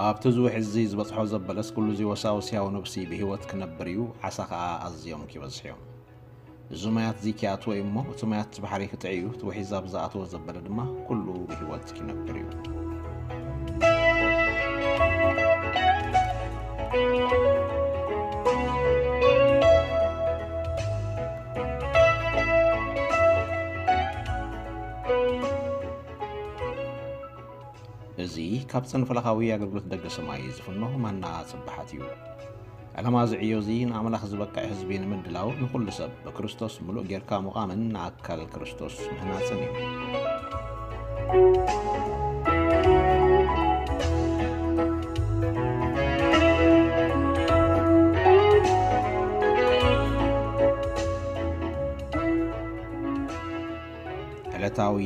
ኣብቲ እዚ ውሒዝ እዚ ዝበጽሖ ዘበለስ ኩሉ እዚ ወሳውስ ሕያው ነብሲ ብህይወት ክነብር እዩ፣ ዓሳ ኸኣ ኣዝዮም ኪበዝሑ እዮም። እዚ ማያት እዚ ኪኣትዎ እዩ እሞ፣ እቲ ማያት እቲ ባሕሪ ክጥዒ እዩ፣ እቲ ውሒዝ ኣብ ዝኣትዎ ዘበለ ድማ ኩሉ ብህይወት ኪነብር እዩ። እዚ ካብ ጽንፈለኻዊ ኣገልግሎት ደገ ሰማይ ዝፍኖ ማና ጽባሓት እዩ። ዕላማ እዚ ዕዮ እዚ ንኣምላኽ ዝበቅዕ ህዝቢ ንምድላው፣ ንኹሉ ሰብ ብክርስቶስ ምሉእ ጌርካ ምዃምን ንኣካል ክርስቶስ ምህናጽን እዩ። ዕለታዊ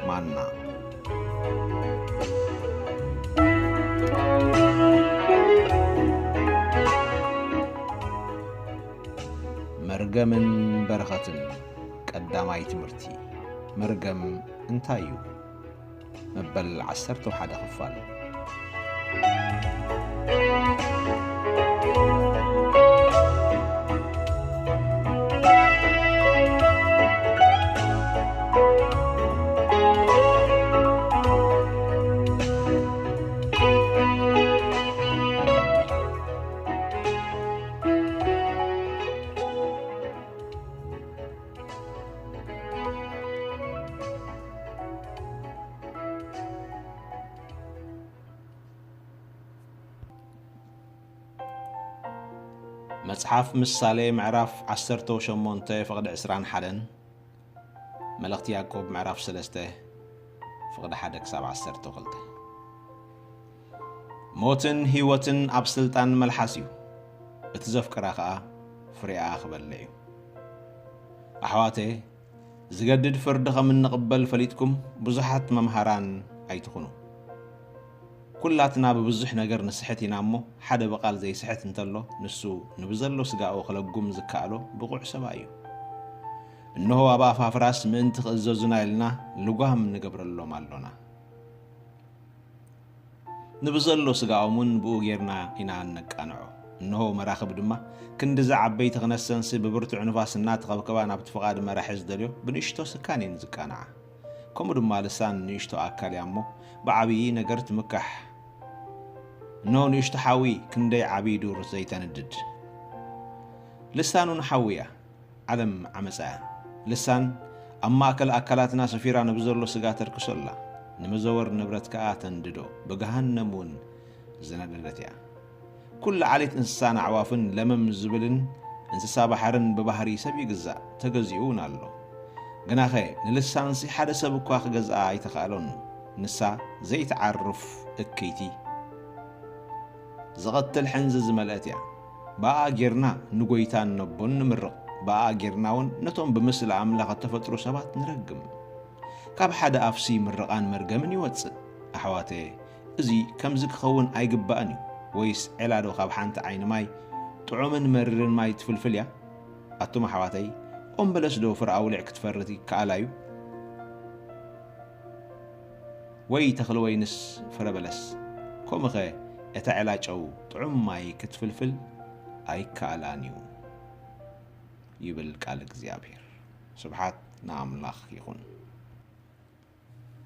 ማና። መርገምን በረኸትን። ቀዳማይ ትምህርቲ። መርገም እንታይ እዩ? መበል ዓሰርተ ሓደ ክፋል። መጽሓፍ ምሳሌ ምዕራፍ ዓሰርተ ሸሞንተ ፍቕዲ ዕስራን ሓደን፣ መልእኽቲ ያዕቆብ ምዕራፍ ሰለስተ ፍቕዲ ሓደ ክሳብ ዓሰርተ ክልተ። ሞትን ህይወትን ኣብ ስልጣን መልሓስ እዩ፣ እቲ ዘፍቅራ ኸኣ ፍሬኣ ክበልዕ እዩ። ኣሕዋተየ፣ ዝገድድ ፍርዲ ከም እንቕበል ፈሊጥኩም ብዙሓት መምሃራን ኣይትኹኑ። ኩላትና ብብዙሕ ነገር ንስሕት ኢና እሞ፣ ሓደ ብቓል ዘይስሕት እንተሎ፣ ንሱ ንብዘሎ ስጋኡ ክለጉም ዝከኣሎ ብቑዕ ሰብኣይ እዩ። እንሆ ኣብ ኣፍ ኣፍራስ ምእንቲ ክእዘዙና ኢልና ልጓም ንገብረሎም ኣሎና። ንብዘሎ ስጋኦም እውን ብኡ ጌርና ኢና እነቃንዖ። እንሆ መራኽብ ድማ ክንድዚ ዓበይቲ ክነሰንሲ ብብርቱዕ ንፋስ እናተኸብከባ ናብቲ ፍቓድ መራሒ ዝደልዮ ብንእሽቶ ስካን እየን ዝቃንዓ። ከምኡ ድማ ልሳን ንእሽቶ ኣካል እያ እሞ ብዓብዪ ነገር ትምካሕ። እንሆ ንእሽቶ ሓዊ ክንደይ ዓብዪ ዱር ዘይተንድድ። ልሳን እውን ሓዊ እያ። ዓለም ዓመጻ እያ። ልሳን ኣብ ማእከል ኣካላትና ሰፊራ ንብዘሎ ስጋ ተርክሶ ኣላ። ንመዘወር ንብረት ከኣ ተንድዶ፣ ብገሃነም እውን ዝነደደት እያ። ኩሉ ዓሌት እንስሳን ኣዕዋፍን ለመም ዝብልን እንስሳ ባሕርን ብባህሪ ሰብ ይግዛእ፣ ተገዚኡ እውን ኣሎ። ግናኸ ንልሳንሲ ሓደ ሰብ እኳ ክገዝኣ ኣይተኻእሎን። ንሳ ዘይትዓርፍ እክይቲ፣ ዝቐትል ሕንዚ ዝመልአት እያ። ብኣኣ ጌርና ንጎይታን ነቦን ንምርቕ፣ ብኣኣ ጌርና እውን ነቶም ብምስሊ ኣምላኽ እተፈጥሩ ሰባት ንረግም። ካብ ሓደ ኣፍሲ ምርቓን መርገምን ይወጽእ። ኣሕዋተየ፣ እዚ ከምዚ ክኸውን ኣይግባእን እዩ። ወይስ ዔላ ዶ ካብ ሓንቲ ዓይኒ ማይ፣ ጥዑምን መሪርን ማይ ትፍልፍል እያ? ኣቱም ኣሕዋተይ፣ ኦም በለስ ዶ ፍረ ኣውሊዕ ክትፈሪ ይከኣላ እዩ? ወይ ተኽሊ ወይንስ ፍረ በለስ? ከምኡኸ እታ ዔላ ጨው ጥዑም ማይ ክትፍልፍል ኣይከኣላን እዩ፣ ይብል ቃል እግዚኣብሔር። ስብሓት ንኣምላኽ ይኹን።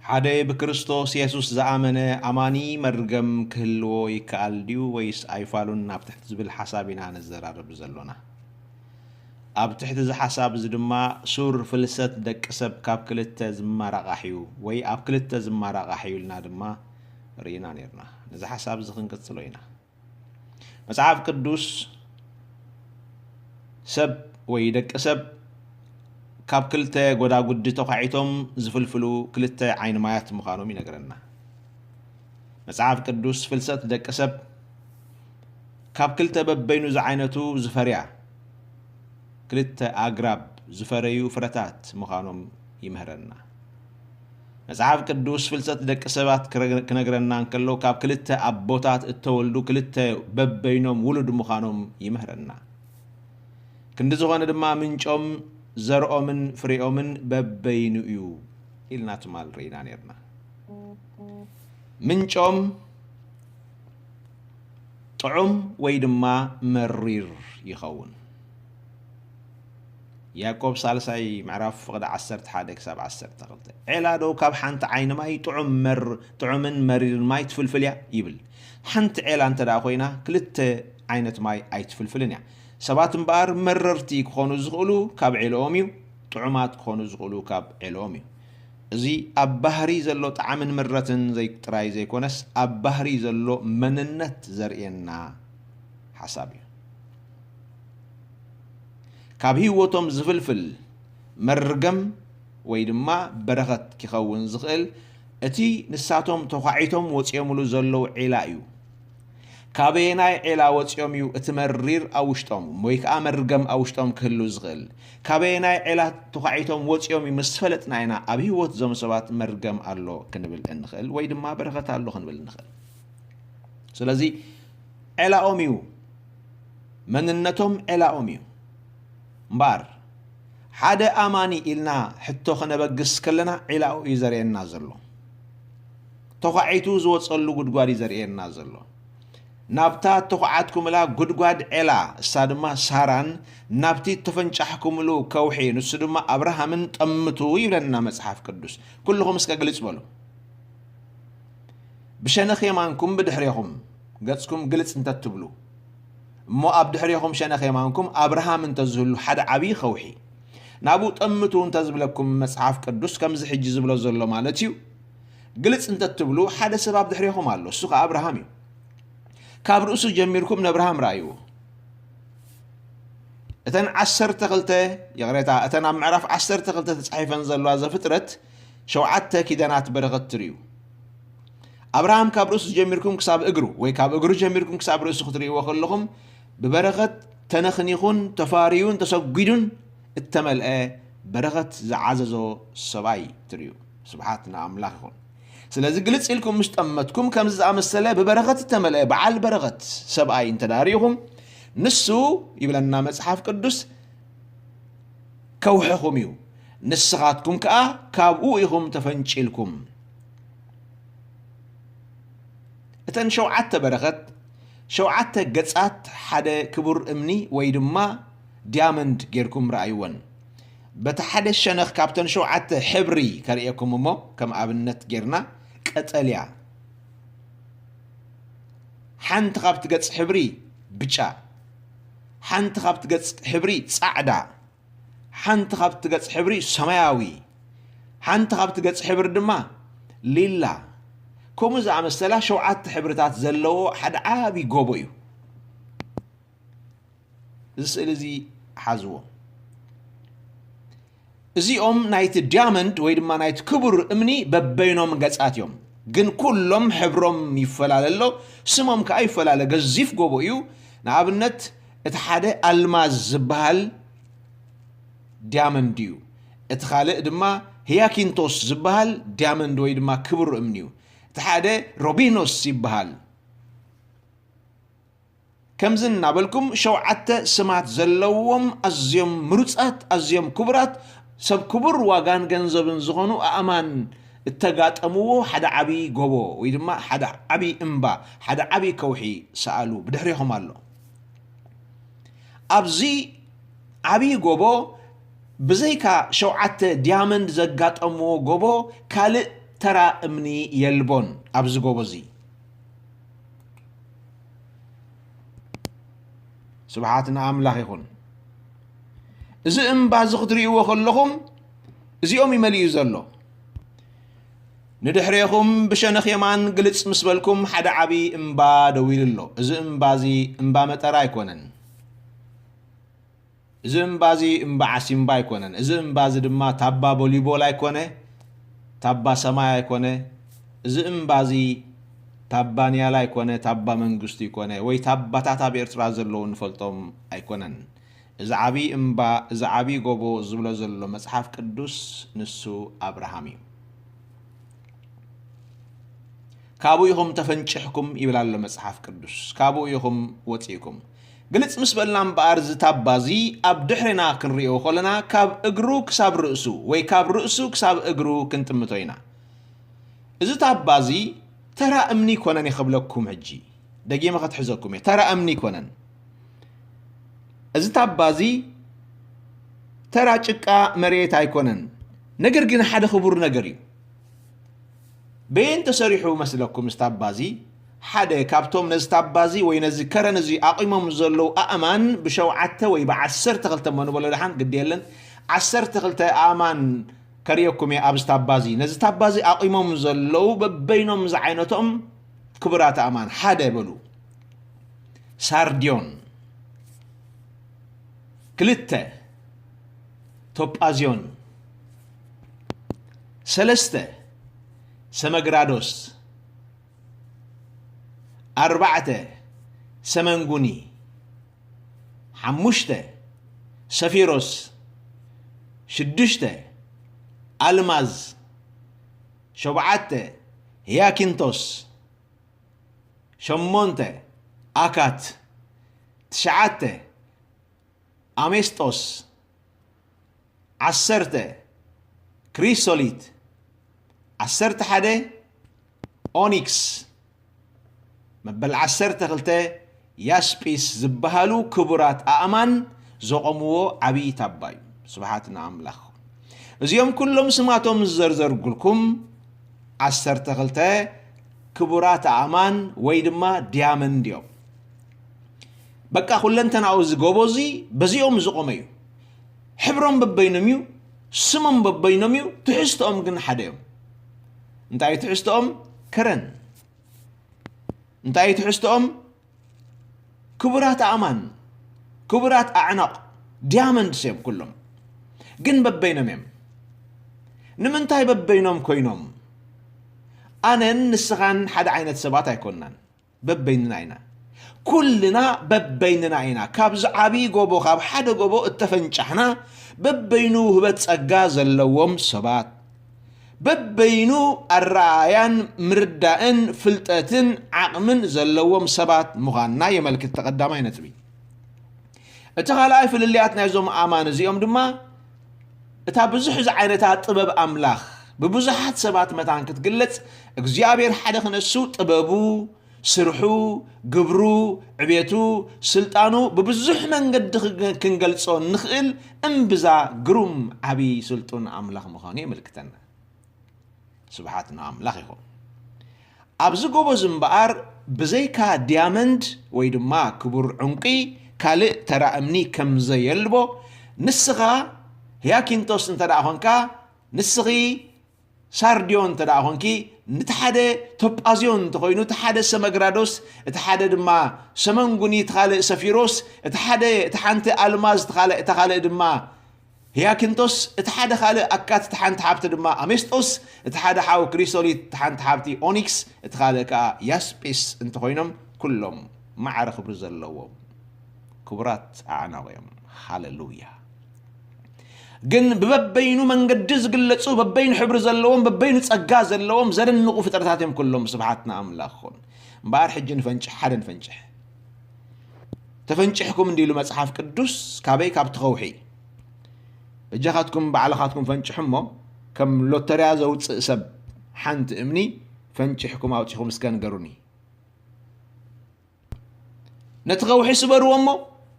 ሓደ ብክርስቶስ የሱስ ዝኣመነ ኣማኒ መርገም ክህልዎ ይከኣል ድዩ ወይስ ኣይፋሉን ኣብ ትሕቲ ዝብል ሓሳብ ኢና ንዘራረብ ዘሎና። ኣብ ትሕቲ እዚ ሓሳብ እዚ ድማ ሱር ፍልሰት ደቂ ሰብ ካብ ክልተ ዝመራቓሕ እዩ ወይ ኣብ ክልተ ዝመራቓሕ እዩ ኢልና ድማ ርኢና ነርና። ነዚ ሓሳብ እዚ ክንቅጽሎ ኢና። መጽሓፍ ቅዱስ ሰብ ወይ ደቂ ሰብ ካብ ክልተ ጎዳጉዲ ተዃዒቶም ዝፍልፍሉ ክልተ ዓይኒ ማያት ምዃኖም ይነግረና። መጽሓፍ ቅዱስ ፍልሰት ደቂ ሰብ ካብ ክልተ በበይኑ ዝዓይነቱ ዝፈርያ ክልተ ኣግራብ ዝፈረዩ ፍረታት ምዃኖም ይምህረና። መጽሓፍ ቅዱስ ፍልሰት ደቂ ሰባት ክረ-፣ ክነግረና እንከሎ ካብ ክልተ ኣቦታት እተወልዱ ክልተ በበይኖም ውሉድ ምዃኖም ይምህረና። ክንዲ ዝኾነ ድማ ምንጮም፣ ዘርኦምን ፍሬኦምን በበይኑ እዩ ኢልና ትማል ርኢና ነርና። ምንጮም ጥዑም ወይ ድማ መሪር ይኸውን። ያዕቆብ ሳልሳይ ምዕራፍ ፍቕዲ ዓሰርተ ሓደ ክሳብ ዓሰርተ ክልተ። ዔላ ዶ ካብ ሓንቲ ዓይኒ ማይ ጥዑም መር-፣ ጥዑምን መሪርን ማይ ትፍልፍል እያ? ይብል። ሓንቲ ዔላ እንተ ደኣ ኮይና፣ ክልተ ዓይነት ማይ ኣይትፍልፍልን እያ። ሰባት እምበኣር መረርቲ ክኾኑ ዝኽእሉ ካብ ዔልኦም እዩ፣ ጥዑማት ክኾኑ ዝኽእሉ ካብ ዔልኦም እዩ። እዚ ኣብ ባህሪ ዘሎ ጣዕምን ምረትን ዘይ-፣ ጥራይ ዘይኮነስ፣ ኣብ ባህሪ ዘሎ መንነት ዘርእየና ሓሳብ እዩ። ካብ ህይወቶም ዝፍልፍል መርገም ወይ ድማ በረኸት ክኸውን ዝኽእል፣ እቲ ንሳቶም ተዃዒቶም ወጺኦምሉ ዘለዉ ዔላ እዩ። ካበየናይ ዔላ ወጺኦም እዩ እቲ መሪር ኣብ ውሽጦም ወይ ከኣ መርገም ኣብ ውሽጦም ክህሉ ዝኽእል? ካበየናይ ዔላ ተዃዒቶም ወጺኦም እዩ ምስ ፈለጥና ኢና ኣብ ህይወት እዞም ሰባት መርገም ኣሎ ክንብል እንኽእል ወይ ድማ በረኸት ኣሎ ክንብል እንኽእል። ስለዚ ዔላኦም እዩ፣ መንነቶም ዔላኦም እዩ። እምበኣር ሓደ ኣማኒ ኢልና ሕቶ ከነበግስ ከለና ዒላኡ እዩ ዘርእየና ዘሎ። ተዃዒቱ ዝወጸሉ ጉድጓድ እዩ ዘርእየና ዘሎ። ናብታ እተዃዓትኩምላ ጉድጓድ ዔላ፣ እሳ ድማ ሳራን፣ ናብቲ እተፈንጫሕኩምሉ ከውሒ፣ ንሱ ድማ ኣብርሃምን ጠምቱ ይብለና መጽሓፍ ቅዱስ። ኩልኹም እስከ ግልጽ በሉ። ብሸነኽ የማንኩም ብድሕሬኹም ገጽኩም ግልጽ እንተትብሉ፣ እሞ ኣብ ድሕሬኹም ሸነኽ የማንኩም ኣብርሃም እንተዝህሉ ሓደ ዓብዪ ከውሒ፣ ናብኡ ጠምቱ እንተዝብለኩም መጽሓፍ ቅዱስ ከምዚ ሕጂ ዝብሎ ዘሎ ማለት እዩ። ግልጽ እንተትብሉ ሓደ ሰብ ኣብ ድሕሬኹም ኣሎ፣ እሱ ኸኣ ኣብርሃም እዩ። ካብ ርእሱ ጀሚርኩም ነብርሃም ረኣይዎ። እተን ዓሰርተ ክልተ፣ ይቕሬታ፣ እተን ኣብ ምዕራፍ ዓሰርተ ክልተ ተጻሒፈን ዘለዋ ዘፍጥረት ሸውዓተ ኪዳናት በረኸት ትርእዩ። ኣብርሃም ካብ ርእሱ ጀሚርኩም ክሳብ እግሩ ወይ ካብ እግሩ ጀሚርኩም ክሳብ ርእሱ ክትርእይዎ ከለኹም ብበረኸት ተነኽኒኹን ተፋርዩን ተሰጒዱን እተመልአ በረኸት ዝዓዘዞ ሰብኣይ ትርእዩ። ስብሓት ንኣምላኽ ይኹን። ስለዚ ግልጽ ኢልኩም ምስ ጠመትኩም ከምዚ ዝኣመሰለ ብበረኸት እተመልአ በዓል በረኸት ሰብኣይ እንተ ደኣ ርኢኹም ንሱ ይብለና መጽሓፍ ቅዱስ ከውሕኹም እዩ፣ ንስኻትኩም ከኣ ካብኡ ኢኹም ተፈንጪልኩም። እተን ሸውዓተ በረኸት፣ ሸውዓተ ገጻት ሓደ ክቡር እምኒ ወይ ድማ ዲያመንድ ጌርኩም ረኣይወን። በቲ ሓደ ሸነኽ ካብተን ሸውዓተ ሕብሪ ከርእየኩም እሞ፣ ከም ኣብነት ጌርና፣ ቀጠልያ፣ ሓንቲ ካብቲ ገጽ ሕብሪ ብጫ፣ ሓንቲ ካብቲ ገጽ ሕብሪ ጻዕዳ፣ ሓንቲ ካብቲ ገጽ ሕብሪ ሰማያዊ፣ ሓንቲ ካብቲ ገጽ ሕብሪ ድማ ሊላ፣ ከምኡ ዝኣመሰላ ሸውዓተ ሕብርታት ዘለዎ ሓደ ዓቢ ጎቦ እዩ። እዚ ስእሊ እዚ ሓዝዎ። እዚኦም ናይቲ ዲያመንድ ወይ ድማ ናይቲ ክቡር እምኒ በበይኖም ገጻት እዮም፣ ግን ኩሎም ሕብሮም ይፈላለ ኣሎ፣ ስሞም ከኣ ይፈላለ። ገዚፍ ጎቦ እዩ። ንኣብነት፣ እቲ ሓደ ኣልማዝ ዝበሃል ዲያመንድ እዩ። እቲ ካልእ ድማ ህያኪንቶስ ዝበሃል ዲያመንድ ወይ ድማ ክቡር እምኒ እዩ። እቲ ሓደ ሮቢኖስ ይበሃል። ከምዚ እናበልኩም ሸውዓተ ስማት ዘለዎም ኣዝዮም ምሩጻት፣ ኣዝዮም ክቡራት፣ ሰብ ክቡር ዋጋን ገንዘብን ዝኾኑ ኣእማን እተጋጠምዎ ሓደ ዓቢ ጎቦ ወይ ድማ ሓደ ዓቢ እምባ፣ ሓደ ዓቢ ከውሒ ሰኣሉ። ብድሕሬኹም ኣሎ። ኣብዚ ዓቢ ጎቦ ብዘይካ ሸውዓተ ዲያመንድ ዘጋጠምዎ ጎቦ ካልእ ተራ እምኒ የልቦን ኣብዚ ጎቦ እዚ። ስብሓት ንኣምላኽ ይኹን። እዚ እምባ እዚ ክትርእይዎ ከለኹም እዚኦም እዩ መሊኡ ዘሎ። ንድሕሬኹም ብሸነኽ የማን ግልጽ ምስ በልኩም ሓደ ዓቢ እምባ ደው ኢሉ ኣሎ። እዚ እምባ እዚ እምባ መጠራ ኣይኮነን። እዚ እምባ እዚ እምባ ዓሲምባ ኣይኮነን። እዚ እምባ እዚ ድማ ታባ ቦሊቦል ኣይኮነ፣ ታባ ሰማይ ኣይኮነ። እዚ እምባ እዚ ታባ ኒያላ ኣይኮነ፣ ታባ መንግስቱ ኣይኮነ፣ ወይ ታባታት ኣብ ኤርትራ ዘለዉ ንፈልጦም ኣይኮነን። እዚ ዓቢ እምባ፣ እዚ ዓቢ ጎቦ ዝብሎ ዘሎ መጽሓፍ ቅዱስ ንሱ ኣብርሃም እዩ። ካብኡ ኢኹም ተፈንጭሕኩም ይብል ኣሎ መጽሓፍ ቅዱስ። ካብኡ ኢኹም ወጺእኩም። ግልጽ ምስ በልና እምበኣር፣ እዚ ታባ እዚ ኣብ ድሕሬና ክንርእዮ ከለና፣ ካብ እግሩ ክሳብ ርእሱ ወይ ካብ ርእሱ ክሳብ እግሩ ክንጥምቶ ኢና። እዚ ታባ እዚ ተራ እምኒ ኣይኮነን እየ ክብለኩም ሕጂ። ደጊመ ከትሕዘኩም እየ። ተራ እምኒ ኣይኮነን። እዚ ታባ እዚ ተራ ጭቃ መሬት ኣይኮነን። ነገር ግን ሓደ ክቡር ነገር እዩ። በየን ተሰሪሑ መስለኩም እዚ ታባ እዚ? ሓደ ካብቶም ነዚ ታባ እዚ ወይ ነዚ ከረን እዚ ኣቑሞም ዘለዉ ኣእማን ብሸውዓተ ወይ ብዓሰርተ ክልተ እሞ ንበሎ ደሓን ግዲ የለን። ዓሰርተ ክልተ ኣእማን ከርእየኩም እየ ኣብዚ ታባ እዚ። ነዚ ታባ እዚ ኣቑሞም ዘለዉ በበይኖም ዝዓይነቶም ክቡራት ኣእማን ሓደ በሉ። ሳርድዮን፣ ክልተ ቶጳዝዮን፣ ሰለስተ ሰመግራዶስ፣ ኣርባዕተ ሰመንጉኒ፣ ሓሙሽተ ሰፊሮስ፣ ሽዱሽተ ኣልማዝ፣ ሸውዓተ ህያኪንቶስ፣ ሸሞንተ ኣካት፣ ትሽዓተ ኣሜስጦስ፣ ዓሰርተ ክሪሶሊት፣ ዓሰርተ ሓደ ኦኒክስ፣ መበል ዓሰርተ ክልተ ያስጲስ ዝበሃሉ ክቡራት ኣእማን ዘቖምዎ ዓብዪ ታባ እዩ። ስብሓት ንኣምላኽ። እዚኦም ኩሎም ስማቶም ዝዘርዘርጉልኩም ዓሰርተ ክልተ ክቡራት ኣእማን ወይ ድማ ዲያመንድ እዮም። በቃ ኩለንተናኡ እዚ ጎቦ እዚ በዚኦም ዝቖመ እዩ። ሕብሮም በበይኖም እዩ፣ ስሞም በበይኖም እዩ፣ ትሕዝቶኦም ግን ሓደ እዮም። እንታይ እዩ ትሕዝቶኦም? ከረን። እንታይ እዩ ትሕዝቶኦም? ክቡራት ኣእማን፣ ክቡራት ኣዕናቕ፣ ዲያመንድስ እዮም ኩሎም። ግን በበይኖም እዮም። ንምንታይ በበይኖም ኮይኖም? ኣነን ንስኻን ሓደ ዓይነት ሰባት ኣይኮንናን። በበይንና ኢና። ኩልና በበይንና ኢና። ካብዚ ዓብዪ ጎቦ፣ ካብ ሓደ ጎቦ እተፈንጫሕና፣ በበይኑ ውህበት ጸጋ ዘለዎም ሰባት፣ በበይኑ ኣረኣእያን ምርዳእን ፍልጠትን ዓቕምን ዘለዎም ሰባት ምዃንና የመልክት። እቲ ቀዳማይ ነጥቢ። እቲ ካልኣይ ፍልልያት ናይዞም ኣማን እዚኦም ድማ፣ እታ ብዙሕ ዝዓይነታ ጥበብ ኣምላኽ ብብዙሓት ሰባት መታን ክትግለጽ፣ እግዚኣብሔር ሓደ ክነሱ ጥበቡ፣ ስርሑ፣ ግብሩ፣ ዕቤቱ፣ ስልጣኑ ብብዙሕ መንገዲ ክገ-፣ ክንገልጾ እንኽእል እምብዛ ግሩም ዓብዪ ስልጡን ኣምላኽ ምዃኑ የመልክተና። ስብሓት ንኣምላኽ ይኹን። ኣብዚ ጎቦ እዚ እምበኣር ብዘይካ ዲያመንድ ወይ ድማ ክቡር ዕንቂ ካልእ ተራ እምኒ ከም ዘየልቦ፣ ንስኻ ህያኪንቶስ እንተ ደኣ ኾንካ፣ ንስኺ ሳርድዮን እንተ ደኣ ኾንኪ፣ እቲ ሓደ ቶጳዝዮን እንተኾይኑ፣ እቲ ሓደ ሰመግራዶስ፣ እቲ ሓደ ድማ ሰመንጉኒ፣ እቲ ካልእ ሰፊሮስ፣ እቲ ሓደ፣ እቲ ሓንቲ ኣልማዝ፣ እቲ ካልእ፣ እታ ካልእ ድማ ህያኪንቶስ፣ እቲ ሓደ ካልእ ኣካት፣ እቲ ሓንቲ ሓብቲ ድማ ኣሜስጦስ፣ እቲ ሓደ ሓው ክሪሶሊት፣ እቲ ሓንቲ ሓብቲ ኦኒክስ፣ እቲ ካልእ ከኣ ያስጲስ እንተኾይኖም፣ ኩሎም ማዕረ ክብሪ ዘለዎም ክቡራት ኣዕናቕ እዮም። ሃሌሉያ። ግን ብበበይኑ መንገዲ ዝግለጹ፣ በበይኑ ሕብሪ ዘለዎም፣ በበይኑ ጸጋ ዘለዎም፣ ዘደንቑ ፍጥረታት እዮም ኩሎም። ስብሓት ንኣምላኽ ይኹን። እምበኣር ሕጂ ንፈንጭሕ፣ ሓደ ንፈንጭሕ። ተፈንጭሕኩም እንዲሉ መጽሓፍ ቅዱስ፣ ካበይ? ካብቲ ከውሒ። በጃኻትኩም ባዕልኻትኩም ፈንጭሑ እሞ፣ ከም ሎተርያ ዘውጽእ ሰብ ሓንቲ እምኒ ፈንጭሕኩም ኣውጺኹም እስከ ንገሩኒ። ነቲ ከውሒ ስበርዎ እሞ፣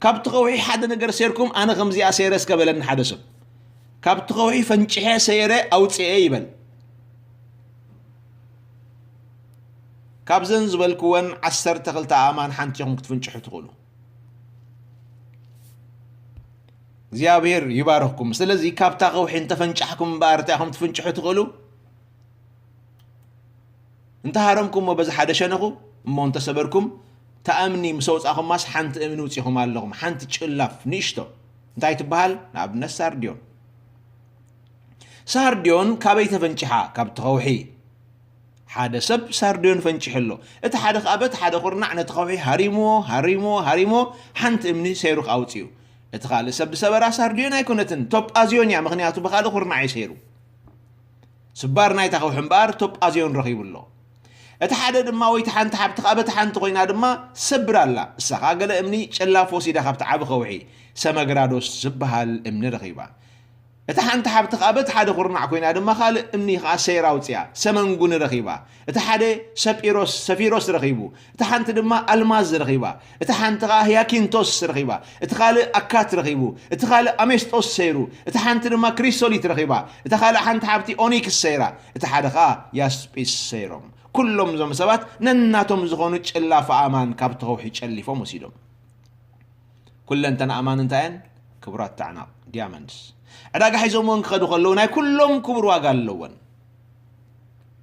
ካብቲ ከውሒ ሓደ ነገር ሴርኩም፣ ኣነ ከምዚኣ ሴረ እስከ በለኒ ሓደ ሰብ። ካብቲ ከውሒ ፈንጭሐ፣ ሰይረ፣ ኣውጽኤ ይበል። ካብዘን ዝበልክወን ዓሰርተ ክልተ ኣእማን ሓንቲ ኢኹም ክትፍንጭሑ ትኽእሉ። እግዚኣብሔር ይባርኽኩም። ስለዚ ካብታ ከውሒ እንተፈንጫሕኩም እምበኣር እንታይ ኢኹም ትፍንጭሑ ትኽእሉ? እንተሃረምኩሞ በዚ ሓደ ሸነኹ እሞ እንተሰበርኩም፣ እታ እምኒ ምስ ኣውጻእኹማስ ሓንቲ እምኒ ውጺኹም ኣለኹም። ሓንቲ ጭላፍ ንእሽቶ እንታይ ትበሃል? ንኣብነት ሳርድዮን። ሳርድዮን ካበይ ተፈንጭሓ? ካብቲ ከውሒ። ሓደ ሰብ ሳርድዮን ፈንጭሑ ኣሎ። እቲ ሓደ ከኣ በቲ ሓደ ኩርናዕ ነቲ ከውሒ ሃሪምዎ፣ ሃሪምዎ፣ ሃሪምዎ፣ ሓንቲ እምኒ ሰይሩ ከኣ ኣውጺኡ። እቲ ካልእ ሰብ ዝሰበራ ሳርድዮን ኣይኮነትን፣ ቶጳዝዮን እያ፣ ምኽንያቱ ብኻልእ ኩርናዕ እዩ ሰይሩ። ስባር ናይታ ከውሒ እምበኣር ቶጳዝዮን ረኺቡ ኣሎ። እቲ ሓደ ድማ ወይ እቲ ሓንቲ ሓብቲ ከኣ በቲ ሓንቲ ኮይና ድማ ሰብር ኣላ። እሳ ከኣ ገለ እምኒ ጨላፍ ወሲዳ ካብቲ ዓቢ ከውሒ ሰመግራዶስ ዝበሃል እምኒ ረኺባ። እታ ሓንቲ ሓብቲ ከኣ በቲ ሓደ ኩርናዕ ኮይና ድማ ካልእ እምኒ ከኣ ሰይራ ኣውፅያ፣ ሰመንጉኒ ረኺባ። እቲ ሓደ ሰጲሮስ፣ ሰፊሮስ ረኺቡ፣ እታ ሓንቲ ድማ ኣልማዝ ረኺባ። እታ ሓንቲ ከኣ ህያኪንቶስ ረኺባ፣ እቲ ካልእ ኣካት ረኺቡ፣ እቲ ካልእ ኣሜስጦስ ሰይሩ፣ እታ ሓንቲ ድማ ክሪሶሊት ረኺባ፣ እታ ካልእ ሓንቲ ሓብቲ ኦኒክስ ሰይራ፣ እቲ ሓደ ከኣ ያስጲስ ሰይሮም። ኩሎም እዞም ሰባት ነናቶም ዝኾኑ ጭላፍ ኣእማን ካብቲ ከውሒ ጨሊፎም ወሲዶም። ኩለን እተን ኣእማን እንታይ እየን? ክቡራት ኣዕናቕ፣ ዲያመንድስ። ዕዳጋ ሒዞምወን ክኸዱ ከለዉ ናይ ኩሎም ክቡር ዋጋ ኣለወን።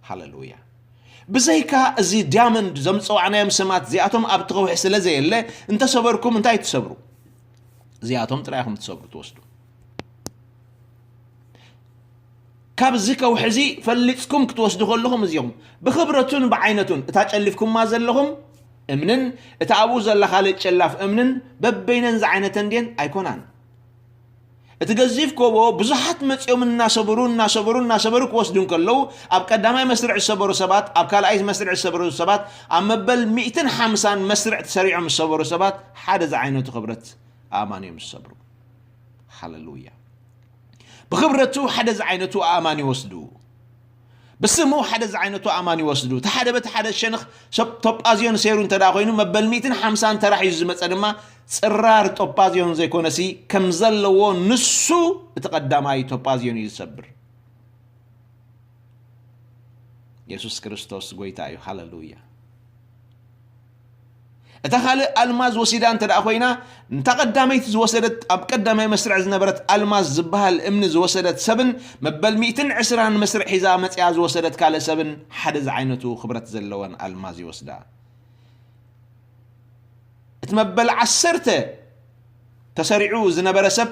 ሃለሉያ። ብዘይካ እዚ ዲያመንድ ዘምፀዋዕናዮም ሰማት እዚኣቶም ኣብቲ ከውሒ ስለ ዘየለ፣ እንተሰበርኩም እንታይ ትሰብሩ? እዚኣቶም ጥራይ ኢኹም ትሰብሩ፣ ትወስዱ። ካብዚ ከውሒ እዚ ፈሊፅኩም ክትወስዱ ከለኹም እዚኹም ብኽብረቱን ብዓይነቱን እታ ጨሊፍኩማ ዘለኹም እምንን እታ ኣብኡ ዘላ ካልእ ጨላፍ እምንን በበይነን ዝዓይነተን ድየን? ኣይኮናን። እቲ ገዚፍ ጎቦ ብዙሓት መጺኦም እናሰበሩ፣ እናሰበሩ፣ እናሰበሩ ክወስዱ እንከለዉ፣ ኣብ ቀዳማይ መስርዕ ዝሰበሩ ሰባት፣ ኣብ ካልኣይ መስርዕ ዝሰበሩ ሰባት፣ ኣብ መበል ሚእትን ሓምሳን መስርዕ ተሰሪዖም ዝሰበሩ ሰባት ሓደ ዝዓይነቱ ክብረት ኣእማን እዮም ዝሰብሩ። ሃለሉያ። ብኽብረቱ ሓደ ዝዓይነቱ ኣእማን ይወስዱ። ብስሙ ሓደ ዝዓይነቱ ኣእማን ይወስዱ። እቲ ሓደ በቲ ሓደ ሸንኽ ሰብ ቶጳዝዮን ሰይሩ እንተ ደኣ ኮይኑ፣ መበል ሚእትን ሓምሳን ተራ ሒዙ ዝመጸ ድማ ጽራር ጦጳዝዮን ዘይኮነሲ፣ ከም ዘለዎ ንሱ እቲ ቀዳማይ ጦጳዝዮን እዩ ዝሰብር። የሱስ ክርስቶስ ጎይታ እዩ። ሃለሉያ። እታ ካልእ ኣልማዝ ወሲዳ እንተ ደኣ ኮይና፣ እንታ ቀዳመይቲ ዝወሰደት፣ ኣብ ቀዳማይ መስርዕ ዝነበረት ኣልማዝ ዝበሃል እምኒ ዝወሰደት ሰብን መበል ሚእትን ዕስራን መስርዕ ሒዛ መጺኣ ዝወሰደት ካልእ ሰብን ሓደ ዝዓይነቱ ክብረት ዘለወን ኣልማዝ ይወስዳ። እቲ መበል ዓሰርተ ተሰሪዑ ዝነበረ ሰብ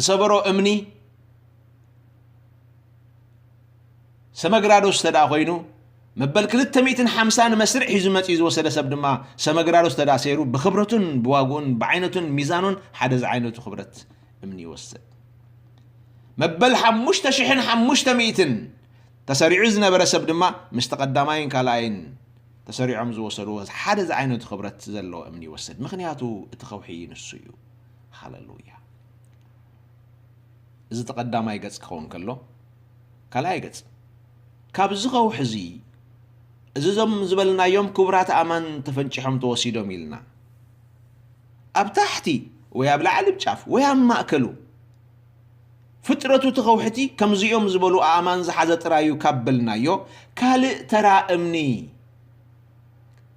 ዝሰበሮ እምኒ ሰመግራዶስ ተዳ ኮይኑ፣ መበል ክልተ ሚእትን ሓምሳን መስርዕ ሒዙ መጺኡ ዝወሰደ ሰብ ድማ ሰመግራዶስ ተዳ ሰይሩ ብኽብረቱን ብዋግኡን ብዓይነቱን ሚዛኑን ሓደ ዝዓይነቱ ክብረት እምኒ ይወስድ። መበል ሓሙሽተ ሽሕን ሓሙሽተ ሚእትን ተሰሪዑ ዝነበረ ሰብ ድማ ምስቲ ቀዳማይን ካልኣይን ተሰሪዖም ዝወሰድዎ ሓደ ዝዓይነቱ ክብረት ዘለዎ እምኒ ይወስድ። ምኽንያቱ እቲ ከውሒ ንሱ እዩ። ሃለሉያ። እዚ እቲ ቀዳማይ ገጽ ክኸውን ከሎ፣ ካልኣይ ገጽ፣ ካብዚ ከውሒ እዚ፣ እዚ እዞም ዝበልናዮም ክቡራት ኣእማን ተፈንጪሖም ተወሲዶም ኢልና፣ ኣብ ታሕቲ ወይ ኣብ ላዕሊ ጫፍ ወይ ኣብ ማእከሉ፣ ፍጥረቱ እቲ ከውሒ እቲ ከምዚኦም ዝበሉ ኣእማን ዝሓዘ ጥራይ እዩ ካብ በልናዮ፣ ካልእ ተራ እምኒ፣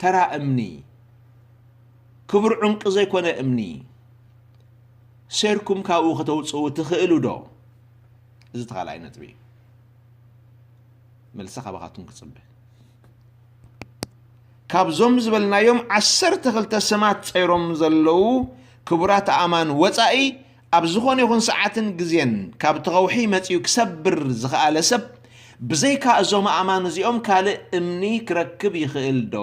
ተራ እምኒ፣ ክቡር ዕንቂ ዘይኮነ እምኒ፣ ሴርኩም ካብኡ ከተውፅኡ ትኽእሉ ዶ? እዚ እቲ ካልኣይ ነጥቢ እዩ። መልሲ ካባኻትኩም ክፅበ። ካብዞም ዝበልናዮም ዓሰርተ ክልተ ሰማት ጸይሮም ዘለዉ ክቡራት ኣእማን ወጻኢ፣ ኣብ ዝኾነ ይኹን ሰዓትን ግዜን ካብቲ ከውሒ መጺኡ ክሰብር ዝኸኣለ ሰብ፣ ብዘይካ እዞም ኣእማን እዚኦም ካልእ እምኒ ክረክብ ይኽእል ዶ?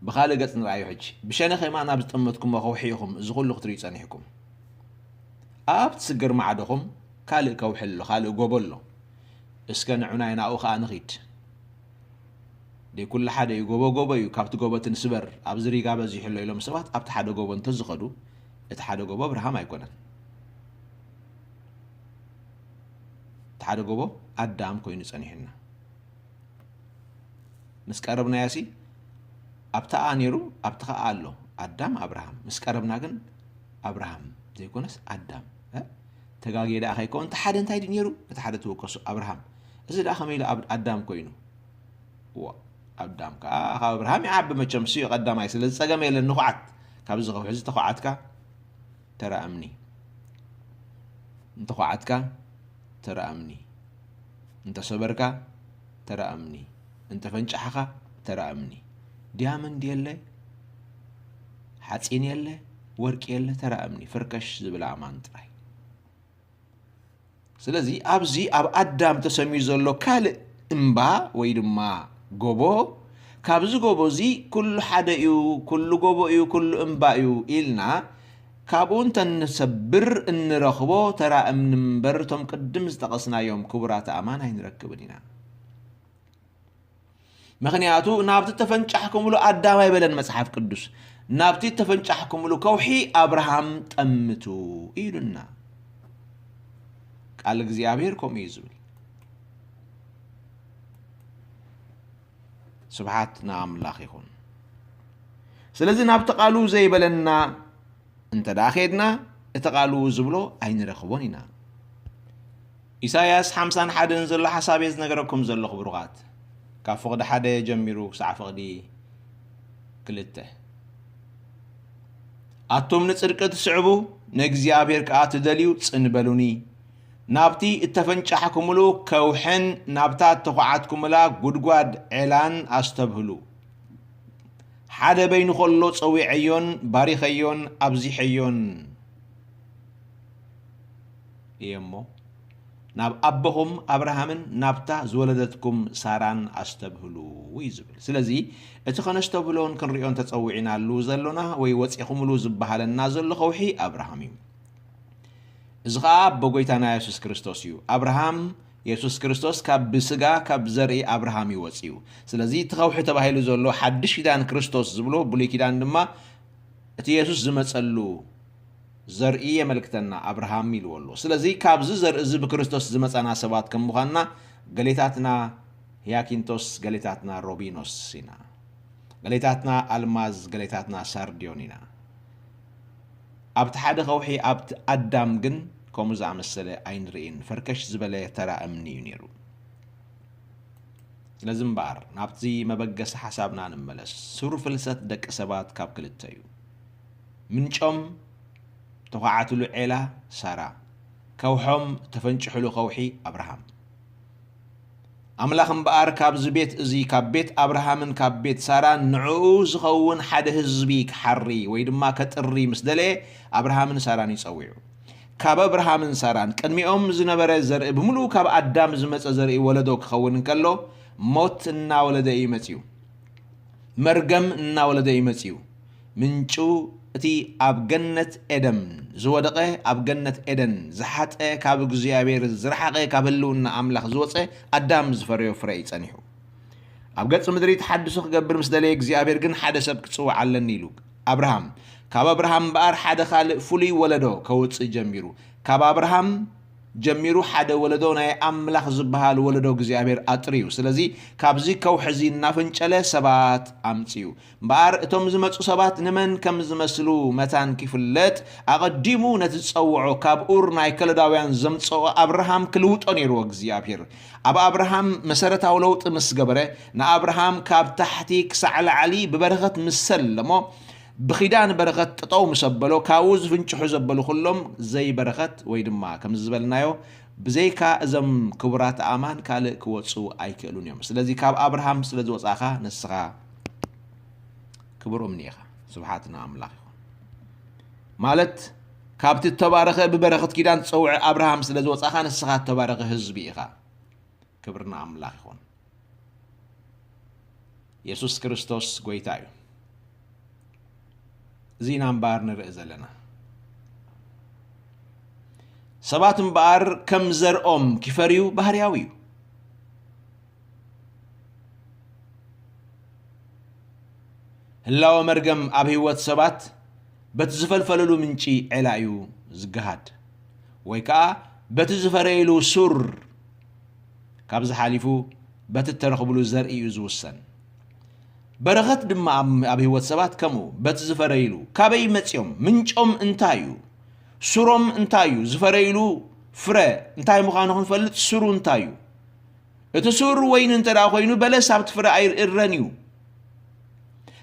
ብኻልእ ገጽ ንርኣዮ ሕጂ። ብሸነኽ የማን ኣብ ዝጠመትኩሞ ከውሒ ኢኹም እዚ ኩሉ ክትርእዩ ጸኒሕኩም። ኣብ ትስግር ማዕዶኹም ካልእ ከውሒ ኣሎ፣ ካልእ ጎቦ ኣሎ። እስከ ንዑናይ ናብኡ ኸኣ ንኺድ። ደይ ኩሉ ሓደ እዩ፣ ጎቦ ጎቦ እዩ፣ ካብቲ ጎቦ እቲ ንስበር፣ ኣብዚ ሪጋ በዚሑ ኣሎ ኢሎም ሰባት ኣብቲ ሓደ ጎቦ እንተዝኸዱ፣ እቲ ሓደ ጎቦ ኣብርሃም ኣይኮነን። እቲ ሓደ ጎቦ ኣዳም ኮይኑ ጸኒሑና። ምስ ቀረብናዮሲ ኣብቲ ኣኣ ነይሩ፣ ኣብቲ ኸኣ ኣሎ። ኣዳም ኣብርሃም። ምስ ቀረብና ግን ኣብርሃም ዘይኮነስ ኣዳም። እ? ተጋግየ ደኣ ከይከውን፣ እቲ ሓደ እንታይ ድዩ ነይሩ? እቲ ሓደ ትወቀሱ፣ ኣብርሃም። እዚ ደኣ ከመይ ኢሉ ኣብ-፣ ኣዳም ኮይኑ? ዋ፣ ኣዳም ከኣ ካብ ኣብርሃም ይዓቢ መቸም፣ እሱ እዩ ቀዳማይ። ስለዚ ጸገም የለን፣ ንኹዓት። ካብዚ ከውሒ እዚ ተኹዓትካ፣ ተራ እምኒ። እንተኹዓትካ፣ ተራ እምኒ። እንተሰበርካ፣ ተራ እምኒ። እንተፈንጫሕኻ፣ ተራ እምኒ። ዲያመንድ የለ፣ ሓጺን የለ፣ ወርቂ የለ፣ ተራ እምኒ። ፍርከሽ ዝብል ኣእማን ጥራይ። ስለዚ ኣብዚ ኣብ ኣዳም ተሰምዩ ዘሎ ካልእ እምባ ወይ ድማ ጎቦ፣ ካብዚ ጎቦ እዚ ኩሉ ሓደ እዩ፣ ኩሉ ጎቦ እዩ፣ ኩሉ እምባ እዩ ኢልና፣ ካብኡ እንተንሰብር እንረኽቦ ተራ እምኒ እምበር፣ እቶም ቅድም ዝጠቐስናዮም ክቡራት ኣእማን ኣይንረክብን ኢና። ምኽንያቱ ናብቲ ተፈንጫሕኩምሉ ኣዳም ኣይበለን መጽሓፍ ቅዱስ፣ ናብቲ ተፈንጫሕኩምሉ ከውሒ ኣብርሃም ጠምቱ ኢሉና ቃል እግዚኣብሔር። ከምኡ እዩ ዝብል። ስብሓት ንኣምላኽ ይኹን። ስለዚ ናብቲ ቃሉ ዘይበለና እንተ ደኣ ኸድና፣ እቲ ቃሉ ዝብሎ ኣይንረኽቦን ኢና። ኢሳይያስ ሓምሳን ሓደን ዘሎ ሓሳብ እየ ዝነገረኩም ዘለኹ ብሩኻት። ካብ ፍቕዲ ሓደ ጀሚሩ ክሳዕ ፍቕዲ ክልተ። ኣቱም ንጽድቂ ትስዕቡ፣ ንእግዚኣብሔር ከኣ ትደልዩ ጽን በሉኒ። ናብቲ እተፈንጫሕኩምሉ ከውሕን ናብታ እተኹዓትኩምላ ጉድጓድ ዔላን ኣስተብህሉ። ሓደ በይኑ ኸሎ ጸዊዐዮን ባሪኸዮን ኣብዚሐዮን እየ እሞ፣ ናብ ኣቦኹም ኣብርሃምን ናብታ ዝወለደትኩም ሳራን ኣስተብህሉ እዩ ዝብል። ስለዚ እቲ ኸነስተብህሎን ክንሪኦን ተጸዊዕናሉ ዘሎና ወይ ወጺኹምሉ ዝበሃለና ዘሎ ኸውሒ ኣብርሃም እዩ። እዚ ኸኣ ኣቦ ጐይታና የሱስ ክርስቶስ እዩ። ኣብርሃም የሱስ ክርስቶስ ካብ ብስጋ ካብ ዘርኢ ኣብርሃም እዩ ወጺኡ። ስለዚ እቲ ኸውሒ ተባሂሉ ዘሎ ሓድሽ ኪዳን ክርስቶስ ዝብሎ ብሉይ ኪዳን ድማ እቲ የሱስ ዝመጸሉ ዘርኢ የመልክተና ኣብርሃም ኢልዎ ኣሎ። ስለዚ ካብዚ ዘርኢ እዚ ብክርስቶስ ዝመጻና ሰባት ከም ምዃንና ገሌታትና ያኪንቶስ ገሌታትና ሮቢኖስ ኢና። ገሌታትና ኣልማዝ ገሌታትና ሳርድዮን ኢና። ኣብቲ ሓደ ከውሒ ኣብቲ ኣዳም ግን ከምኡ ዝኣመሰለ ኣይንርእን። ፈርከሽ ዝበለ ተራ እምኒ እዩ ነይሩ። ስለዚ እምበኣር ናብቲ መበገሲ ሓሳብና ንመለስ። ሱር ፍልሰት ደቂ ሰባት ካብ ክልተ እዩ። ምንጮም ተዃዓትሉ ዔላ ሳራ፣ ከውሖም ተፈንጭሕሉ ከውሒ ኣብርሃም። ኣምላኽ እምበኣር ካብዚ ቤት እዚ ካብ ቤት ኣብርሃምን ካብ ቤት ሳራን ንዕኡ ዝኸውን ሓደ ህዝቢ ክሓሪ ወይ ድማ ከጥሪ ምስ ደለየ ኣብርሃምን ሳራን እዩ ጸዊዑ። ካብ ኣብርሃምን ሳራን ቅድሚኦም ዝነበረ ዘርኢ ብምሉኡ ካብ ኣዳም ዝመጸ ዘርኢ ወለዶ ክኸውን እንከሎ ሞት እናወለደ እዩ መጺኡ። መርገም እናወለደ እዩ መጺኡ። ምንጩ እቲ ኣብ ገነት ኤደን ዝወደቐ፣ ኣብ ገነት ኤደን ዝሓጠ፣ ካብ እግዚኣብሔር ዝረሓቐ፣ ካብ ህልውና ኣምላኽ ዝወጸ ኣዳም ዝፈረዮ ፍረ እዩ ጸኒሑ። ኣብ ገጽ ምድሪ ተሓድሶ ክገብር ምስ ደለየ እግዚኣብሔር ግን ሓደ ሰብ ክጽውዕ ኣለኒ ኢሉ ኣብርሃም። ካብ ኣብርሃም እምበኣር ሓደ ካልእ ፍሉይ ወለዶ ከውጽእ ጀሚሩ። ካብ ኣብርሃም ጀሚሩ ሓደ ወለዶ ናይ ኣምላኽ ዝበሃል ወለዶ እግዚኣብሔር ኣጥርዩ። ስለዚ ካብዚ ከውሒ እዚ እናፈንጨለ ሰባት ኣምጽኡ። እምበኣር እቶም ዝመጹ ሰባት ንመን ከም ዝመስሉ መታን ኪፍለጥ ኣቐዲሙ ነቲ ዝጸውዖ ካብ ኡር ናይ ከለዳውያን ዘምጽኦ ኣብርሃም ክልውጦ ነይርዎ እግዚኣብሔር። ኣብ ኣብርሃም መሰረታዊ ለውጢ ምስ ገበረ ንኣብርሃም ካብ ታሕቲ ክሳዕ ላዕሊ ብበረኸት ምስ ሰለሞ ብኺዳን በረኸት ጠጠው ምስ ኣበሎ ካብኡ ዝፍንጭሑ ዘበሉ ኩሎም ዘይበረኸት ወይ ድማ ከምዚ ዝበልናዮ ብዘይካ እዞም ክቡራት ኣእማን ካልእ ክወፁ ኣይክእሉን እዮም። ስለዚ ካብ ኣብርሃም ስለ ዝወፃእኻ ንስኻ ክቡር እምኒ ኢኻ። ስብሓት ንኣምላኽ ይኹን። ማለት ካብቲ እተባረኸ ብበረኸት ኪዳን ዝፀውዐ ኣብርሃም ስለ ዝወፃእኻ ንስኻ እተባረኸ ህዝቢ ኢኻ። ክብሪ ንኣምላኽ ይኹን። የሱስ ክርስቶስ ጎይታ እዩ። እዚ ኢና እምበኣር ንርኢ ዘለና። ሰባት እምበኣር ከም ዘርኦም ኪፈርዩ ባህርያዊ እዩ። ህላወ መርገም ኣብ ህይወት ሰባት በቲ ዝፈልፈለሉ ምንጪ ዔላ እዩ ዝገሃድ፣ ወይ ከኣ በቲ ዝፈረየሉ ሱር ካብዚ ሓሊፉ በቲ እተረኽብሉ ዘርኢ እዩ ዝውሰን። በረኸት ድማ ኣብ ኣብ ህይወት ሰባት ከምኡ በቲ ዝፈረይሉ ካበይ መጺኦም፣ ምንጮም እንታይ እዩ፣ ሱሮም እንታይ እዩ፣ ዝፈረይሉ ፍረ እንታይ ምዃኑ ክንፈልጥ ሱሩ እንታይ እዩ። እቲ ሱር ወይኒ እንተ ደኣ ኮይኑ በለስ ኣብቲ ፍረ ኣይርእረን እዩ።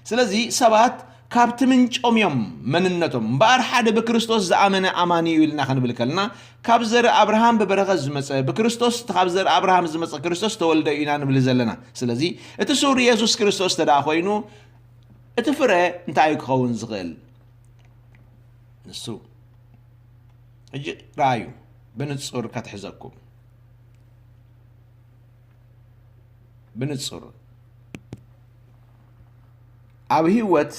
ስለዚ ሰባት ካብቲ ምንጮም እዮም መንነቶም። እምበኣር ሓደ ብክርስቶስ ዝኣመነ ኣማኒ እዩ ኢልና ክንብል ከለና ካብ ዘርኢ ኣብርሃም ብበረኸት ዝመጸ ብክርስቶስ፣ እቲ ካብ ዘርኢ ኣብርሃም ዝመጸ ክርስቶስ ተወልደ እዩ ኢና ንብል ዘለና። ስለዚ እቲ ሱር የሱስ ክርስቶስ እንተ ደኣ ኮይኑ እቲ ፍረ እንታይ እዩ ክኸውን ዝኽእል? ንሱ ሕጂ ረኣዩ ብንጹር ከትሕዘኩም። ብንጹር ኣብ ህይወት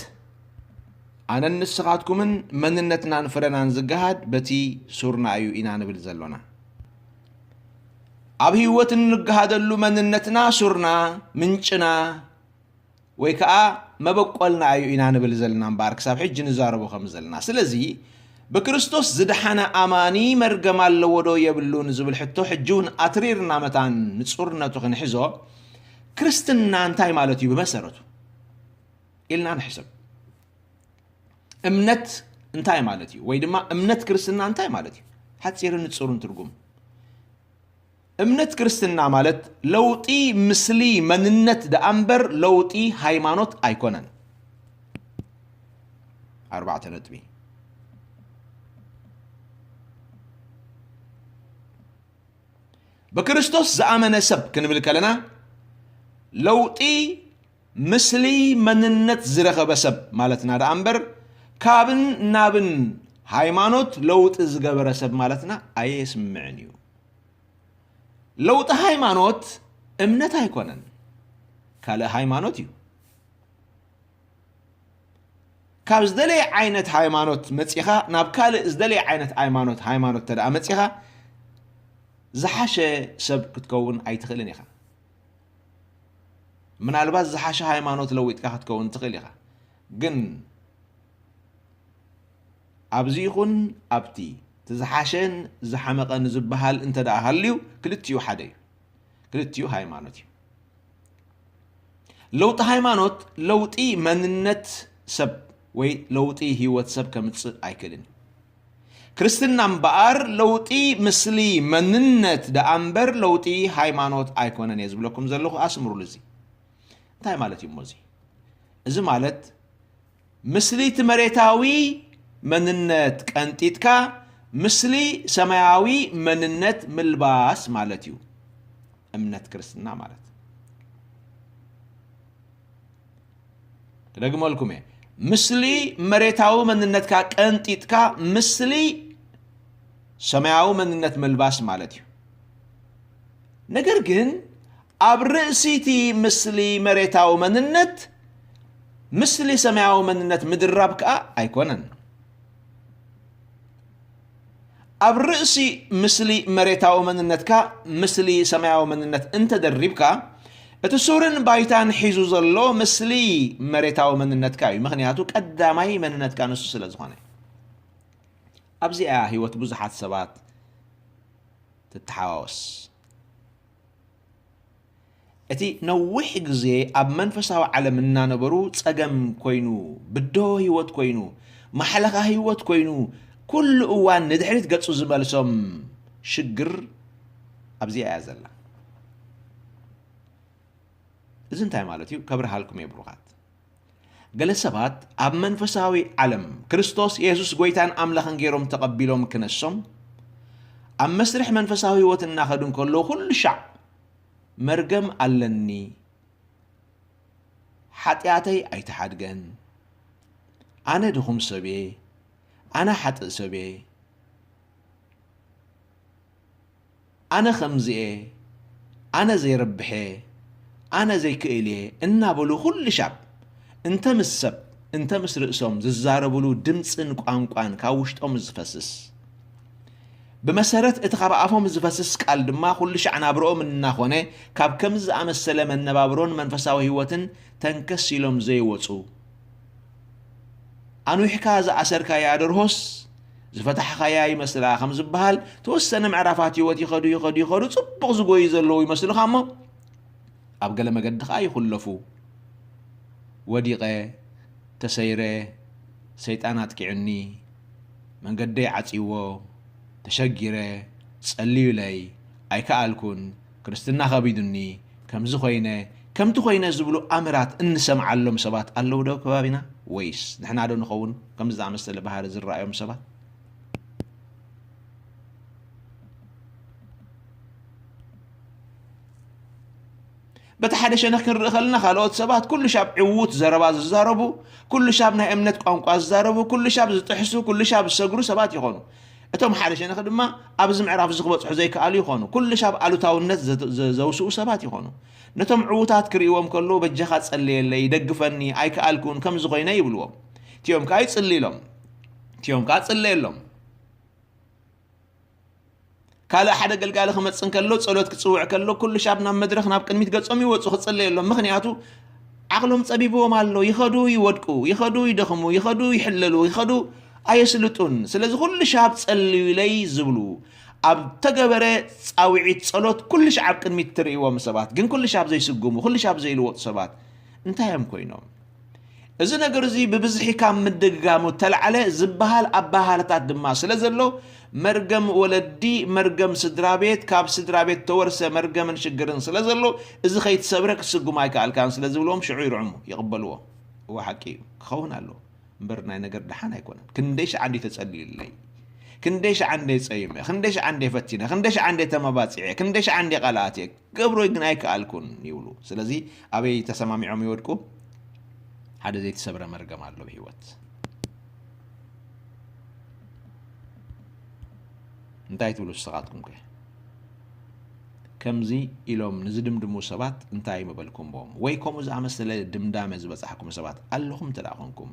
ኣነን ንስኻትኩምን መንነትናን ፍረናን ዝገሃድ በቲ ሱርና እዩ ኢና ንብል ዘሎና። ኣብ ህይወት እንገሃደሉ መንነትና ሱርና፣ ምንጭና፣ ወይ ከዓ መበቆልና እዩ ኢና ንብል ዘለና እምበኣር፣ ክሳብ ሕጂ ንዛረቦ ከም ዘለና። ስለዚ ብክርስቶስ ዝደሓነ ኣማኒ መርገም ኣለዎ ዶ የብሉን ዝብል ሕቶ ሕጂ እውን ኣትሪርና መታን ንጹርነቱ ክንሕዞ፣ ክርስትና እንታይ ማለት እዩ ብመሰረቱ ኢልና ንሕሰብ። እምነት እንታይ ማለት እዩ? ወይ ድማ እምነት ክርስትና እንታይ ማለት እዩ? ሓጺርን ንጹርን ትርጉም። እምነት ክርስትና ማለት ለውጢ ምስሊ መንነት ደኣ እምበር ለውጢ ሃይማኖት ኣይኮነን። ኣርባዕተ ነጥቢ። ብክርስቶስ ዝኣመነ ሰብ ክንብል ከለና ለውጢ ምስሊ መንነት ዝረኸበ ሰብ ማለትና ደኣ እምበር ካብን ናብን ሃይማኖት ለውጢ ዝገበረ ሰብ ማለትና ኣየስምዕን እዩ። ለውጢ ሃይማኖት እምነት ኣይኮነን፣ ካልእ ሃይማኖት እዩ። ካብ ዝደለየ ዓይነት ሃይማኖት መጺኻ ናብ ካልእ ዝደለየ ዓይነት ሃይማኖት፣ ሃይማኖት ተደኣ መጺኻ ዝሓሸ ሰብ ክትከውን ኣይትኽእልን ኢኻ። ምናልባት ዝሓሸ ሃይማኖት ለዊጥካ ክትከውን ትኽእል ኢኻ። ግን ኣብዚ ይኹን ኣብቲ፣ እቲ ዝሓሸን ዝሓመቐን ዝበሃል እንተ ደኣ ሃልዩ፣ ክልቲኡ ሓደ እዩ። ክልቲኡ ሃይማኖት እዩ። ለውጢ ሃይማኖት ለውጢ መንነት ሰብ ወይ ለውጢ ህይወት ሰብ ከምጽእ ኣይክእልን እዩ። ክርስትና እምበኣር ለውጢ ምስሊ መንነት ደኣ እምበር ለውጢ ሃይማኖት ኣይኮነን እየ ዝብለኩም ዘለኹ። ኣስምሩሉ እዚ። እንታይ ማለት እዩ እሞ እዚ? እዚ ማለት ምስሊቲ መሬታዊ መንነት ቀንጢጥካ፣ ምስሊ ሰማያዊ መንነት ምልባስ ማለት እዩ። እምነት ክርስትና ማለት። ክደግመልኩም እየ። ምስሊ መሬታዊ መንነትካ ቀንጢጥካ፣ ምስሊ ሰማያዊ መንነት ምልባስ ማለት እዩ። ነገር ግን ኣብ ርእሲቲ ምስሊ መሬታዊ መንነት፣ ምስሊ ሰማያዊ መንነት ምድራብ ከኣ ኣይኮነን። ኣብ ርእሲ ምስሊ መሬታዊ መንነትካ፣ ምስሊ ሰማያዊ መንነት እንተደሪብካ፣ እቲ ሱርን ባይታን ሒዙ ዘሎ ምስሊ መሬታዊ መንነትካ እዩ። ምኽንያቱ ቀዳማይ መንነትካ ንሱ ስለ ዝኾነ። ኣብዚኣ ህይወት ብዙሓት ሰባት ትተሓዋወስ። እቲ ነዊሕ ግዜ ኣብ መንፈሳዊ ዓለም እናነበሩ ጸገም ኮይኑ፣ ብድሆ ህይወት ኮይኑ፣ ማሕለኻ ህይወት ኮይኑ፣ ኩሉ እዋን ንድሕሪት ገጹ ዝመልሶም ሽግር ኣብዚኣ እያ ዘላ። እዚ እንታይ ማለት እዩ? ከብርሃልኩም እየ ብሩኻት። ገለ ሰባት ኣብ መንፈሳዊ ዓለም ክርስቶስ የሱስ ጎይታን ኣምላኽን ገይሮም ተቐቢሎም ክነሶም፣ ኣብ መስርሕ መንፈሳዊ ህይወት እናኸዱ እንከለዉ ኩሉ ሻዕ መርገም ኣለኒ፣ ሓጢኣተይ ኣይተሓድገን፣ ኣነ ድኹም ሰብ እየ፣ ኣነ ሓጥእ ሰብ እየ፣ ኣነ ከምዚ እየ፣ ኣነ ዘይረብሕ እየ፣ ኣነ ዘይክእል እየ እናበሉ ኩሉ ሻብ እንተ ምስ ሰብ እንተ ምስ ርእሶም ዝዛረብሉ ድምፅን ቋንቋን ካብ ውሽጦም ዝፈስስ፣ ብመሰረት እቲ ካብ ኣፎም ዝፈስስ ቃል ድማ ኩሉ ሻዕ ናብርኦም እናኾነ ካብ ከምዚ ዝኣመሰለ መነባብሮን መንፈሳዊ ህይወትን ተንከስ ኢሎም ዘይወፁ፣ ኣንዊሕካ ዝኣሰርካያ ደርሆስ ዝፈታሕኻያ ይመስላ ከም ዝበሃል፣ ተወሰነ ምዕራፋት ህይወት ይኸዱ ይኸዱ ይኸዱ፣ ጽቡቕ ዝጎዩ ዘለዉ ይመስሉኻ እሞ ኣብ ገለ መገዲ ኸኣ ይኹለፉ። ወዲቐ፣ ተሰይረ፣ ሰይጣን ኣጥቂዑኒ፣ መንገደይ ዓጽይዎ፣ ተሸጊረ፣ ጸልዩለይ፣ ኣይከኣልኩን፣ ክርስትና ከቢዱኒ፣ ከምዚ ኮይነ፣ ከምቲ ኮይነ ዝብሉ ኣምራት እንሰምዓሎም ሰባት ኣለዉ ዶ ከባቢና? ወይስ ንሕና ዶ ንኸውን ከምዚ ዝኣመሰለ ባህሪ ዝረኣዮም ሰባት? በቲ ሓደ ሸነኽ ክንርኢ ከለና፣ ካልኦት ሰባት ኩሉ ሻብ ዕዉት ዘረባ ዝዛረቡ፣ ኩሉ ሻብ ናይ እምነት ቋንቋ ዝዛረቡ፣ ኩሉ ሻብ ዝጥሕሱ፣ ኩሉ ሻብ ዝሰግሩ ሰባት ይኾኑ። እቶም ሓደ ሸነኽ ድማ ኣብዚ ምዕራፍ እዚ ክበጽሑ ዘይከኣሉ ይኾኑ። ኩሉ ሻብ ኣሉታውነት ዘ-፣ ዘ-፣ ዘውስኡ ሰባት ይኾኑ። ነቶም ዕዉታት ክርእይዎም ከለዉ፣ "በጃኻ ጸልየለይ፣ ደግፈኒ፣ ኣይከኣልኩን፣ ከምዚ ኮይነ" ይብልዎም። እቲኦም ከኣ ይጽልይሎም። እቲኦም ከኣ ጽለየሎም። ካልእ ሓደ ገልጋሊ ክመጽእ እንከሎ፣ ጸሎት ክጽውዕ ከሎ፣ ኩሉ ሻብ ናብ መድረኽ፣ ናብ ቅድሚት ገጾም ይወጹ ክጽለየሎም። ምኽንያቱ፣ ዓቕሎም ጸቢብዎም ኣሎ። ይኸዱ ይወድቁ፣ ይኸዱ ይደኽሙ፣ ይኸዱ ይሕለሉ፣ ይኸዱ ኣየስልጡን። ስለዚ ኩሉ ሻብ ጸልዩለይ ዝብሉ፣ ኣብ ተገበረ ጻውዒት ጸሎት ኩሉ ሻብ ቅድሚት ትርእይዎም ሰባት፣ ግን ኩሉ ሻብ ዘይስጉሙ፣ ኩሉ ሻብ ዘይልወጡ ሰባት እንታይ እዮም ኮይኖም? እዚ ነገር እዚ ብብዝሒ ካብ ምድግጋሙ ተላዕለ ዝበሃል ኣበሃህላታት ድማ ስለ ዘሎ፣ መርገም ወለዲ፣ መርገም ስድራ ቤት፣ ካብ ስድራ ቤት ተወርሰ መርገምን ሽግርን ስለ ዘሎ፣ እዚ ከይትሰብረ ክትስጉም ኣይከኣልካን ስለ ዝብልዎም ሽዑ ይርዕሙ፣ ይቕበልዎ። እወ ሓቂ እዩ፣ ክኸውን ኣለዎ። እምበር ናይ ነገር ደሓን ኣይኮነን። ክንደይ ሸዓ እንዴ ተጸልዩለይ፣ ክንደይ ሸዓ እንዴ ጸይመ፣ ክንደይ ሸዓ እንዴ ፈቲነ፣ ክንደይ ሸዓ እንዴ ተመባጺዐ፣ ክንደይ ሸዓ እንዴ ቃል ኣትየ፣ ክገብሮ ግን ኣይከኣልኩን ይብሉ። ስለዚ ኣበይ ተሰማሚዖም ይወድቁ? ሓደ ዘይተሰብረ መርገም ኣሎ ብህይወት። እንታይ ትብሉ ንስኻትኩም ከ? ከምዚ ኢሎም ንዝድምድሙ ሰባት እንታይ ምበልኩምዎም? ወይ ከምኡ ዝኣመሰለ ድምዳመ ዝበጻሕኩም ሰባት ኣለኹም እንተ ደኣ ኾንኩም፣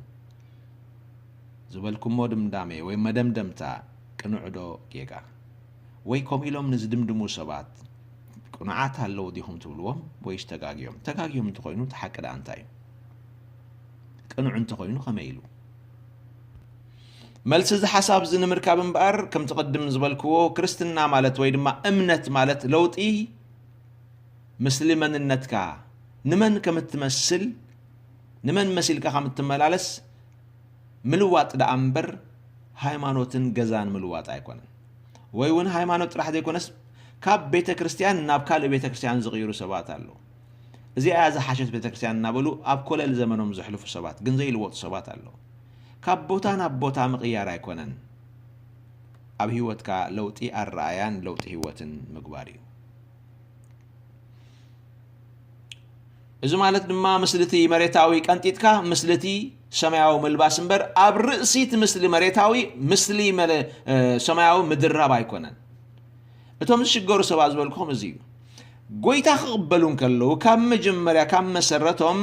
ዝበልኩሞ ድምዳመ ወይ መደምደምታ ቅኑዕ ዶ ጌጋ? ወይ ከምኡ ኢሎም ንዝድምድሙ ሰባት ቅኑዓት ኣለዉ ዲኹም ትብልዎም ወይስ ተጋግዮም? ተጋግዮም እንተኾይኑ እቲ ሓቂ ደኣ እንታይ እዩ? ቅኑዕ እንተኾይኑ ከመይ ኢሉ? መልሲ እዚ ሓሳብ እዚ ንምርካብ እምበኣር፣ ከምቲ ቅድም ዝበልክዎ፣ ክርስትና ማለት ወይ ድማ እምነት ማለት ለውጢ ምስሊ መንነትካ፣ ንመን ከም እትመስል፣ ንመን መሲልካ ከም እትመላለስ ምልዋጥ ደኣ እምበር፣ ሃይማኖትን ገዛን ምልዋጥ ኣይኮነን። ወይ እውን ሃይማኖት ጥራሕ ዘይኮነስ፣ ካብ ቤተ ክርስቲያን ናብ ካልእ ቤተ ክርስቲያን ዝቕይሩ ሰባት ኣለዉ። እዚኣ እያ ዝሓሸት ቤተ ክርስቲያን እናበሉ ኣብ ኮለል ዘመኖም ዘሕልፉ ሰባት፣ ግን ዘይልወጡ ሰባት ኣለዉ። ካብ ቦታ ናብ ቦታ ምቕያር ኣይኮነን፣ ኣብ ህይወትካ ለውጢ ኣረኣያን ለውጢ ህይወትን ምግባር እዩ። እዚ ማለት ድማ ምስልቲ መሬታዊ ቀንጢጥካ ምስልቲ ሰማያዊ ምልባስ እምበር፣ ኣብ ርእሲ እቲ ምስሊ መሬታዊ ምስሊ መለ-፣ እ፣ ሰማያዊ ምድራብ ኣይኮነን። እቶም ዝሽገሩ ሰባት ዝበልኩኹም እዚ እዩ። ጎይታ ክቕበሉ እንከለዉ፣ ካብ መጀመርያ፣ ካብ መሰረቶም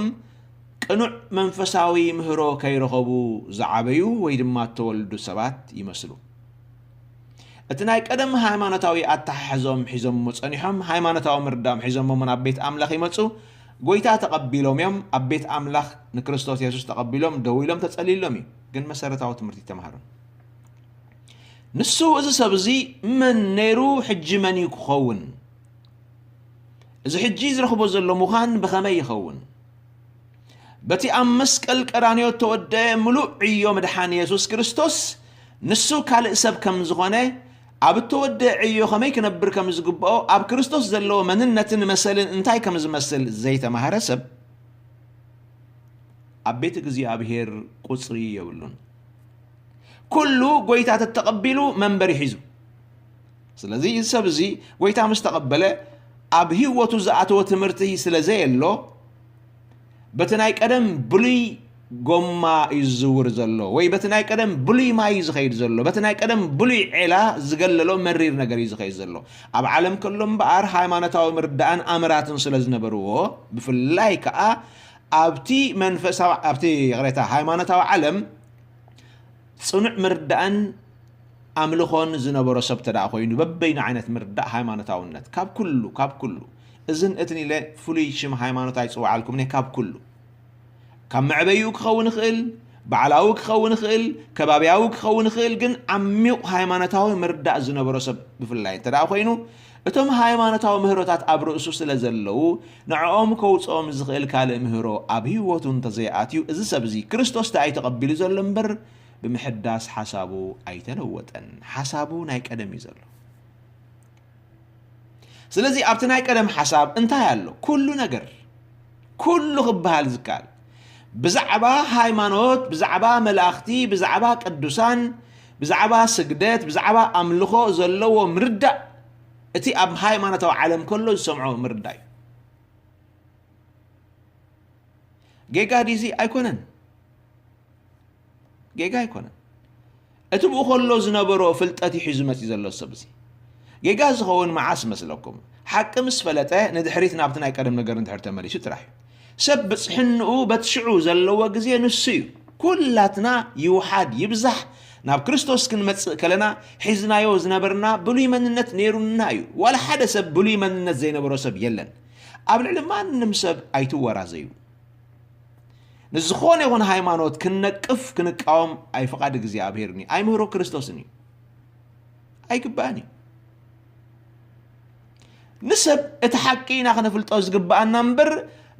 ቅኑዕ መንፈሳዊ ምህሮ ከይረኸቡ ዝዓበዩ ወይ ድማ እተወልዱ ሰባት ይመስሉ። እቲ ናይ ቀደም ሃይማኖታዊ ኣተሓሕዞም ሒዞሞ ጸኒሖም፣ ሃይማኖታዊ ምርዳኦም ሒዞሞ ናብ ቤት ኣምላኽ ይመጹ። ጎይታ ተቐቢሎም እዮም፣ ኣብ ቤት ኣምላኽ ንክርስቶስ የሱስ ተቐቢሎም፣ ደው ኢሎም፣ ተጸልይሎም እዩ። ግን መሰረታዊ ትምህርቲ ተማሃሩን። ንሱ፣ እዚ ሰብ እዚ መን ነይሩ፣ ሕጂ መን እዩ ክኸውን? እዚ ሕጂ ዝረኽቦ ዘሎ ምዃን ብኸመይ ይኸውን? በቲ ኣብ መስቀል ቀራንዮ እተወደአ ምሉእ ዕዮ ምድሓን የሱስ ክርስቶስ፣ ንሱ ካልእ ሰብ ከም ዝኾነ፣ ኣብ እተወደአ ዕዮ ከመይ ክነብር ከም ዝግብኦ፣ ኣብ ክርስቶስ ዘለዎ መንነትን መሰልን እንታይ ከም ዝመስል ዘይተማህረ ሰብ፣ ኣብ ቤት እግዚኣብሔር ቁጽሪ የብሉን። ኩሉ ጎይታ ተተቐቢሉ መንበሪ ሒዙ። ስለዚ እዚ ሰብ እዚ ጎይታ ምስ ተቐበለ፣ ኣብ ህይወቱ ዝኣተወ ትምህርቲ ስለ ዘየሎ፣ በቲ ናይ ቀደም ብሉይ ጎማ እዩ ዝዝውር ዘሎ፣ ወይ በቲ ናይ ቀደም ብሉይ ማይ እዩ ዝኸይድ ዘሎ፣ በቲ ናይ ቀደም ብሉይ ዔላ ዝገለሎ መሪር ነገር እዩ ዝኸይድ ዘሎ። ኣብ ዓለም ከሎ እምበኣር ሃይማኖታዊ ምርዳእን ኣምራትን ስለ ዝነበርዎ፣ ብፍላይ ከኣ ኣብቲ መንፈሳዊ፣ ኣብቲ፣ ይቕሬታ፣ ሃይማኖታዊ ዓለም ጽኑዕ ምርዳእን ኣምልኾን ዝነበሮ ሰብ ተደኣ ኮይኑ፣ በበይኑ ዓይነት ምርዳእ ሃይማኖታውነት፣ ካብ ኩሉ፣ ካብ ኩሉ፣ እዝን እትን ኢለ ፍሉይ ሽም ሃይማኖት ኣይጽውዓልኩምን እየ፣ ካብ ኩሉ፣ ካብ መዕበይኡ ክኸውን ይኽእል፣ ባዕላዊ ክኸውን ይኽእል፣ ከባብያዊ ክኸውን ይኽእል፣ ግን ዓሚቕ ሃይማኖታዊ ምርዳእ ዝነበሮ ሰብ ብፍላይ እንተ ደኣ ኮይኑ፣ እቶም ሃይማኖታዊ ምህሮታት ኣብ ርእሱ ስለ ዘለዉ፣ ንዕኦም ከውጽኦም ዝኽእል ካልእ ምህሮ ኣብ ህይወቱ እንተዘይኣትዩ፣ እዚ ሰብ እዚ ክርስቶስ ደኣ እዩ ተቐቢሉ ዘሎ እምበር፣ ብምሕዳስ ሓሳቡ ኣይተለወጠን። ሓሳቡ ናይ ቀደም እዩ ዘሎ። ስለዚ ኣብቲ ናይ ቀደም ሓሳብ እንታይ ኣሎ? ኩሉ ነገር፣ ኩሉ ክበሃል ዝከኣል፣ ብዛዕባ ሃይማኖት፣ ብዛዕባ መላእኽቲ፣ ብዛዕባ ቅዱሳን፣ ብዛዕባ ስግደት፣ ብዛዕባ ኣምልኾ ዘለዎ ምርዳእ፣ እቲ ኣብ ሃይማኖታዊ ዓለም ከሎ ዝሰምዖ ምርዳእ እዩ። ጌጋ ድዩ እዚ? ኣይኮነን። ጌጋ ኣይኮነን። እቲ ብኡ ከሎ ዝነበሮ ፍልጠት እዩ ሒዙ መጺኡ ዘሎ ሰብ እዚ። ጌጋ ዝኸውን መዓስ መስለኩም? ሓቂ ምስ ፈለጠ ንድሕሪት ናብቲ ናይ ቀደም ነገር እንድሕር ተመሊሱ ጥራሕ እዩ። ሰብ ብጽሕንኡ በቲ ሽዑ ዘለዎ ግዜ ንሱ እዩ። ኩላትና ይውሓድ ይብዛሕ ናብ ክርስቶስ ክንመጽእ ከለና ሒዝናዮ ዝነበርና ብሉይ መንነት ነይሩና እዩ። ዋላ ሓደ ሰብ ብሉይ መንነት ዘይነበሮ ሰብ የለን። ኣብ ልዕሊ ማንም ሰብ ኣይትወራዘዩ። ንዝኾነ ይኹን ሃይማኖት ክንነቅፍ፣ ክንቃወም ኣይ ፍቓድ እግዚኣብሄርን እዩ፣ ኣይ ምህሮ ክርስቶስን እዩ። ኣይግባእን እዩ። ንሰብ እቲ ሓቂ ኢና ክነፍልጦ ዝግብኣና እምበር፣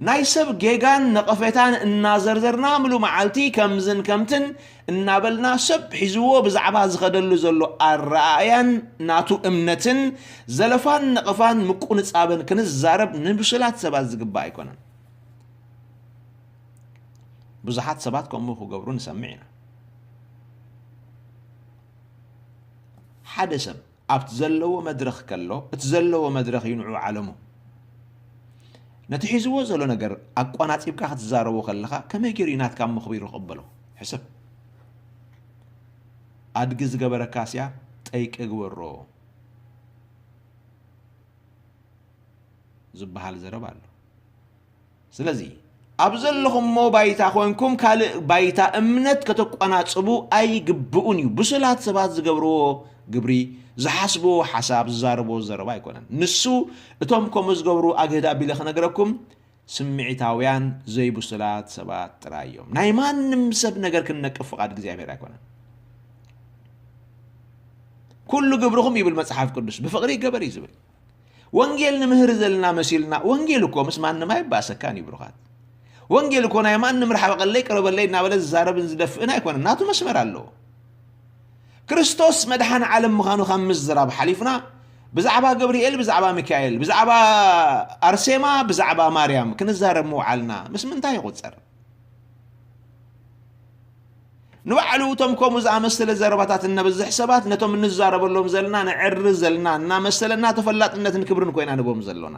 ናይ ሰብ ጌጋን ነቐፌታን እናዘርዘርና ምሉ መዓልቲ ከምዝን ከምትን እናበልና ሰብ ሒዝዎ ብዛዕባ ዝኸደሉ ዘሎ ኣረኣእያን ናቱ እምነትን ዘለፋን ነቐፋን ምቁንጻብን ክንዛረብ ንብሱላት ሰባት ዝግባእ ኣይኮነን። ብዙሓት ሰባት ከምኡ ክገብሩ ንሰምዕ ኢና። ሓደ ሰብ ኣብቲ ዘለዎ መድረኽ ከሎ፣ እቲ ዘለዎ መድረኽ እዩ ንዑ ዓለሙ። ነቲ ሒዝዎ ዘሎ ነገር ኣቋናጺብካ ክትዛረቦ ከለኻ፣ ከመይ ገይሩ እዩ ናትካ መኽቢሩ ክቕበሎ? ሕሰብ። ኣድጊ ዝገበረካ ስያ ጠይቂ ግበሮ ዝበሃል ዘረባ ኣሎ። ስለዚ ኣብ ዘለኹሞ ባይታ ኮንኩም ካልእ ባይታ እምነት ከተቋናጽቡ ኣይግብኡን እዩ። ብሱላት ሰባት ዝገብርዎ ግብሪ፣ ዝሓስብዎ ሓሳብ፣ ዝዛረብዎ ዘረባ ኣይኮነን። ንሱ እቶም ከምኡ ዝገብሩ ኣግህድ ኣቢለ ክነግረኩም፣ ስምዒታውያን ዘይብሱላት ሰባት ጥራይ እዮም። ናይ ማንም ሰብ ነገር ክንነቅፍ ፍቓድ እግዚኣብሔር ኣይኮነን። ኩሉ ግብርኹም ይብል መጽሓፍ ቅዱስ ብፍቕሪ ይገበር እዩ ዝብል። ወንጌል ንምህር ዘለና መሲልና፣ ወንጌል እኮ ምስ ማንም ኣይባሰካን እዩ ብሩኻት። ወንጌል እኮ ናይ ማንም ርሓበቀለይ ቅረበለይ እናበለ ዝዛረብን ዝደፍእን ኣይኮነን። ናቱ መስመር ኣለዎ። ክርስቶስ መድሓን ዓለም ምዃኑ ካብ ምዝራብ ሓሊፍና ብዛዕባ ገብርኤል፣ ብዛዕባ ሚካኤል፣ ብዛዕባ ኣርሴማ፣ ብዛዕባ ማርያም ክንዛረብ ምውዓልና ምስ ምንታይ ይቑጸር? ንባዕሉ እቶም ከምኡ ዝኣመሰለ ዘረባታት እነበዝሕ ሰባት ነቶም እንዛረበሎም ዘለና ንዕሪ ዘለና እናመሰለና ተፈላጥነትን ክብርን ኮይና ንቦም ዘሎና።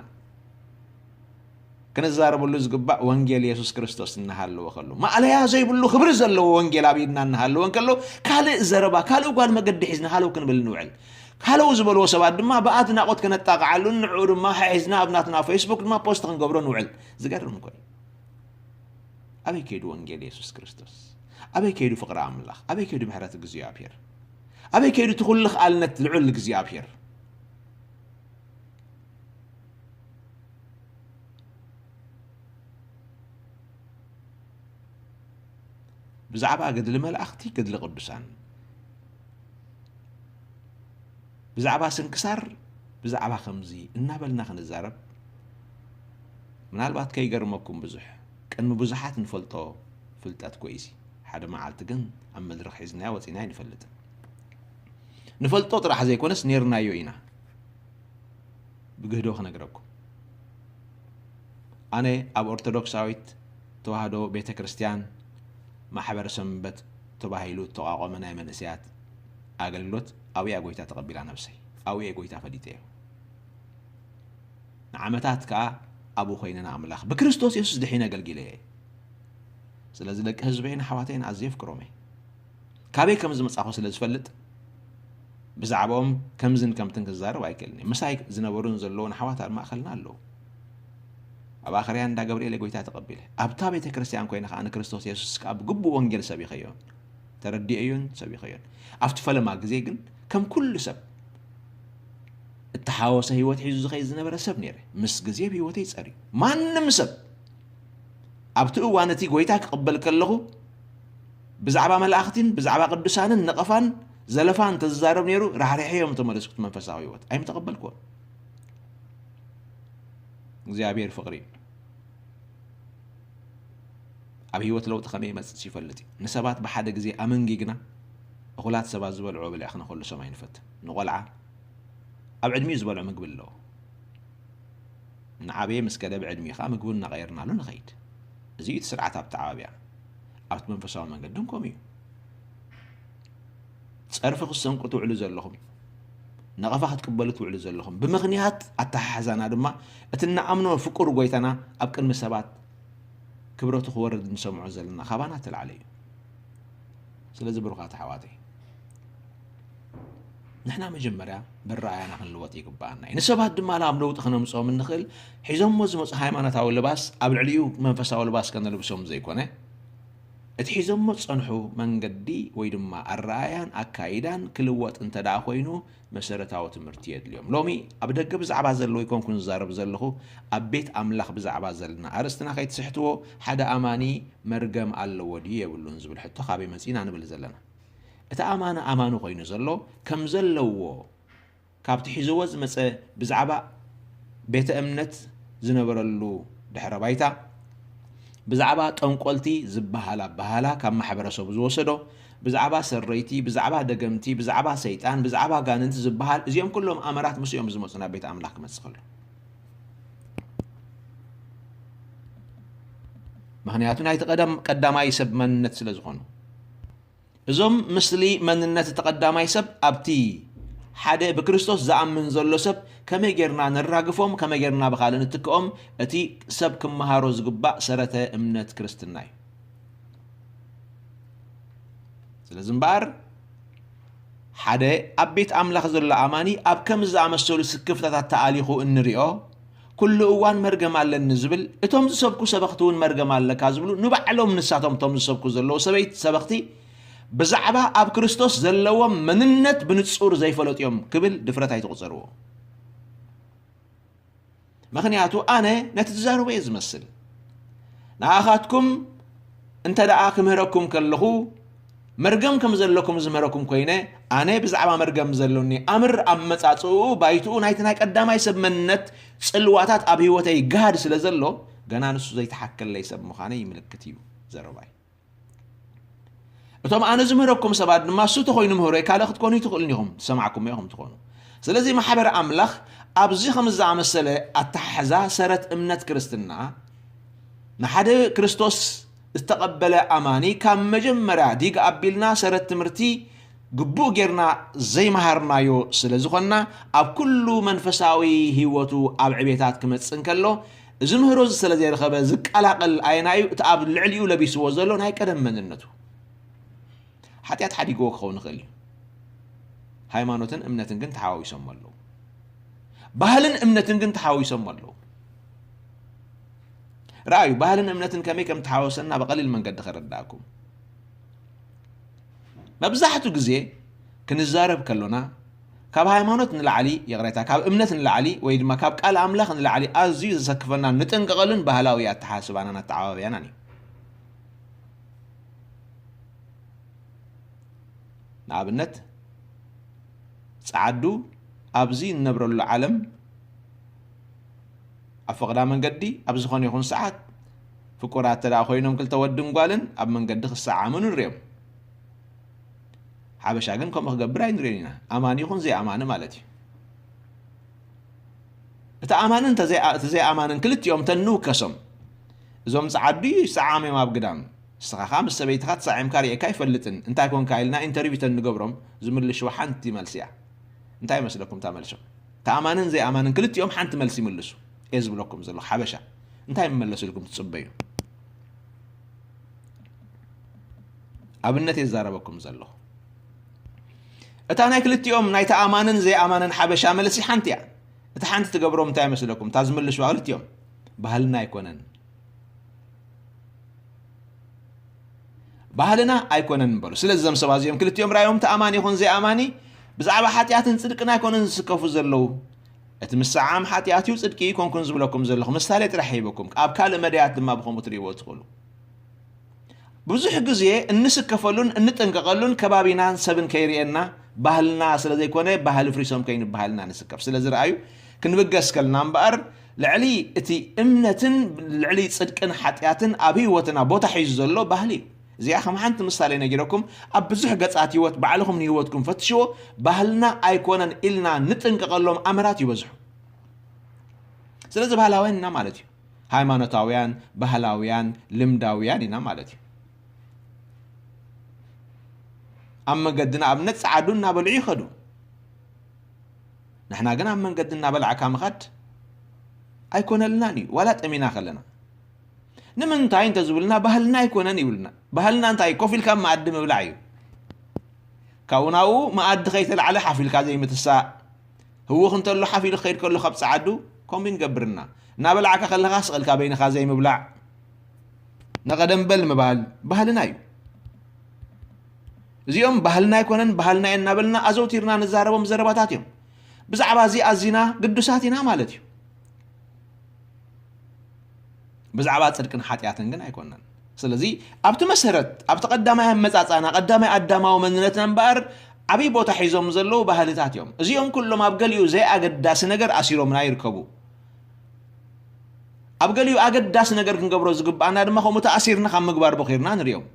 ክንዛረበሉ ዝግባእ ወንጌል የሱስ ክርስቶስ እናሃለወ ከሎ፣ ማእለያ ዘይብሉ ክብሪ ዘለዎ ወንጌል ኣብ ኢድና እናሃለወ እንከሎ፣ ካልእ ዘረባ፣ ካልእ ጓል መገዲ ሒዝና ሃለው ክንብል ንውዕል። ሃለው ዝበልዎ ሰባት ድማ ብኣድናቖት ከነጣቕዓሉን ንዕኡ ድማ ሓሒዝና ኣብ ናትና ፌስቡክ ድማ ፖስት ክንገብሮ ንውዕል። ዝገርም እኮ እዩ። ኣበይ ከይዱ ወንጌል የሱስ ክርስቶስ? ኣበይ ከይዱ ፍቕሪ ኣምላኽ? ኣበይ ከይዱ ምሕረት እግዚኣብሔር? ኣበይ ከይዱ እቲ ኩሉ ክኣልነት ልዑል እግዚኣብሔር? ብዛዕባ ገድሊ መላእኽቲ፣ ገድሊ ቅዱሳን፣ ብዛዕባ ስንክሳር፣ ብዛዕባ ከምዚ እናበልና ክንዛረብ፣ ምናልባት ከይገርመኩም ብዙሕ፣ ቅድሚ ብዙሓት ንፈልጦ ፍልጠት ኮይሲ፣ ሓደ መዓልቲ ግን ኣብ መድረኽ ሒዝናዮ ወጺና ኣይንፈልጥን። ንፈልጦ ጥራሕ ዘይኮነስ ኔርናዮ ኢና። ብግህዶ ክነግረኩም። ኣነ ኣብ ኦርቶዶክሳዊት ተዋህዶ ቤተ ክርስቲያን ማሕበር ሰንበት ተባሂሉ እተቋቖመ ናይ መንእሰያት ኣገልግሎት ኣብኡ እያ ጎይታ ተቐቢላ ነብሰይ። ኣብኡ እየ ጎይታ ፈሊጠዮ። ንዓመታት ከኣ ኣብኡ ኮይነ ንኣምላኽ ብክርስቶስ የሱስ ድሒነ ኣገልጊለዮ እየ። ስለዚ ደቂ ህዝበይን ኣሕዋተይን ኣዝየ የፍቅሮም እየ። ካበይ ከም ዝመጻኹ ስለ ዝፈልጥ፣ ብዛዕባኦም ከምዝን ከምትን ክዛረብ ኣይክእልን እየ። ምሳይ ዝነበሩን ዘለዉን ኣሕዋት ኣብ ማእከልና ኣለዉ። ኣብ ኣኸርያ እንዳ ገብርኤል እየ ጎይታ ተቐቢለ። ኣብታ ቤተ ክርስቲያን ኮይነ ከኣ ንክርስቶስ የሱስ ከኣ ብግቡእ ወንጌል ሰቢኸዮን ተረዲኤዮን ሰቢኸዮን። ኣብቲ ፈለማ ግዜ ግን ከም ኩሉ ሰብ እተሓወሰ ህይወት ሒዙ ዝኸይድ ዝነበረ ሰብ ነይረ። ምስ ግዜ ብህይወተይ ጸርዩ። ማንም ሰብ ኣብቲ እዋን እቲ ጎይታ ክቕበል ከለኹ ብዛዕባ መላእኽቲን ብዛዕባ ቅዱሳንን ነቐፋን ዘለፋን ተዝዛረብ ነይሩ፣ ራሕሪሐዮ ምተመለስኩ እቲ መንፈሳዊ ህይወት። ኣይምተቐበልኩዎን። እግዚኣብሔር ፍቕሪ እዩ። ኣብ ህይወት ለውጢ ከመይ ይመጽእ ይፈልጥ እዩ። ንሰባት ብሓደ ግዜ ኣመንጊግና፣ እኹላት ሰባት ዝበልዕዎ በሊዕ ክነኸልሶም ኣይንፈትን። ንቖልዓ ኣብ ዕድሚኡ ዝበልዖ ምግቢ ኣለዎ። እናዓበየ ምስ ከደ ብዕድሚኡ ከኣ ምግቡ እናቐየርናሉ ንኸይድ። እዚ እዩ እቲ ስርዓት ኣብቲ ዓባብያ። ኣብቲ መንፈሳዊ መንገዲ እውን ከምኡ እዩ። ጸርፊ ክትሰንቁ ትውዕሉ ዘለኹም፣ ነቐፋ ክትቅበሉ ትውዕሉ ዘለኹም፣ ብምኽንያት ኣተሓሕዛና ድማ እቲ እንኣምኖ ፍቁር ጎይታና ኣብ ቅድሚ ሰባት ክብረቱ ክወርድ እንሰምዖ ዘለና ካባና እተላዕለ እዩ። ስለዚ ብሩኻት ኣሕዋተይ፣ ንሕና መጀመርያ መረኣያና ክንልወጥ ይግብኣና እዩ። ንሰባት ድማ ናብ ለውጢ ክነምጽኦም እንኽእል፣ ሒዞምዎ ዝመጹ ሃይማኖታዊ ልባስ ኣብ ልዕሊኡ መንፈሳዊ ልባስ ከነልብሶም ዘይኮነ፣ እቲ ሒዞሞ ዝጸንሑ መንገዲ ወይ ድማ ኣረኣያን ኣካይዳን ክልወጥ እንተ ደኣ ኮይኑ መሰረታዊ ትምህርቲ የድልዮም። ሎሚ ኣብ ደገ ብዛዕባ ዘለዉ ኣይኮንኩን ዝዛረብ ዘለኹ፣ ኣብ ቤት ኣምላኽ ብዛዕባ ዘለና ኣርእስትና ከይትስሕትዎ። ሓደ ኣማኒ መርገም ኣለዎ ድዩ የብሉን ዝብል ሕቶ ካበይ መጺና ንብል ዘለና? እቲ ኣማኒ ኣማኒ ኮይኑ ዘሎ ከም ዘለዎ ካብቲ ሒዝዎ ዝመጸ ብዛዕባ ቤተ እምነት ዝነበረሉ ድሕረ ባይታ፣ ብዛዕባ ጠንቆልቲ ዝበሃል ኣበሃህላ ካብ ማሕበረሰቡ ዝወሰዶ፣ ብዛዕባ ሰረይቲ፣ ብዛዕባ ደገምቲ፣ ብዛዕባ ሰይጣን፣ ብዛዕባ ኣጋንንቲ ዝበሃል፣ እዚኦም ኩሎም ኣመራት ምስ እዮም ዝመጹ ናብ ቤት ኣምላኽ ክመጽእ ከሎ። ምኽንያቱ ናይቲ ቀደም ቀዳማይ ሰብ መንነት ስለ ዝኾኑ። እዞም ምስሊ መንነት እቲ ቀዳማይ ሰብ ኣብቲ ሓደ ብክርስቶስ ዝኣምን ዘሎ ሰብ ከመይ ጌርና ነራግፎም፣ ከመይ ጌርና ብኻልእ ንትክኦም፣ እቲ ሰብ ክመሃሮ ዝግባእ ሰረተ እምነት ክርስትና እዩ። ስለዚ እምበኣር ሓደ ኣብ ቤት ኣምላኽ ዘሎ ኣማኒ ኣብ ከምዚ ዝኣመሰሉ ስክፍታታት ተኣሊኹ እንሪኦ፣ ኩሉ እዋን መርገም ኣለኒ ዝብል፣ እቶም ዝሰብኩ ሰበኽቲ እውን መርገም ኣለካ ዝብሉ፣ ንባዕሎም ንሳቶም እቶም ዝሰብኩ ዘለዉ ሰበይቲ ሰበኽቲ ብዛዕባ ኣብ ክርስቶስ ዘለዎም መንነት ብንጹር ዘይፈለጡ እዮም ክብል ድፍረት ኣይትቑጸርዎ። ምኽንያቱ ኣነ ነቲ ዝዛረቦ እየ ዝመስል። ንኣኻትኩም እንተ ደኣ ክምህረኩም ከለኹ፣ መርገም ከም ዘለኩም ዝምህረኩም ኮይነ፣ ኣነ ብዛዕባ መርገም ዘሎኒ ኣምር ኣመጻጽኡ ባይትኡ ናይቲ ናይ ቀዳማይ ሰብ መንነት ጽልዋታት ኣብ ህይወተይ ጋህድ ስለ ዘሎ፣ ገና ንሱ ዘይተሓከለይ ሰብ ምዃነይ ምልክት እዩ ዘረባይ። እቶም ኣነ ዝምህረኩም ሰባት ድማ እሱ ተኾይኑ ምህሮይ ካልእ ክትኮኑ ይትኽእሉን ኢኹም፣ ዝሰማዕኩሞ ኢኹም ትኾኑ። ስለዚ ማሕበር ኣምላኽ ኣብዚ ከም ዝኣመሰለ ኣተሓሕዛ ሰረት እምነት ክርስትና ንሓደ ክርስቶስ ዝተቐበለ ኣማኒ ካብ መጀመርያ ዲግ ኣቢልና ሰረት ትምህርቲ ግቡእ ጌርና ዘይመሃርናዮ ስለ ዝኾንና፣ ኣብ ኩሉ መንፈሳዊ ህይወቱ ኣብ ዕቤታት ክመጽእ እንከሎ፣ እዚ ምህሮ እዚ ስለ ዘይረኸበ ዝቀላቐል ኣየናይ እዩ? እቲ ኣብ ልዕሊኡ ለቢስዎ ዘሎ ናይ ቀደም መንነቱ። ሓጢኣት ሓዲግዎ ክኸውን ይኽእል እዩ። ሃይማኖትን እምነትን ግን ተሓዋዊሶም ኣለዉ። ባህልን እምነትን ግን ተሓዋዊሶም ኣለዉ። ረኣዩ፣ ባህልን እምነትን ከመይ ከም ተሓወሰና ብቐሊል መንገዲ ከረዳእኩም። መብዛሕትኡ ግዜ ክንዛረብ ከሎና፣ ካብ ሃይማኖት ንላዕሊ፣ ይቕሬታ፣ ካብ እምነት ንላዕሊ ወይ ድማ ካብ ቃል ኣምላኽ ንላዕሊ ኣዝዩ ዘሰክፈናን ንጥንቀቐሉን ባህላዊ ኣተሓሳስባናን ኣተዓባብያናን እዩ። ንኣብነት፣ ጸዓዱ ኣብዚ እንነብረሉ ዓለም ኣብ ፈቕዳ መንገዲ ኣብ ዝኾነ ይኹን ሰዓት ፍቁራት እንተ ደኣ ኮይኖም ክልተ ወድን ጓልን ኣብ መንገዲ ክሰዓሙ ንሪኦም። ሓበሻ ግን ከምኡ ክገብር ኣይንሪኦን ኢና። ኣማኒ ይኹን ዘይኣማኒ ማለት እዩ። እቲ ኣማንን እንተ ዘይኣ-፣ እቲ ዘይኣማንን ክልቲኦም ተንውከሶም። እዞም ጸዓዱ ይሰዓዓሙ እዮም ኣብ ግዳም። ንስኻ ኸኣ ምስ ሰበይትኻ ተሳዒምካ ርእየካ ኣይፈልጥን። እንታይ ኮንካ ኢልና ኢንተርቪው ተንገብሮም ዝምልሽዋ ሓንቲ መልሲ እያ። እንታይ ይመስለኩም እታ መልሶም? እቲ ኣማንን ዘይኣማንን ክልቲኦም ሓንቲ መልሲ ይምልሱ እየ ዝብለኩም ዘለኹ። ሓበሻ እንታይ ይመለስልኩም ትጽበዩ? ኣብነት እየ ዝዛረበኩም ዘለኹ። እታ ናይ ክልቲኦም ናይ ተኣማንን ዘይኣማንን ሓበሻ መልሲ ሓንቲ እያ። እታ ሓንቲ ትገብሮም እንታይ ይመስለኩም? እታ ዝምልሽዋ ክልቲኦም ባህልና ኣይኮነን። ባህልና ኣይኮነን በሉ። ስለዚ እዞም ሰባት እዚኦም ክልቲኦም ራእዮም ተኣማኒ ይኹን ዘይኣማኒ ብዛዕባ ሓጢኣትን ጽድቅን ኣይኮነን ዝስከፉ ዘለዉ። እቲ ምስዓም ሓጢኣት እዩ፣ ጽድቂ ኣይኮንኩን ዝብለኩም ዘለኹ ምሳሌ ጥራሕ ሂበኩም። ኣብ ካልእ መዳያት ድማ ብኸምኡ ትርእይዎ ትኽእሉ። ብዙሕ ግዜ እንስከፈሉን እንጥንቀቐሉን ከባቢናን ሰብን ከይርእየና ባህልና ስለ ዘይኮነ ባህሊ ፍሪሶም ከይንበሃል ኢና ንስከፍ። ስለዚ ረኣዩ ክንብገስ ከልና እምበኣር ልዕሊ እቲ እምነትን ልዕሊ ጽድቅን ሓጢኣትን ኣብ ህይወትና ቦታ ሒዙ ዘሎ ባህሊ እዩ። እዚኣ ከም ሓንቲ ምሳሌ ነጊረኩም ኣብ ብዙሕ ገጻት ህይወት ባዕልኹም ንህይወትኩም ፈትሽዎ። ባህልና ኣይኮነን ኢልና ንጥንቀቐሎም ኣምራት ይበዝሑ። ስለዚ ባህላውያን ኢና ማለት እዩ። ሃይማኖታውያን፣ ባህላውያን፣ ልምዳውያን ኢና ማለት እዩ። ኣብ መንገዲ ንኣብነት ጸዓዱ እናበልዑ ይኸዱ። ንሕና ግን ኣብ መንገዲ እናበላዕካ ምኻድ ኣይኮነልናን እዩ፣ ዋላ ጠሚና ከለና። ንምንታይ እንተዝብሉና ባህልና ኣይኮነን ይብሉና። ባህልና እንታይ እዩ? ኮፍ ኢልካ ኣብ መኣዲ ምብላዕ እዩ። ካብኡ ናብኡ መኣዲ ከይተላዕለ ሓፍ ኢልካ ዘይምትሳእ። ህውኽ እንተሎ ሓፍ ኢሉ ክኸይድ ከሎ ካብ ጸዓዱ ከምኡ ንገብርና። እናበላዕካ ከለኻ ስቕ ኢልካ በይንኻ ዘይምብላዕ። ነቐደም በል ምባል ባህልና እዩ። እዚኦም ባህልና ኣይኮነን፣ ባህልና እየ እናበልና ኣዘውቲርና ንዛረቦም ዘረባታት እዮም። ብዛዕባ እዚ ኣዚና ግዱሳት ኢና ማለት እዩ። ብዛዕባ ጽድቅን ሓጢኣትን ግን ኣይኮነን። ስለዚ ኣብቲ መሰረት፣ ኣብቲ ቀዳማይ ኣመጻጽኣና፣ ቀዳማይ ኣዳማዊ መንነትና እምበኣር ዓብዪ ቦታ ሒዞም ዘለዉ ባህልታት እዮም። እዚኦም ኩሎም ኣብ ገሊኡ ዘይኣገዳሲ ነገር ኣሲሮምና ይርከቡ። ኣብ ገሊኡ ኣገዳሲ ነገር ክንገብሮ ዝግብኣና ድማ ከምኡ ተኣሲርና ካብ ምግባር ቦኺርና ንሪኦም።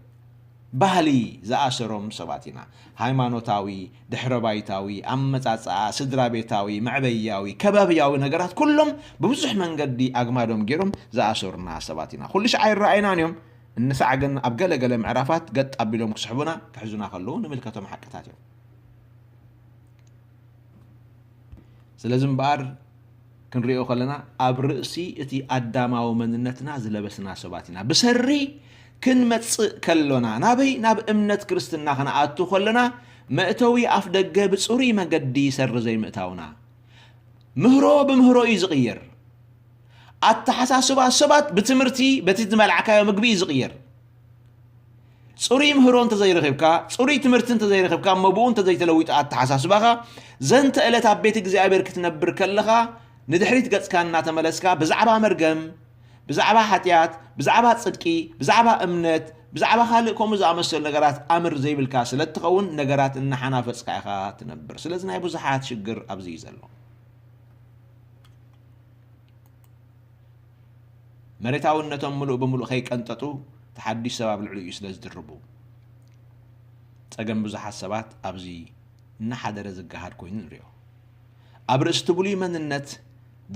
ባህሊ ዝኣሰሮም ሰባት ኢና። ሃይማኖታዊ፣ ድሕረ ባይታዊ፣ ኣመጻጽኣ፣ ስድራ ቤታዊ፣ መዕበያዊ፣ ከባብያዊ ነገራት ኩሎም ብብዙሕ መንገዲ ኣግማዶም ገይሮም ዝኣሰሩና ሰባት ኢና። ኩሉ ሻዕ ኣይረኣዩናን እዮም። እንሳዕ ግን ኣብ ገለ ገለ ምዕራፋት ገጥ ኣቢሎም ክስሕቡና፣ ክሕዙና ከለዉ ንምልከቶም ሓቅታት እዮም። ስለዚ እምበኣር ክንሪኦ ከለና ኣብ ርእሲ እቲ ኣዳማዊ መንነትና ዝለበስና ሰባት ኢና። ብሰሪ ክንመጽእ ከሎና፣ ናበይ? ናብ እምነት ክርስትና ክንኣቱ ከሎና መእተዊ ኣፍ ደገ ብጽሩይ መገዲ ሰሪ ዘይምእታውና። ምህሮ ብምህሮ እዩ ዝቕየር። ኣተሓሳስባ ሰባት ብትምህርቲ፣ በቲ ዝበላዕካዮ ምግቢ እዩ ዝቕየር። ጽሩይ ምህሮ እንተዘይረኺብካ፣ ጽሩይ ትምህርቲ እንተዘይረኺብካ፣ እሞ ብኡ እንተዘይተለዊጡ ኣተሓሳስባኻ፣ ዘንተ ዕለት ኣብ ቤት እግዚኣብሔር ክትነብር ከለኻ፣ ንድሕሪት ገጽካ እናተመለስካ፣ ብዛዕባ መርገም፣ ብዛዕባ ሓጢኣት፣ ብዛዕባ ጽድቂ፣ ብዛዕባ እምነት፣ ብዛዕባ ካልእ ከምኡ ዝኣመሰሉ ነገራት ኣምር ዘይብልካ ስለ እትኸውን፣ ነገራት እናሓናፈጽካ ኢኻ ትነብር። ስለዚ ናይ ብዙሓት ሽግር ኣብዚ እዩ ዘሎ። መሬታውነቶም ምሉእ ብምሉእ ከይቀንጠጡ፣ እቲ ሓድሽ ሰብ ኣብ ልዕሊኡ ስለ ዝድርቡ፣ ጸገም ብዙሓት ሰባት ኣብዚ እናሓደረ ዝገሃድ ኮይኑ ንሪኦ። ኣብ ርእሲ እቲ ብሉይ መንነት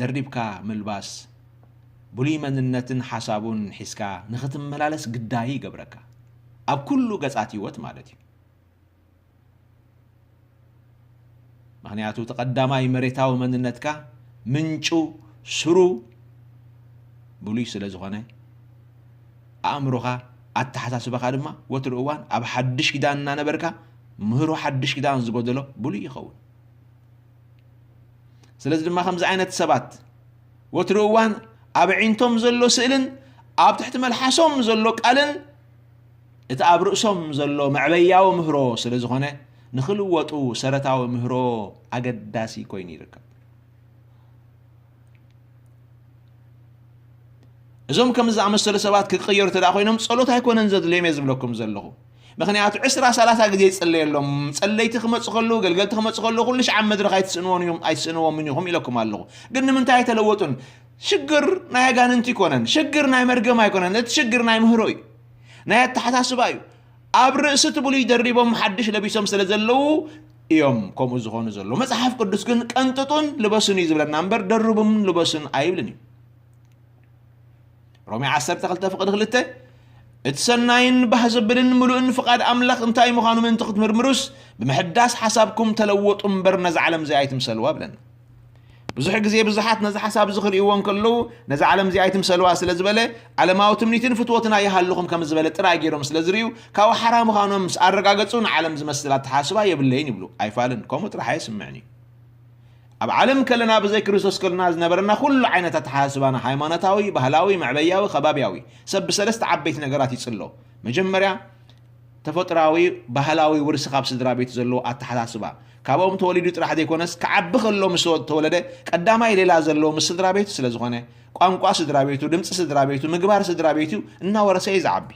ደሪብካ ምልባስ፣ ብሉይ መንነትን ሓሳቡን ሒዝካ ንኽትመላለስ ግዳይ ይገብረካ። ኣብ ኩሉ ገጻት ህይወት ማለት እዩ። ምኽንያቱ እቲ ቀዳማይ መሬታዊ መንነትካ ምንጩ፣ ስሩ ብሉይ ስለ ዝኾነ፣ ኣእምሮኻ፣ ኣተሓሳስባኻ ድማ ወትሩ እዋን ኣብ ሓድሽ ኪዳን እናነበርካ፣ ምህሮ ሓድሽ ኪዳን ዝጎደሎ ብሉይ ይኸውን። ስለዚ ድማ ከምዚ ዓይነት ሰባት ወትሩ እዋን ኣብ ኣዒንቶም ዘሎ ስእልን ኣብ ትሕቲ መልሓሶም ዘሎ ቃልን እቲ ኣብ ርእሶም ዘሎ መዕበያዊ ምህሮ ስለ ዝኾነ፣ ንኽልወጡ ሰረታዊ ምህሮ ኣገዳሲ ኮይኑ ይርከብ። እዞም ከምዚ ዝኣመሰሉ ሰባት ክቕየሩ እንተ ደኣ ኮይኖም፣ ጸሎት ኣይኮነን ዘድልዮም እየ ዝብለኩም ዘለኹ። ምኽንያቱ ዕስራ ሰላሳ ግዜ ይጽለየሎም። ጸለይቲ ክመጹ ከለዉ፣ ገልገልቲ ክመጹ ከለዉ፣ ኩሉ ሻዕ ኣብ መድረኽ ኣይትስእንዎን እዮም፣ ኣይትስእንዎምን ኢኹም ኢለኩም ኣለኹ። ግን ንምንታይ ኣይተለወጡን? ሽግር ናይ ኣጋንንቲ ኣይኮነን፣ ሽግር ናይ መርገም ኣይኮነን፣ እቲ ሽግር ናይ ምህሮ እዩ፣ ናይ ኣተሓሳስባ እዩ። ኣብ ርእሲ እቲ ብሉይ ደሪቦም ሓድሽ ለቢሶም ስለ ዘለዉ እዮም ከምኡ ዝኾኑ ዘለዉ። መጽሓፍ ቅዱስ ግን ቀንጥጡን ልበሱን እዩ ዝብለና እምበር፣ ደርቡን ልበሱን ኣይብልን እዩ። ሮሜ ዓሰርተ ክልተ ፍቕዲ ክልተ፣ እቲ ሰናይን ባህ ዘብልን ምሉእን ፍቓድ ኣምላኽ እንታይ ምዃኑ ምእንቲ ክትምርምሩስ፣ ብምሕዳስ ሓሳብኩም ተለወጡ እምበር፣ ነዛ ዓለም እዚኣ ኣይትምሰልዋ ብለና። ብዙሕ ግዜ ብዙሓት ነዚ ሓሳብ እዚ ክርእይዎ እንከለዉ፣ ነዛ ዓለም እዚኣ ኣይትምሰልዋ ስለ ዝበለ፣ ዓለማዊ ትምኒትን ፍትወትን ኣይሃልኹም ከም ዝበለ ጥራይ ገይሮም ስለ ዝርእዩ፣ ካብኡ ሓራ ምዃኖም ምስ ኣረጋገጹ፣ ንዓለም ዝመስል ኣተሓስባ የብለይን ይብሉ። ኣይፋልን፣ ከምኡ ጥራሕ ኣየስምዕን እዩ። ኣብ ዓለም ከለና ብዘይ ክርስቶስ ከለና ዝነበረና ኩሉ ዓይነት ኣተሓሳስባና፣ ሃይማኖታዊ፣ ባህላዊ፣ መዕበያዊ፣ ከባብያዊ፣ ሰብ ብሰለስተ ዓበይቲ ነገራት ይጽሎ። መጀመርያ፣ ተፈጥሮኣዊ፣ ባህላዊ ውርሲ ካብ ስድራ ቤቱ ዘለዎ ኣተሓሳስባ፣ ካብኦም ተወሊዱ ጥራሕ ዘይኮነስ፣ ክዓቢ ከሎ ምስ ተወለደ፣ ቀዳማይ ሌላ ዘለዎ ምስ ስድራ ቤቱ ስለ ዝኾነ፣ ቋንቋ ስድራ ቤቱ፣ ድምጺ ስድራ ቤቱ፣ ምግባር ስድራ ቤቱ እናወረሰ እዩ ዝዓቢ።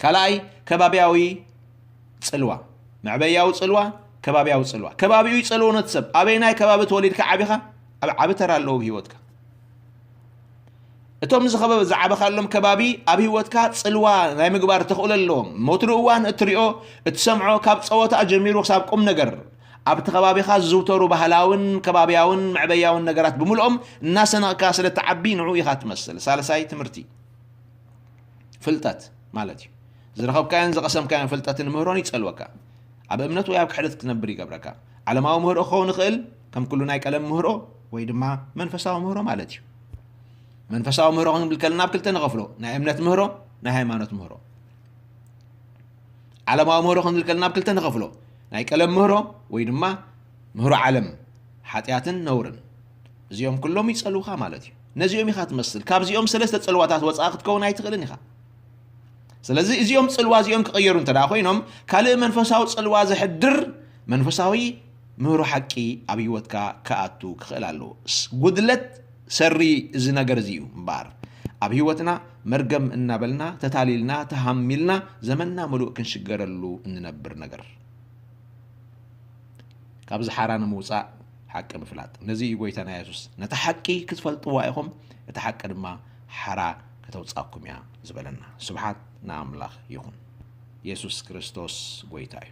ካልኣይ፣ ከባብያዊ ጽልዋ፣ መዕበያዊ ጽልዋ፣ ከባብያዊ ጽልዋ። ከባቢኡ ይጸልዎ ነቲ ሰብ። ኣበየናይ ከባቢ ተወሊድካ ዓቢኻ፣ ኣብ ዓቢ ተራ ኣለዎ ኣብ ህይወትካ። እቶም ዝኸበብ-፣ ዝዓበኻሎም ከባቢ ኣብ ህይወትካ ጽልዋ ናይ ምግባር ተኽእሎ ኣለዎም። ወትሩ እዋን እትሪኦ፣ እትሰምዖ፣ ካብ ጸወታ ጀሚሩ ክሳብ ቁም ነገር፣ ኣብቲ ከባቢኻ ዝዝውተሩ ባህላውን ከባብያውን መዕበያውን ነገራት ብምልኦም እናሰነቕካ ስለ እትዓቢ ንዕኡ ኢኻ ትመስል። ሳልሳይ፣ ትምህርቲ፣ ፍልጠት ማለት እዩ። ዝረኸብካዮን ዝቐሰምካዮን ፍልጠትን ምህሮን ይጸልወካ። ኣብ እምነት ወይ ኣብ ክሕደት ክትነብር ይገብረካ። ዓለማዊ ምህሮ ክኸውን ይኽእል፣ ከም ኩሉ ናይ ቀለም ምህሮ ወይ ድማ መንፈሳዊ ምህሮ ማለት እዩ። መንፈሳዊ ምህሮ ክንብል ከለና ኣብ ክልተ ንኸፍሎ፣ ናይ እምነት ምህሮ፣ ናይ ሃይማኖት ምህሮ። ዓለማዊ ምህሮ ክንብል ከለና ኣብ ክልተ ንኸፍሎ፣ ናይ ቀለም ምህሮ ወይ ድማ ምህሮ ዓለም፣ ሓጢኣትን ነውርን። እዚኦም ኩሎም ይጸልውኻ ማለት እዩ። ነዚኦም ኢኻ ትመስል። ካብዚኦም ሰለስተ ጽልዋታት ወጻኢ ክትከውን ኣይትኽእልን ኢኻ። ስለዚ እዚኦም ጽልዋ እዚኦም ክቕየሩ እንተ ደኣ ኮይኖም፣ ካልእ መንፈሳዊ ጽልዋ ዘሕድር መንፈሳዊ ምህሮ ሓቂ ኣብ ህይወትካ ክኣቱ ክኽእል ኣለዎ። ስ-፣ ጉድለት ሰሪ እዚ ነገር እዚ እዩ እምበኣር፣ ኣብ ህይወትና መርገም እናበልና፣ ተታሊልና፣ ተሃሚልና፣ ዘመንና ምሉእ ክንሽገረሉ እንነብር ነገር። ካብዚ ሓራ ንምውጻእ ሓቂ ምፍላጥ። ነዚ እዩ ጎይታና የሱስ፣ "ነታ ሓቂ ክትፈልጥዋ ኢኹም፣ እታ ሓቂ ድማ ሓራ ከተውጻኩም እያ" ዝበለና። ስብሓት ንኣምላኽ ይኹን። የሱስ ክርስቶስ ጎይታ እዩ።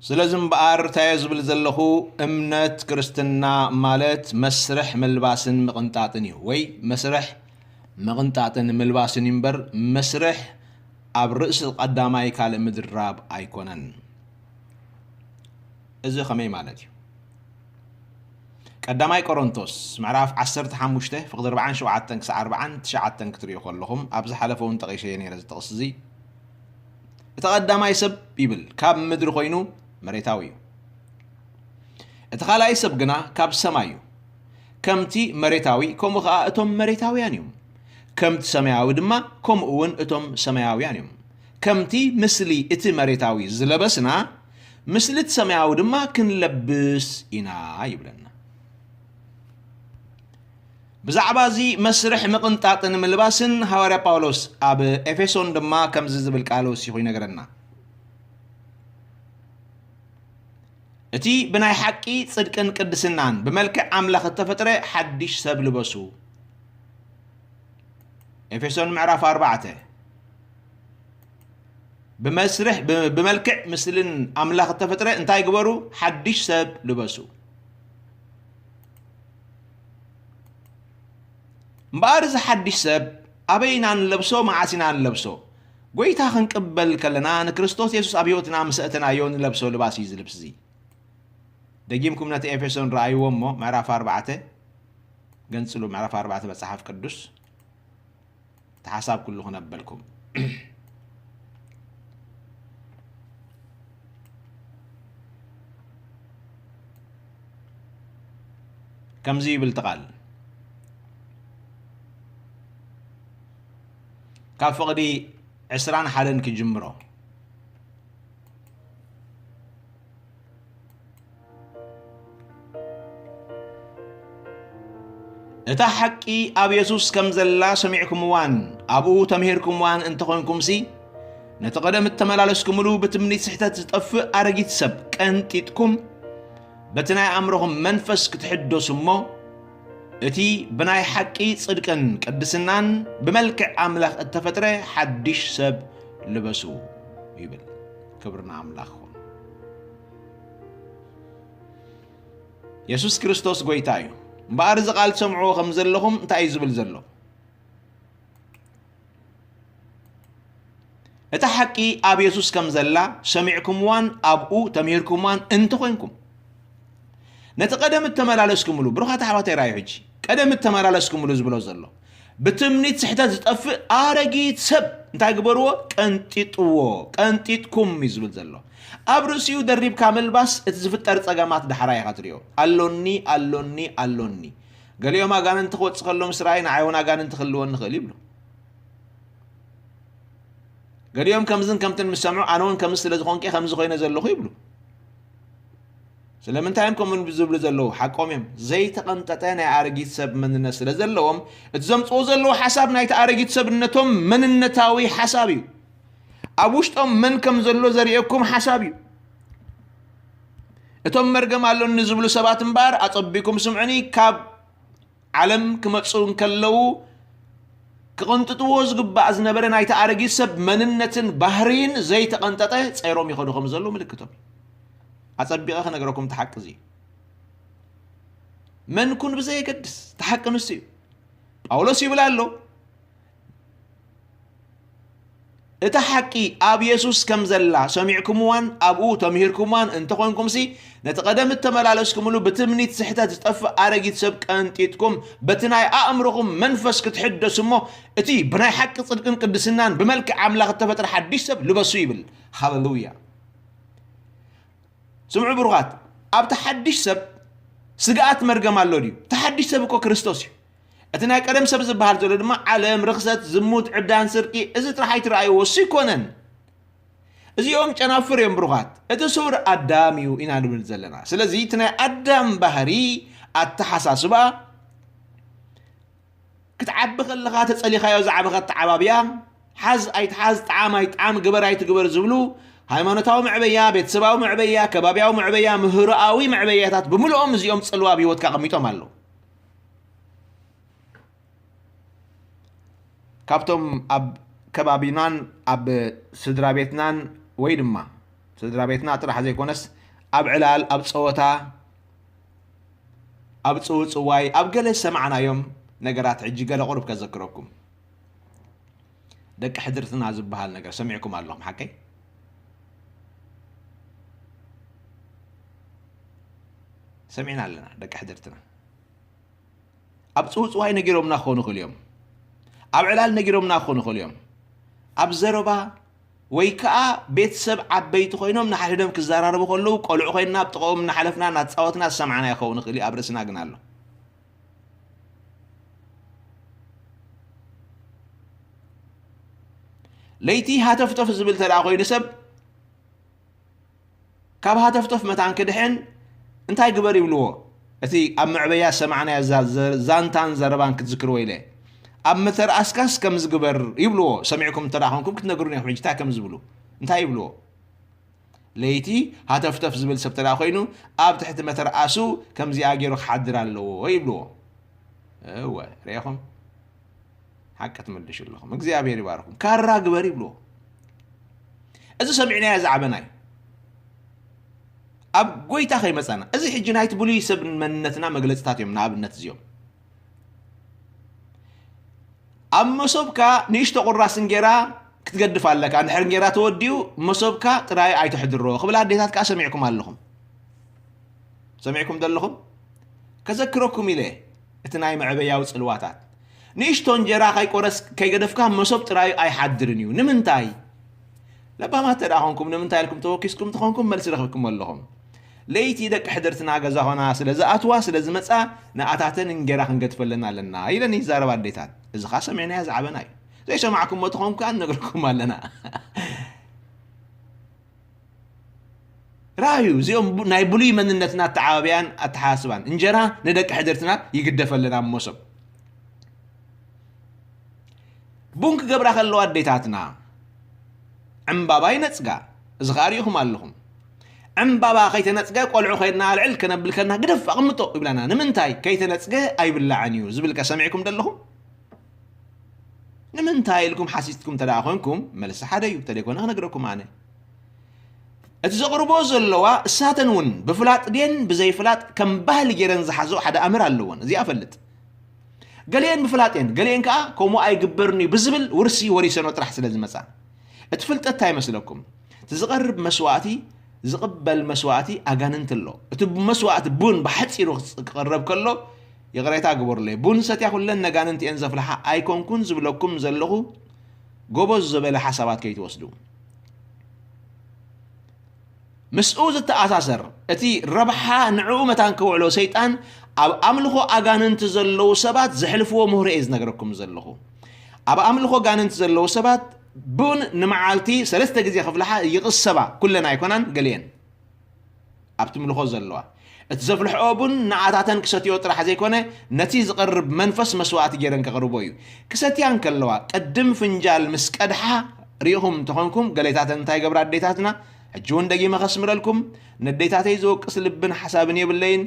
ስለዚ እምበኣር እንታይ እየ ዝብል ዘለኹ፣ እምነት ክርስትና ማለት መስርሕ ምልባስን ምቕንጣጥን እዩ፣ ወይ መስርሕ ምቕንጣጥን ምልባስን እዩ እምበር፣ መስርሕ ኣብ ርእሲ ቀዳማይ ካልእ ምድራብ ኣይኮነን። እዚ ኸመይ ማለት እዩ? ቀዳማይ ቆሮንቶስ ምዕራፍ ዓሰርተ ሓሙሽተ ፍቕዲ ኣርባዓን ሸውዓተን ክሳዕ ኣርባዓን ትሽዓተን ክትርእዩ ከለኹም፣ ኣብ ዝሓለፈ እውን ጠቒሰዮ ነይረ እዚ ጥቕሲ እዚ። እቲ ቀዳማይ ሰብ ይብል ካብ ምድሪ ኮይኑ መሬታዊ እዩ። እቲ ካልኣይ ሰብ ግና ካብ ሰማይ እዩ። ከምቲ መሬታዊ፣ ከምኡ ኸኣ እቶም መሬታውያን እዮም። ከምቲ ሰማያዊ ድማ፣ ከምኡ እውን እቶም ሰማያውያን እዮም። ከምቲ ምስሊ እቲ መሬታዊ ዝለበስና፣ ምስሊ እቲ ሰማያዊ ድማ ክንለብስ ኢና ይብለና። ብዛዕባ እዚ መስርሕ ምቕንጣጥን ምልባስን ሃዋርያ ጳውሎስ ኣብ ኤፌሶን ድማ ከምዚ ዝብል ቃል ወሲኹ ይነግረና። እቲ ብናይ ሓቂ ጽድቅን ቅድስናን ብመልክዕ ኣምላኽ እተፈጥረ ሓድሽ ሰብ ልበሱ። ኤፌሶን ምዕራፍ ኣርባዕተ። ብመስርሕ፣ ብ-፣ ብመልክዕ ምስልን ኣምላኽ እተፈጥረ እንታይ ግበሩ? ሓድሽ ሰብ ልበሱ። እምበኣር እዚ ሓድሽ ሰብ ኣበይ ኢና ንለብሶ? መዓስ ኢና ንለብሶ? ጎይታ ክንቅበል ከለና ንክርስቶስ የሱስ ኣብ ህይወትና ምስ ኣእተናዮ ንለብሶ ልባስ እዩ እዚ ልብሲ እዚ። ደጊምኩም ነቲ ኤፌሶን ረኣይዎ እሞ ምዕራፍ ኣርባዕተ ገንጽሉ፣ ምዕራፍ ኣርባዕተ መጽሓፍ ቅዱስ። እቲ ሓሳብ ኩሉ ክነበልኩም። ከምዚ ይብል እቲ ቃል። ካብ ፍቕዲ ዕስራን ሓደን ክጅምሮ። እታ ሓቂ ኣብ የሱስ ከም ዘላ ሰሚዕኩምዋን ኣብኡ ተምሂርኩምዋን እንተኾንኩምሲ፣ ነቲ ቀደም እተመላለስኩምሉ ብትምኒት ስሕተት ዝጠፍእ ኣረጊት ሰብ ቀንጢጥኩም፣ በቲ ናይ ኣእምሮኹም መንፈስ ክትሕደሱ እሞ፣ እቲ ብናይ ሓቂ ጽድቅን ቅድስናን ብመልክዕ ኣምላኽ እተፈጥረ ሓድሽ ሰብ ልበሱ ይብል። ክብሪ ንኣምላኽ ይኹን። የሱስ ክርስቶስ ጐይታ እዩ። እምበኣር እዚ ቃል ትሰምዕዎ ከም ዘለኹም እንታይ እዩ ዝብል ዘሎ? እታ ሓቂ ኣብ የሱስ ከም ዘላ ሰሚዕኩምዋን ኣብኡ ተምሂርኩምዋን እንተኾይንኩም፣ ነቲ ቀደም እተመላለስኩምሉ፣ ብሩኻት ኣሕዋተይ ራእዩ ሕጂ፣ ቀደም እተመላለስኩምሉ ዝብሎ ዘሎ፣ ብትምኒት ስሕተት ዝጠፍእ ኣረጊት ሰብ እንታይ ግበርዎ? ቀንጢጥዎ፣ ቀንጢጥኩም እዩ ዝብል ዘሎ። ኣብ ርእሲኡ ደሪብካ ምልባስ እቲ ዝፍጠር ጸገማት ዳሕራይ ኢኻ ትሪኦ። ኣሎኒ፣ ኣሎኒ፣ ኣሎኒ። ገሊኦም ኣጋንንቲ ክወጽእ ከሎ ምስ ረኣዩ ንዓይ እውን ኣጋንንቲ ክህልወኒ ይኽእል ይብሉ። ገሊኦም ከምዝን ከምትን ምስ ሰምዑ ኣነ እውን ከምዚ ስለ ዝኾንኩ እየ ከምዚ ኮይነ ዘለኹ ይብሉ። ስለምንታይ እዮም ከምኡ ዝብሉ ዘለዉ? ሓቆም እዮም። ዘይተቐንጠጠ ናይ ኣረጊት ሰብ መንነት ስለ ዘለዎም፣ እቲ ዘምጽዎ ዘለዉ ሓሳብ ናይቲ ኣረጊት ሰብነቶም መንነታዊ ሓሳብ እዩ። ኣብ ውሽጦም መን ከም ዘሎ ዘርእየኩም ሓሳብ እዩ። እቶም መርገም ኣሎኒ ዝብሉ ሰባት እምበኣር፣ ኣጸቢኩም ስምዑኒ፣ ካብ ዓለም ክመጹ እንከለዉ ክቕንጥጥዎ ዝግባእ ዝነበረ ናይቲ ኣረጊት ሰብ መንነትን ባህርይን ዘይተቐንጠጠ ጸይሮም ይኸዱ ከም ዘለዉ ምልክቶም እዩ። ኣጸቢቐ ክነግረኩም እቲ ሓቂ እዚ እዩ። መን ኩን ብዘየገድስ፣ እቲ ሓቂ ንሱ እዩ። ጳውሎስ ይብል ኣሎ፣ እታ ሓቂ ኣብ የሱስ ከም ዘላ ሰሚዕኩምዋን ኣብኡ ተምሂርኩምዋን እንተኾንኩምሲ፣ ነቲ ቀደም እተመላለስኩምሉ ብትምኒት ስሕተት ዝጠፍእ ኣረጊት ሰብ ቀንጢጥኩም፣ በቲ ናይ ኣእምሮኹም መንፈስ ክትሕደሱ እሞ፣ እቲ ብናይ ሓቂ ጽድቅን ቅድስናን ብመልክዕ ኣምላኽ እተፈጥረ ሓድሽ ሰብ ልበሱ ይብል። ሃለሉያ። ስምዑ ብሩኻት፣ ኣብቲ ሓድሽ ሰብ ስግኣት መርገም ኣሎ ድዩ? እቲ ሓድሽ ሰብ እኮ ክርስቶስ እዩ። እቲ ናይ ቀደም ሰብ ዝበሃል ዘሎ ድማ ዓለም፣ ርኽሰት፣ ዝሙት፣ ዕብዳን፣ ስርቂ፣ እዚ ጥራሕ ኣይትረኣይዎ፣ እሱ ኣይኮነን። እዚኦም ጨናፍር እዮም ብሩኻት። እቲ ስውር ኣዳም እዩ ኢና ንብል ዘለና። ስለዚ እቲ ናይ ኣዳም ባህሪ፣ ኣተሓሳስባ፣ ክትዓቢ ከለኻ ተጸሊኻዮ ዝዓበኸ ኣተዓባብያ፣ ሓዝ ኣይትሓዝ፣ ጥዓም ኣይጥዓም፣ ግበር ኣይትግበር ዝብሉ ሃይማኖታዊ መዕበያ፣ ቤተሰባዊ መዕበያ፣ ከባብያዊ መዕበያ፣ ምህሮኣዊ መዕበያታት ብምልኦም እዚኦም ጽልዋ ኣብ ህይወትካ ኣቐሚጦም ኣለዉ። ካብቶም ኣብ ከባቢናን ኣብ ስድራ ቤትናን ወይ ድማ ስድራ ቤትና ጥራሕ ዘይኮነስ ኣብ ዕላል፣ ኣብ ጸወታ፣ ኣብ ጽውጽዋይ፣ ኣብ ገለ ዝሰማዕናዮም ነገራት ሕጂ ገለ ቁሩብ ከዘክረኩም። ደቂ ሕድርትና ዝበሃል ነገር ሰሚዕኩም ኣለኹም ሓቀይ? ሰሚዕና ኣለና ደቂ ሕድርትና። ኣብ ጽውጽዋይ ነጊሮምና ክኾኑ ይኽእሉ እዮም። ኣብ ዕላል ነጊሮምና ክኾኑ ይኽእሉ እዮም። ኣብ ዘረባ ወይ ከኣ ቤተሰብ ዓበይቲ ኮይኖም ንሓድሕዶም ክዘራረቡ ከለዉ ቆልዑ ኮይንና ኣብ ጥቕኦም እናሓለፍና እናተጻወትና ዝሰማዕናዮ ክኸውን ይኽእል እዩ፣ ኣብ ርእስና ግን ኣሎ። ለይቲ ሃተፍተፍ ዝብል ተደኣ ኮይኑ ሰብ ካብ ሃተፍተፍ መታን ክድሕን እንታይ ግበር ይብልዎ? እቲ ኣብ መዕበያ ዝሰማዕናዮ ዛ-፣ ዘ-፣ ዛንታን ዘረባን ክትዝክርዎ ኢለ። ኣብ መተርኣስካስ ከምዚ ግበር ይብልዎ። ሰሚዕኩም እንተ ደኣ ኮንኩም ክትነግሩኒ ኢኹም። ሕጂ እንታይ ከም ዝብሉ፣ እንታይ ይብልዎ? ለይቲ ሃተፍተፍ ዝብል ሰብ እንተ ደኣ ኮይኑ፣ ኣብ ትሕቲ መተርኣሱ ከምዚኣ ገይሩ ክሓድር ኣለዎ ይብልዎ። እወ፣ ርኢኹም? ሓቂ ትምልሹ ኣለኹም። እግዚኣብሔር ይባርኩም። ካራ ግበር ይብልዎ። እዚ ሰሚዕናዮ ዝዓበና እዩ። ኣብ ጎይታ ከይመጻና። እዚ ሕጂ ናይቲ ብሉይ ሰብ መንነትና መግለጽታት እዮም፣ ንኣብነት እዚኦም። ኣብ መሶብካ ንእሽቶ ቁራስ እንጌራ ክትገድፍ ኣለካ። እንድሕር እንጌራ ተወዲኡ፣ መሶብካ ጥራይ ኣይተሕድሮ ክብላ ኣዴታት ከኣ ሰሚዕኩም ኣለኹም። ሰሚዕኩም ዘለኹም? ከዘክረኩም ኢለ እቲ ናይ መዕበያዊ ጽልዋታት። ንእሽቶ እንጀራ ከይቆረስ-፣ ከይገደፍካ መሶብ ጥራይ ኣይሓድርን እዩ። ንምንታይ? ለባማት እንተ ደኣ ኾንኩም፣ ንምንታይ ኢልኩም ተወኪስኩም ተኾንኩም፣ መልሲ ረኺብኩም ኣለኹም። ለይቲ ደቂ ሕድርትና ገዛ ኾና ስለ ዝኣትዋ፣ ስለ ዝመጻ፣ ንኣታተን እንጌራ ክንገድፈለን ኣለና ኢለን ይዛረባ ኣዴታት። እዚ ኸኣ ሰሚዕናዮ ዝዓበና እዩ። ዘይሰማዕኩሞ ተኾንኩም ከኣ ንነግረኩም ኣለና። ራእዩ፣ እዚኦም ቡ-፣ ናይ ብሉይ መንነትና ኣተዓባብያን ኣተሓሳስባን። እንጀራ ንደቂ ሕድርትና ይግደፈለን ኣብ መሶብ። ቡን ክገብራ ከለዋ ኣዴታትና ዕምባባ ይነጽጋ። እዚ ኸኣ ሪኢኹም ኣለኹም። ዕምባባ ከይተነጽገ ቆልዑ ኸይድና ኣልዕል ከነብል ከልና ግደፍ ኣቕምጦ ይብላና። ንምንታይ? ከይተነጽገ ኣይብላዕን እዩ ዝብል ከ ሰሚዕኩም ደለኹም? ንምንታይ ኢልኩም ሓሲትኩም እንተ ደኣ ኾንኩም፣ መልሲ ሓደ እዩ። እንተ ደይኮነ ክነግረኩም ኣነ። እቲ ዘቕርቦ ዘለዋ እሳተን እውን ብፍላጥ ድየን ብዘይፍላጥ ከም ባህሊ ገይረን ዝሓዝኦ ሓደ ኣምር ኣለወን። እዚኣ እፈልጥ። ገሊአን ብፍላጥ እየን፣ ገሊአን ከኣ ከምኡ ኣይግበርን እዩ ብዝብል ውርሲ ወሪሰንኦ ጥራሕ ስለ ዝመጻ። እቲ ፍልጠት እንታይ ይመስለኩም? እቲ ዝቐርብ መስዋእቲ፣ ዝቕበል መስዋእቲ ኣጋንንቲ ኣሎ። እቲ መስዋእቲ ቡን ብሓጺሩ ክቐረብ ከሎ፣ ይቕሬታ ግበሩለይ፣ ቡን ሰትያ ኩለን ነጋንንቲ እየን ዘፍልሓ ኣይኮንኩን ዝብለኩም ዘለኹ፣ ጎበዝ ዝበለ ሓሳባት ከይትወስዱ። ምስኡ ዝተኣሳሰር፣ እቲ ረብሓ ንዕኡ መታን ከውዕሎ ሰይጣን ኣብ ኣምልኾ ኣጋንንቲ ዘለዉ ሰባት ዘሕልፍዎ ምህሮ እየ ዝነግረኩም ዘለኹ። ኣብ ኣምልኾ ኣጋንንቲ ዘለዉ ሰባት ቡን ንመዓልቲ ሰለስተ ግዜ ክፍልሓ ይቕሰባ፣ ኩለን ኣይኮናን፣ ገሊአን። ኣብቲ ምልኾ ዘለዋ። እቲ ዘፍልሕኦ ቡን ንኣታተን ክሰትዮ ጥራሕ ዘይኮነ፣ ነቲ ዝቐርብ መንፈስ መስዋእቲ ገይረን ከቕርቦ እዩ። ክሰትያ እንከለዋ፣ ቅድም ፍንጃል ምስ ቀድሓ ሪኢኹም እንተኾንኩም፣ ገሌታተን እንታይ ገብራ ኣዴታትና፣ ሕጂ እውን ደጊመ ከስምረልኩም፣ ነዴታተይ ዝወቅስ ልብን ሓሳብን የብለይን።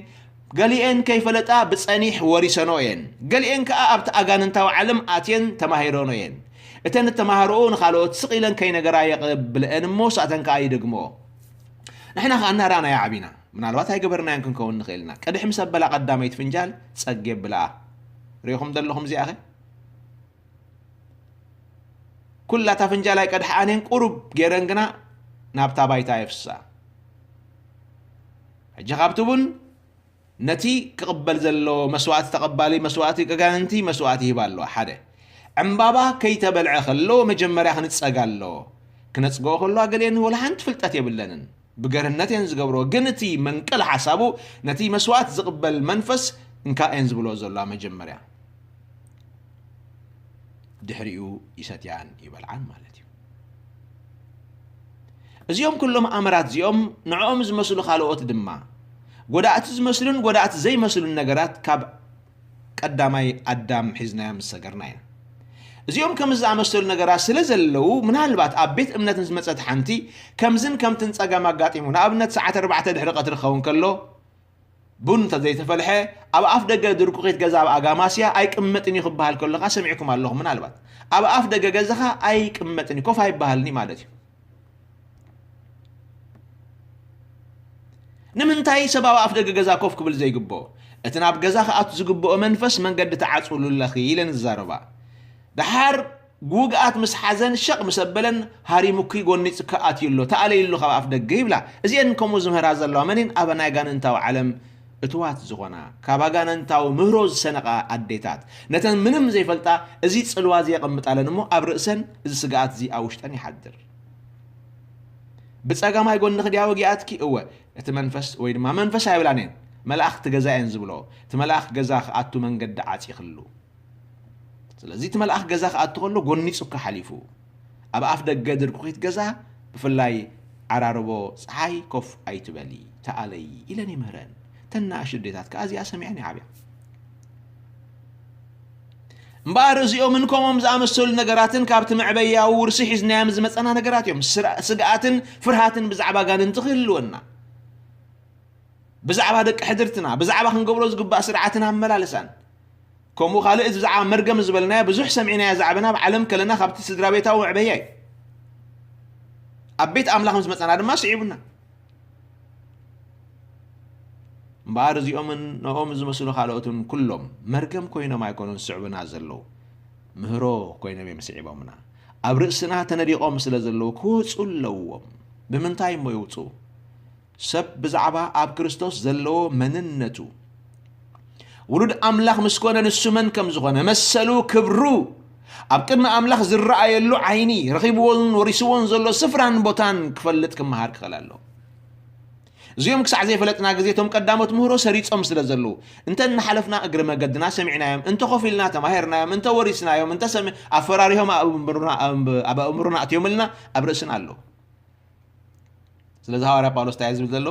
ገሊኤን ከይፈለጣ ብጸኒሕ ወሪሰንኦ እየን። ገሊኤን ከኣ ኣብቲ ኣጋንንታዊ ዓለም ኣትየን ተማሂረንኦ እየን። እተን እተማህርኦ ንኻልኦት ስቕ ኢለን ከይነገራ የቐብልአን እሞ፣ ሳተን ከኣ ይደግምኦ። ንሕና ኸኣ እናረኣናዮ ዓቢና። ምናልባት ኣይገበርናዮን ክንከውን ንኽእል ኢና። ቅድሕ ምስ ኣበላ ቀዳመይቲ ፍንጃል ጸግ የብልኣ። ርኢኹም ዘለኹም እዚኣኸ? ኩላ እታ ፍንጃል ኣይቀድሕኣን እየን፣ ቁሩብ ገይረን ግና ናብታ ባይታ የፍስሳ። ሕጂ ካብቲ ቡን ነቲ ክቕበል ዘለዎ መስዋእቲ ተቐባሊ መስዋእቲ፣ ኣጋንንቲ መስዋእቲ ይህባ ኣለዋ። ሓደ፣ ዕምባባ ከይተበልዐ ከሎ መጀመርያ ክንጸግ ኣለዎ። ክነጽግኦ ከለዋ ገሊአን ወላ ሓንቲ ፍልጠት የብለንን። ብገርህነት እየን ዝገብርኦ። ግን እቲ መንቀሊ ሓሳቡ ነቲ መስዋእቲ ዝቕበል መንፈስ እንካ እየን ዝብልኦ ዘለዋ መጀመርያ። ድሕሪኡ ይሰትያን ይበልዓን ማለት እዩ። እዚኦም ኩሎም ኣምራት እዚኦም ንዕኦም ዝመስሉ ካልኦት ድማ፣ ጎዳእቲ ዝመስሉን ጎዳእቲ ዘይመስሉን ነገራት ካብ ቀዳማይ ኣዳም ሒዝናዮም ዝሰገርና ኢና። እዚኦም ከምዚ ዝኣመሰሉ ነገራት ስለ ዘለዉ፣ ምናልባት ኣብ ቤት እምነት ንዝመጸት ሓንቲ ከምዝን ከምትን ጸገም ኣጋጢሙ፣ ንኣብነት ሰዓት ኣርባዕተ ድሕሪ ቀትሪ ክኸውን ከሎ፣ ቡን እንተዘይተፈልሐ፣ ኣብ ኣፍ ደገ ድርኩኺት ገዛ ኣብ ኣጋማስያ ኣይቅመጥን እዩ ክበሃል ከሎ ከኣ ሰሚዕኩም ኣለኹም። ምናልባት ኣብ ኣፍ ደገ ገዛኻ ኣይቅመጥን እዩ፣ ኮፍ ኣይበሃልን እዩ ማለት እዩ። ንምንታይ ሰብ ኣብ ኣፍ ደገ ገዛ ኮፍ ክብል ዘይግብኦ? እቲ ናብ ገዛ ክኣቱ ዝግብኦ መንፈስ መንገዲ ተዓጽውሉ ኣለኺ ኢለን ዝዛረባ። ደሓር ውግኣት ምስ ሓዘን ሸቕ ምስ ኣበለን ሃሪሙኪ ጎኒጹኪ ኣትዩ ኣሎ፣ ተኣለዩ ኣሎ ካብ ኣፍ ደገ ይብላ። እዚኤን ከምኡ ዝምህራ ዘለዋ መን እየን? ኣብ ናይ ኣጋንንታዊ ዓለም እትዋት ዝኾና፣ ካብ ኣጋንንታዊ ምህሮ ዝሰነቓ ኣዴታት፣ ነተን ምንም ዘይፈልጣ፣ እዚ ጽልዋ እዚ የቐምጣለን እሞ ኣብ ርእሰን እዚ ስግኣት እዚ ኣብ ውሽጠን ይሓድር። ብጸጋማይ ጎንኺ ድያ ወጊኣትኪ? እወ፣ እቲ መንፈስ ወይ ድማ መንፈስ ኣይብላን እየን፣ መላእኽቲ ገዛ እየን ዝብሎ። እቲ መልኣኽ ገዛ ክኣቱ መንገዲ ዓጺኽሉ። ስለዚ እቲ መልኣኽ ገዛ ክኣቱ ከሎ ጎኒጹካ ሓሊፉ፣ ኣብ ኣፍ ደገ ድርኩኺት ገዛ ብፍላይ ዓራርቦ ጸሓይ ኮፍ ኣይትበሊ፣ ተኣለዪ ኢለን ይምህረን። እተን ንኣሽቱ ኣዴታት ከኣ እዚኣ ሰሚዐን ይዓብያ። እምበኣር እዚኦምን ከምኦም ዝኣመሰሉ ነገራትን ካብቲ መዕበያዊ ውርሲ ሒዝናዮም ዝመጸና ነገራት እዮም። ስራ-፣ ስግኣትን ፍርሃትን ብዛዕባ ኣጋንንቲ ክህልወና፣ ብዛዕባ ደቂ ሕድርትና፣ ብዛዕባ ክንገብሮ ዝግባእ ስርዓትን ኣመላልሳን። ከምኡ ካልእ እዚ ብዛዕባ መርገም ዝበልናዮ ብዙሕ ሰሚዕናዮ ዛዕበና ኣብ ዓለም ከለና ካብቲ ስድራ ቤታዊ መዕበያ እዩ። ኣብ ቤት ኣምላኽ ምስ መጸና ድማ ስዒቡና። እምበኣር እዚኦምን ነኦም ዝመስሉ ካልኦትን ኩሎም መርገም ኮይኖም ኣይኮኑን ዝስዕቡና ዘለዉ፣ ምህሮ ኮይኖም እዮም ስዒቦምና። ኣብ ርእስና ተነዲቖም ስለ ዘለዉ ክወጹ ኣለዎም። ብምንታይ እሞ ይውጹ? ሰብ ብዛዕባ ኣብ ክርስቶስ ዘለዎ መንነቱ፣ ውሉድ ኣምላኽ ምስ ኮነ ንሱ መን ከም ዝኾነ፣ መሰሉ፣ ክብሩ፣ ኣብ ቅድሚ ኣምላኽ ዝረኣየሉ ዓይኒ፣ ረኺብዎን ወሪስዎን ዘሎ ስፍራን ቦታን ክፈልጥ ክመሃር ክኽእል ኣለዎ። እዚኦም ክሳዕ ዘይፈለጥና ግዜ እቶም ቀዳሞት ምህሮ ሰሪጾም ስለ ዘለዉ፣ እንተ እናሓለፍና እግሪ መገድና ሰሚዕናዮም፣ እንተ ኮፍ ኢልና ተማሂርናዮም፣ እንተ ወሪስናዮም፣ እንተ ሰሚ-፣ ኣፈራሪሆም ኣብ ኣእምሮና፣ ኣብ፣ ኣብ ኣእምሮና ኣትዮምልና ኣብ ርእስና ኣለዉ። ስለዚ ሃዋርያ ጳውሎስ እንታይ እዩ ዝብል ዘሎ?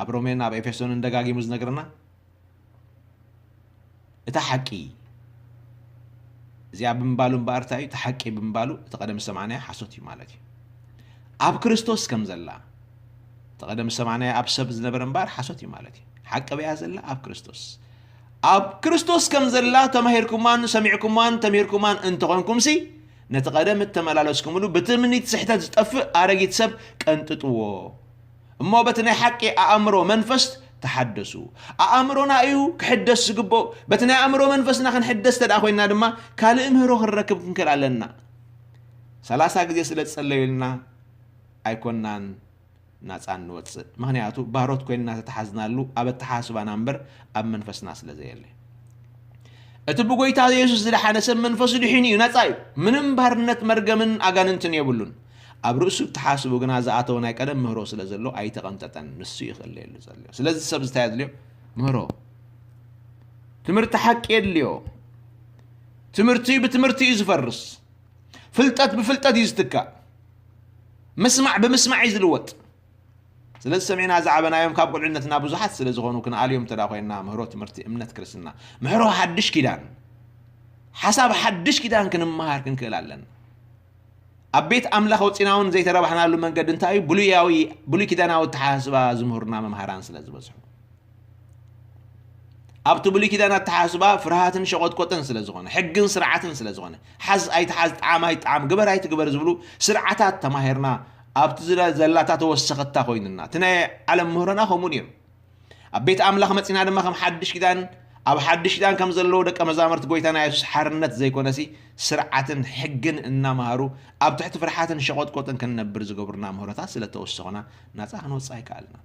ኣብ ሮሜን ኣብ ኤፌሶንን ደጋጊሙ ዝነግረና፣ እታ ሓቂ እዚኣ ብምባሉ እምበኣር እንታይ እዩ? እቲ ሓቂ ብምባሉ እቲ ቀደም ዝሰማዕናዮ ሓሶት እዩ ማለት እዩ። ኣብ ክርስቶስ ከም ዘላ፣ እቲ ቀደም ዝሰማዕናዮ ኣብ ሰብ ዝነበረ እምበኣር ሓሶት እዩ ማለት እዩ። ሓቂ በያ ዘላ ኣብ ክርስቶስ። ኣብ ክርስቶስ ከም ዘላ ተማሂርኩማን ሰሚዕኩማን ተምሂርኩማን እንተኾንኩምሲ፣ ነቲ ቀደም እተመላለስኩምሉ ብትምኒት ስሕተት ዝጠፍእ ኣረጊት ሰብ ቀንጥጥዎ። እሞ በቲ ናይ ሓቂ ኣእምሮ መንፈስ ተሓደሱ። ኣእምሮና እዩ ክሕደስ ዝግብኦ። በቲ ናይ ኣእምሮ መንፈስና ክንሕደስ እንተ ደኣ ኮይንና ድማ ካልእ ምህሮ ክንረክብ ክንክእል ኣለና። ሰላሳ ግዜ ስለ ዝጸለዩልና ኣይኮናን ናጻ እንወጽእ። ምኽንያቱ ባሮት ኮይንና ተተሓዝናሉ ኣብ ኣተሓሳስባና እምበር ኣብ መንፈስና ስለ ዘየለ። እቲ ብጎይታ የሱስ ዝደሓነ ሰብ መንፈሱ ድሒኑ እዩ፣ ነጻ እዩ። ምንም ባርነት መርገምን ኣጋንንትን የብሉን። ኣብ ርእሱ ተሓስቡ ግና ዝኣተወ ናይ ቀደም ምህሮ ስለ ዘሎ ኣይተቐንጠጠን። ንሱ እዩ ክእለየሉ ዘድልዮ። ስለዚ ሰብ ዝታይ የድልዮ? ምህሮ። ትምህርቲ ሓቂ የድልዮ። ትምህርቲ ብትምህርቲ እዩ ዝፈርስ። ፍልጠት ብፍልጠት እዩ ዝትካእ። ምስማዕ ብምስማዕ እዩ ዝልወጥ። ስለዚ ሰሚዕና ዝዓበናዮም ካብ ቁልዕነትና ብዙሓት ስለ ዝኾኑ ክንኣልዮም እንተ ደኣ ኮይንና ምህሮ ትምህርቲ እምነት ክርስትና፣ ምህሮ ሓድሽ ኪዳን፣ ሓሳብ ሓድሽ ኪዳን ክንመሃር ክንክእል ኣለና። ኣብ ቤት ኣምላኽ ወጺና እውን ዘይተረባሕናሉ መንገዲ እንታይ እዩ? ብሉያዊ፣ ብሉይ ኪዳናዊ ኣተሓሳስባ ዝምህሩና መምሃራን ስለ ዝበዝሑ። ኣብቲ ብሉይ ኪዳን ኣተሓሳስባ ፍርሃትን ሸቖጥቆጥን ስለ ዝኾነ፣ ሕግን ስርዓትን ስለ ዝኾነ፣ ሓዝ ኣይትሓዝ፣ ጥዓም ኣይጥዓም፣ ግበር ኣይትግበር ዝብሉ ስርዓታት ተማሂርና፣ ኣብቲ ዝለ-፣ ዘላታ ተወሰኸታ ኮይኑና። እቲ ናይ ዓለም ምህሮና ከምኡ ነይሩ። ኣብ ቤት ኣምላኽ መጺና ድማ ከም ሓድሽ ኪዳን፣ ኣብ ሓድሽ ኪዳን ከም ዘለዉ ደቀ መዛሙርቲ ጎይታና የሱስ ሓርነት ዘይኮነሲ፣ ስርዓትን ሕግን እናመሃሩ፣ ኣብ ትሕቲ ፍርሓትን ሸቖጥቆጥን ክንነብር ዝገብሩና ምህሮታት ስለ ተወሰኹና፣ ናጻ ክንወጽእ ኣይከኣልና።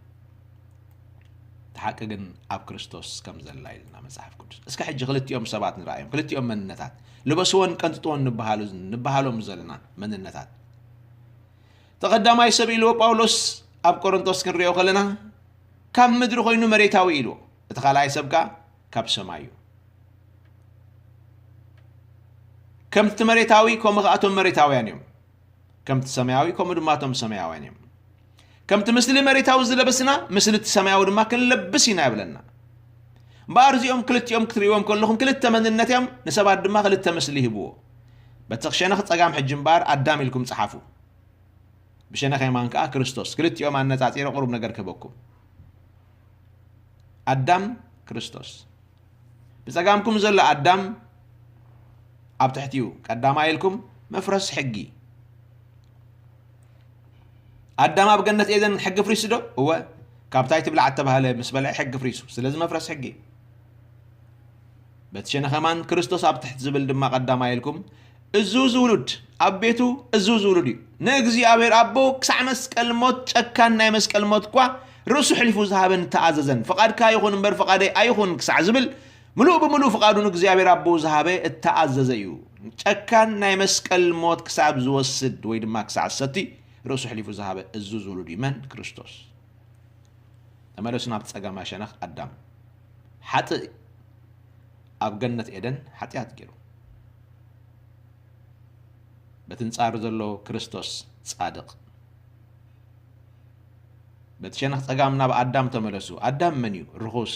እቲ ሓቂ ግን ኣብ ክርስቶስ ከም ዘላ ኢልና መጽሓፍ ቅዱስ። እስከ ሕጂ ክልቲኦም ሰባት ንረኣዮም፣ ክልቲኦም መንነታት። ልበስዎን ቀንጥጥዎን ንበሃሉ፣ ንበሃሎም ዘለና መንነታት። እቲ ቀዳማይ ሰብ ኢልዎ ጳውሎስ ኣብ ቆሮንቶስ ክንሪኦ ከለና፣ ካብ ምድሪ ኮይኑ መሬታዊ ኢልዎ። እቲ ካልኣይ ሰብ ከኣ ካብ ሰማይ እዩ። ከምቲ መሬታዊ ከምኡ ከኣ እቶም መሬታውያን እዮም። ከምቲ ሰማያዊ ከምኡ ድማ እቶም ሰማያውያን እዮም። ከምቲ ምስሊ መሬታዊ ዝለበስና፣ ምስሊ እቲ ሰማያዊ ድማ ክንለብስ ኢና ይብለና። እምበኣር እዚኦም ክልቲኦም ክትርእይዎም ከለኹም ክልተ መንነት እዮም፣ ንሰባት ድማ ክልተ ምስሊ ይህብዎ። በቲ ሸነኽ ጸጋም ሕጂ እምበኣር ኣዳም ኢልኩም ጸሓፉ። ብሸነኽ የማን ከኣ ክርስቶስ። ክልቲኦም ኣነጻጺረ ቁሩብ ነገር ክህበኩም። ኣዳም ክርስቶስ። ብጸጋምኩም ዘሎ ኣዳም ኣብ ትሕቲኡ ቀዳማይ ኢልኩም መፍረስ ሕጊ። ኣዳም ኣብ ገነት ኤደን ሕጊ ፍሪሱ ዶ? እወ። ካብታ ኣይትብላዕ እተባህለ ምስ በልዐ ሕጊ ፍሪሱ። ስለዚ መፍረስ ሕጊ። በቲ ሸነኽ የማን ክርስቶስ ኣብ ትሕቲ ዝብል ድማ ቀዳማይ ኢልኩም እዙዝ ውሉድ ኣብ ቤቱ እዙዝ ውሉድ እዩ። ንእግዚኣብሔር ኣቦ ክሳዕ መስቀል ሞት፣ ጨካን ናይ መስቀል ሞት እኳ ርእሱ ሕሊፉ ዝሃበን እተኣዘዘን፣ ፍቓድካ ይኹን እምበር ፍቓደይ ኣይኹን ክሳዕ ዝብል ምሉእ ብምሉእ ፍቓዱ ንእግዚኣብሔር ኣቦ ዝሃበ እተኣዘዘ እዩ። ጨካን ናይ መስቀል ሞት ክሳብ ዝወስድ ወይ ድማ ክሳዕ ዝሰቲ ርእሱ ሕሊፉ ዝሃበ እዙዝ ውሉድ እዩ። መን? ክርስቶስ። ተመለሱ ናብ ጸጋማይ ሸነኽ ኣዳም። ሓጥእ ኣብ ገነት ኤደን ሓጢኣት ገይሩ። በቲ ንጻሩ ዘሎ ክርስቶስ ጻድቕ። በቲ ሸነኽ ጸጋም ናብ ኣዳም ተመለሱ። ኣዳም መን እዩ? ርኹስ።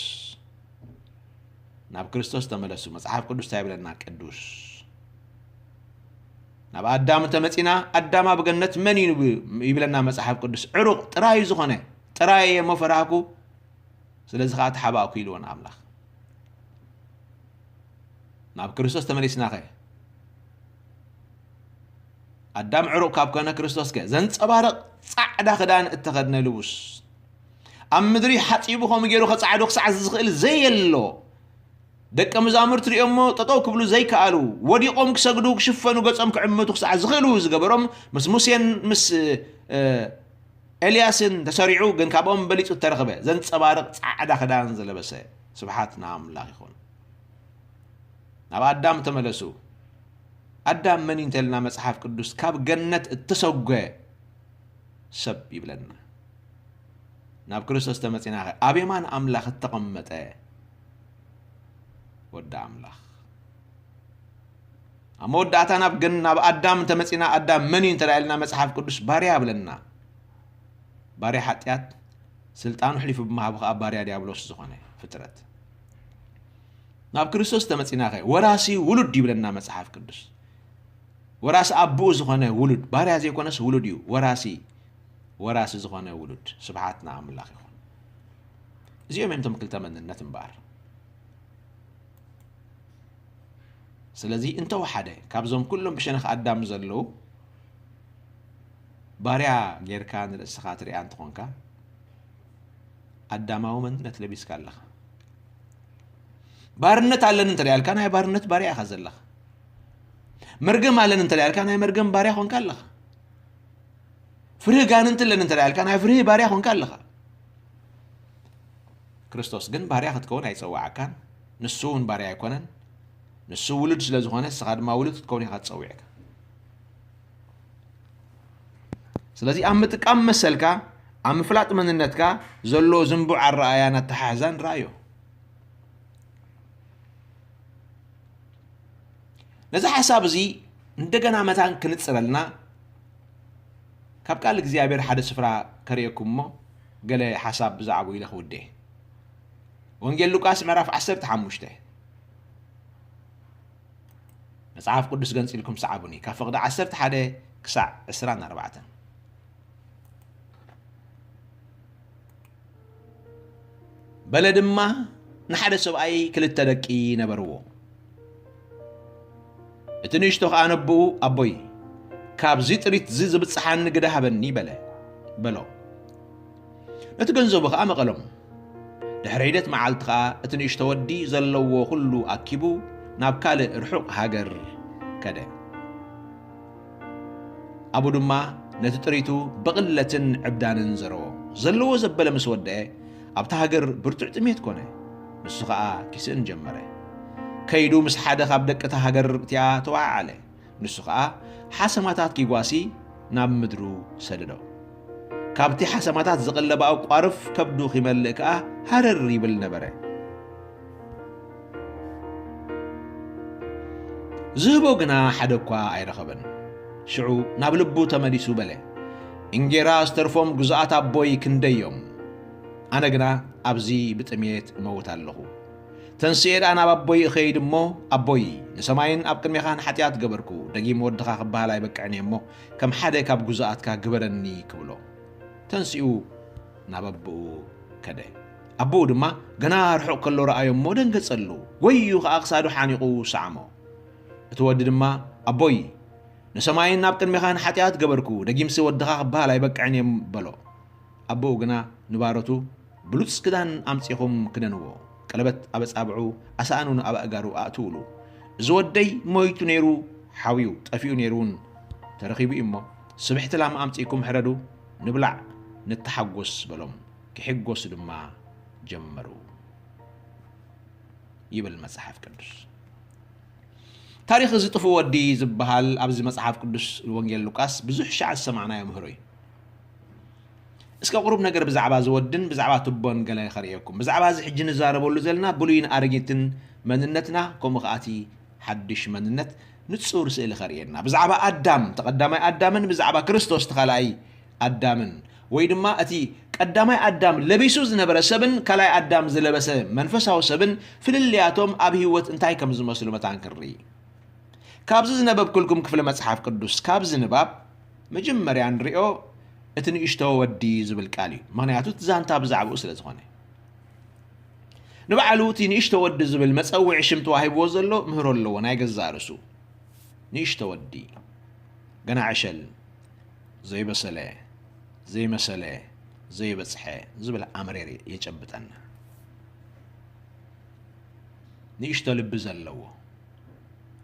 ናብ ክርስቶስ ተመለሱ። መጽሓፍ ቅዱስ እንታይ ይብለና? ቅዱስ። ናብ ኣዳም እንተመጺና፣ ኣዳም ኣብ ገነት መን እዩ ይብለና መጽሓፍ ቅዱስ? ዕሩቕ፣ ጥራይ ዝኾነ፣ ጥራይ እየ እሞ ፈራህኩ፣ ስለዚ ኸኣ ተሓባእኩ ኢልዎ ንኣምላኽ። ናብ ክርስቶስ ተመሊስናኸ? ኣዳም ዕሩቕ ካብ ኮነ ክርስቶስከ ዘንጸባርቕ ጻዕዳ ክዳን እተኸድነ ልቡስ፣ ኣብ ምድሪ ሓጺቡ ከምኡ ገይሩ ከጻዕዶ ክሳዕ ዝኽእል ዘየሎ፣ ደቀ መዛሙርቲ ርእዮሞ ጠጠው ክብሉ ዘይከኣሉ፣ ወዲቖም ክሰግዱ፣ ክሽፈኑ፣ ገጾም ክዕምቱ ክሳዕ ዝኽእሉ ዝገበሮም፣ ምስ ሙሴን ምስ፣ እ፣ ኤልያስን ተሰሪዑ፣ ግን ካብኦም በሊጹ እተረኽበ፣ ዘንጸባርቕ ጻዕዳ ክዳን ዝለበሰ። ስብሓት ንኣምላኽ ይኹን። ናብ ኣዳም ተመለሱ። ኣዳም መን እዩ እንተልና መጽሓፍ ቅዱስ ካብ ገነት እተሰጎ ሰብ ይብለና። ናብ ክርስቶስ ተመጺናኸ ኣብ የማን ኣምላኽ እተቐመጠ ወዲ ኣምላኽ። ኣብ መወዳእታ ናብ ገን-፣ ናብ ኣዳም እንተመጺና ኣዳም መን እዩ እንተ ኢልና መጽሓፍ ቅዱስ ባርያ ብለና። ባርያ ሓጢኣት ስልጣኑ ሕሊፉ ብምሃቡ ከኣ ባርያ ዲያብሎስ ዝኾነ ፍጥረት። ናብ ክርስቶስ ተመጺናኸ ወራሲ ውሉድ ይብለና መጽሓፍ ቅዱስ። ወራሲ ኣቦኡ ዝኾነ ውሉድ፣ ባርያ ዘይኮነስ ውሉድ እዩ። ወራሲ፣ ወራሲ ዝኾነ ውሉድ። ስብሓት ንኣምላኽ ይኹን። እዚኦም እዮም እቶም ክልተ መንነት እምበኣር። ስለዚ እንተወሓደ ካብዞም ኩሎም ብሸነኽ ኣዳም ዘለዉ ባርያ ጌርካ ንርእስኻ ትሪኣ እንተኾንካ ኣዳማዊ መንነት ለቢስካ ኣለኻ። ባርነት ኣለኒ እንተ ኢልካ ናይ ባርነት ባርያ ኢኻ ዘለኻ። መርገም ኣለኒ እንተ ኢልካ ናይ መርገም ባርያ ኾንካ ኣለኻ። ፍርሂ ጋንንቲ ኣለኒ እንተ ኢልካ ናይ ፍርሂ ባርያ ኾንካ ኣለኻ። ክርስቶስ ግን ባርያ ክትከውን ኣይጸዋዓካን፣ ንሱ እውን ባርያ ኣይኮነን። ንሱ ውሉድ ስለ ዝኾነ ንስኻ ድማ ውሉድ ክትከውን ኢኻ ተጸዊዕካ። ስለዚ ኣብ ምጥቃም መሰልካ፣ ኣብ ምፍላጥ መንነትካ ዘሎ ዝንቡዕ ኣረኣያን ኣተሓሕዛን ረኣዮ። ነዚ ሓሳብ እዚ እንደገና መታን ክንጽረልና ካብ ቃል እግዚኣብሔር ሓደ ስፍራ ከርእየኩም እሞ ገለ ሓሳብ ብዛዕባኡ ኢለ ክውድእ። ወንጌል ሉቃስ ምዕራፍ ዓሰርተ ሓሙሽተ። መጽሓፍ ቅዱስ ገንጺልኩም ሰዓቡኒ፣ ካብ ፍቕዲ ዓሰርተ ሓደ ክሳዕ ዕስራን ኣርባዕተን። በለ ድማ፣ ንሓደ ሰብኣይ ክልተ ደቂ ነበርዎ። እቲ ንእሽቶ ኸኣ ነቦኡ፣ ኣቦይ፣ ካብዚ ጥሪት እዚ ዝብጽሓኒ ግደ ሃበኒ፣ በለ፣ በሎ። ነቲ ገንዘቡ ኸኣ መቐሎም። ድሕሪ ሒደት መዓልቲ ኸኣ እቲ ንእሽቶ ወዲ ዘለዎ ኹሉ ኣኪቡ ናብ ካልእ ርሑቕ ሃገር ከደ። ኣብኡ ድማ ነቲ ጥሪቱ ብቕለትን ዕብዳንን ዘረዎ። ዘለዎ ዘበለ ምስ ወደአ፣ ኣብታ ሃገር ብርቱዕ ጥሜት ኮነ። ንሱ ኸኣ ኪስእን ጀመረ። ከይዱ ምስ ሓደ ካብ ደቂ እታ ሃገር እቲኣ ተወዓዓለ። ንሱ ኸኣ ሓሰማታት ኪጓሲ ናብ ምድሩ ሰደዶ። ካብቲ ሓሰማታት ዝቐለባ ኣቋርፍ ከብዱ ኺመልእ ከኣ ሃረር ይብል ነበረ። ዝህቦ ግና ሓደ እኳ ኣይረኸበን። ሽዑ ናብ ልቡ ተመሊሱ በለ፣ "እንጌራ ዝተርፎም ግዙኣት ኣቦይ ክንደይ እዮም? ኣነ ግና ኣብዚ ብጥሜት እመውት ኣለኹ። ተንስኤ ደኣ ናብ ኣቦይ እኸይድ እሞ፣ ኣቦይ፣ ንሰማይን ኣብ ቅድሜኻን ሓጢኣት ገበርኩ፣ ደጊም ወድኻ ክበሃል ኣይበቅዕን እየ እሞ፣ ከም ሓደ ካብ ግዙኣትካ ግበረኒ" ክብሎ። ተንሲኡ ናብ ኣቦኡ ከደ። ኣቦኡ ድማ ገና ርሑቕ ከሎ ረኣዮ እሞ ደንገጸሉ። ጎዩ ኸኣ ክሳዱ ሓኒቑ ሰዓሞ። እቲ ወዲ ድማ፣ "ኣቦይ፣ ንሰማይን ናብ ቅድሜኻን ሓጢኣት ገበርኩ፣ ደጊምሲ ወድኻ ክበሃል ኣይበቅዕን እየ" በሎ። ኣቦኡ ግና ንባሮቱ፣ "ብሉጽ ክዳን ኣምጺኹም ክደንዎ፣ ቀለበት ኣብ ኣጻብዑ፣ ኣሳእኑን ኣብ ኣእጋሩ ኣእትውሉ። እዚ ወደይ ሞይቱ ነይሩ፣ ሓውዩ፣ ጠፊኡ ነይሩ እውን ተረኺቡ እዩ እሞ፣ ስብሕቲ ላም ኣምጺእኩም ሕረዱ፣ ንብላዕ፣ ንተሓጎስ" በሎም። ክሕጎሱ ድማ ጀመሩ ይብል መጽሓፍ ቅዱስ። ታሪኽ እዚ ጥፉእ ወዲ ዝበሃል ኣብዚ መጽሓፍ ቅዱስ ወንጌል ሉቃስ ብዙሕ ሻዕ ዝሰማዕናዮ ምህሮ እዩ። እስከ ቁሩብ ነገር ብዛዕባ እዚ ወድን ብዛዕባ ትቦን ገለ ከርእየኩም። ብዛዕባ እዚ ሕጂ ንዛረበሉ ዘለና ብሉይን ኣረጊትን መንነትና፣ ከምኡ ከኣ እቲ ሓድሽ መንነት ንጹር ስእሊ ከርእየና። ብዛዕባ ኣዳም እቲ ቀዳማይ ኣዳምን ብዛዕባ ክርስቶስ እቲ ካልኣይ ኣዳምን፣ ወይ ድማ እቲ ቀዳማይ ኣዳም ለቢሱ ዝነበረ ሰብን ካልኣይ ኣዳም ዝለበሰ መንፈሳዊ ሰብን ፍልልያቶም ኣብ ህይወት እንታይ ከም ዝመስሉ መታን ክንርኢ። ካብዚ ዝነበብኩልኩም ክፍሊ መጽሓፍ ቅዱስ፣ ካብዚ ንባብ መጀመርያ ንሪኦ እቲ ንእሽቶ ወዲ ዝብል ቃል እዩ። ምኽንያቱ እቲ ዛንታ ብዛዕባኡ ስለ ዝኾነ። ንባዕሉ እቲ ንእሽቶ ወዲ ዝብል መጸውዒ ሽም ተዋሂብዎ ዘሎ ምህሮ ኣለዎ፣ ናይ ገዛእ ርእሱ። ንእሽቶ ወዲ፣ ገና ዕሸል፣ ዘይበሰለ፣ ዘይመሰለ፣ ዘይበጽሐ ዝብል ኣምሬር የጨብጠና። ንእሽቶ ልቢ ዘለዎ፣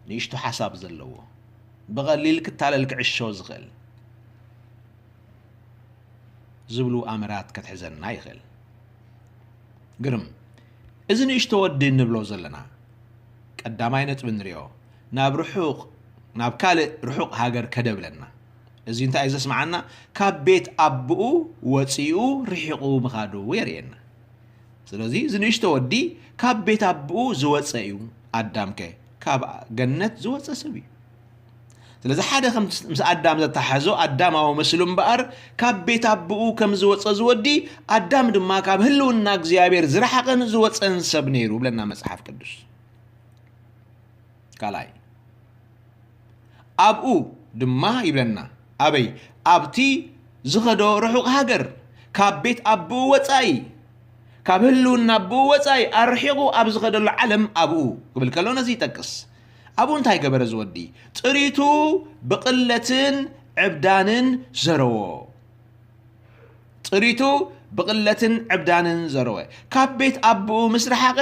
ንእሽቶ ሓሳብ ዘለዎ፣ ብቐሊል ክታለል ክዕሾ ዝኽእል ዝብሉ ኣምራት ከትሕዘና ይኽእል። ግርም፣ እዚ ንእሽቶ ወዲ እንብሎ ዘለና ቀዳማይ ነጥቢ ንሪኦ፣ ናብ ርሑቕ፣ ናብ ካልእ ርሑቕ ሃገር ከደ ብለና። እዚ እንታይ እዩ ዘስምዓና? ካብ ቤት ኣቦኡ ወጺኡ ርሒቑ ምኻዱ የርእየና። ስለዚ እዚ ንእሽቶ ወዲ ካብ ቤት ኣቦኡ ዝወጸ እዩ። ኣዳምከ ካብ ገነት ዝወጸ ሰብ እዩ። ስለዚ ሓደ ከም ምስ ኣዳም ዘተሓሕዞ ኣዳማዊ ምስሉ እምበኣር፣ ካብ ቤት ኣቦኡ ከም ዝወጸ እዚ ወዲ፣ ኣዳም ድማ ካብ ህልውና እግዚኣብሔር ዝረሓቐን ዝወጸን ሰብ ነይሩ ብለና መጽሓፍ ቅዱስ። ካልኣይ፣ ኣብኡ ድማ ይብለና። ኣበይ? ኣብቲ ዝኸዶ ርሑቕ ሃገር፣ ካብ ቤት ኣቦኡ ወጻኢ፣ ካብ ህልውና ኣቦኡ ወጻኢ ኣርሒቑ ኣብ ዝኸደሉ ዓለም ኣብኡ ክብል ከሎ ነዚ ይጠቅስ። ኣብኡ እንታይ ገበረ እዚ ወዲ? ጥሪቱ ብቕለትን ዕብዳንን ዘረዎ። ጥሪቱ ብቕለትን ዕብዳንን ዘረወ። ካብ ቤት ኣቦኡ ምስ ረሓቐ፣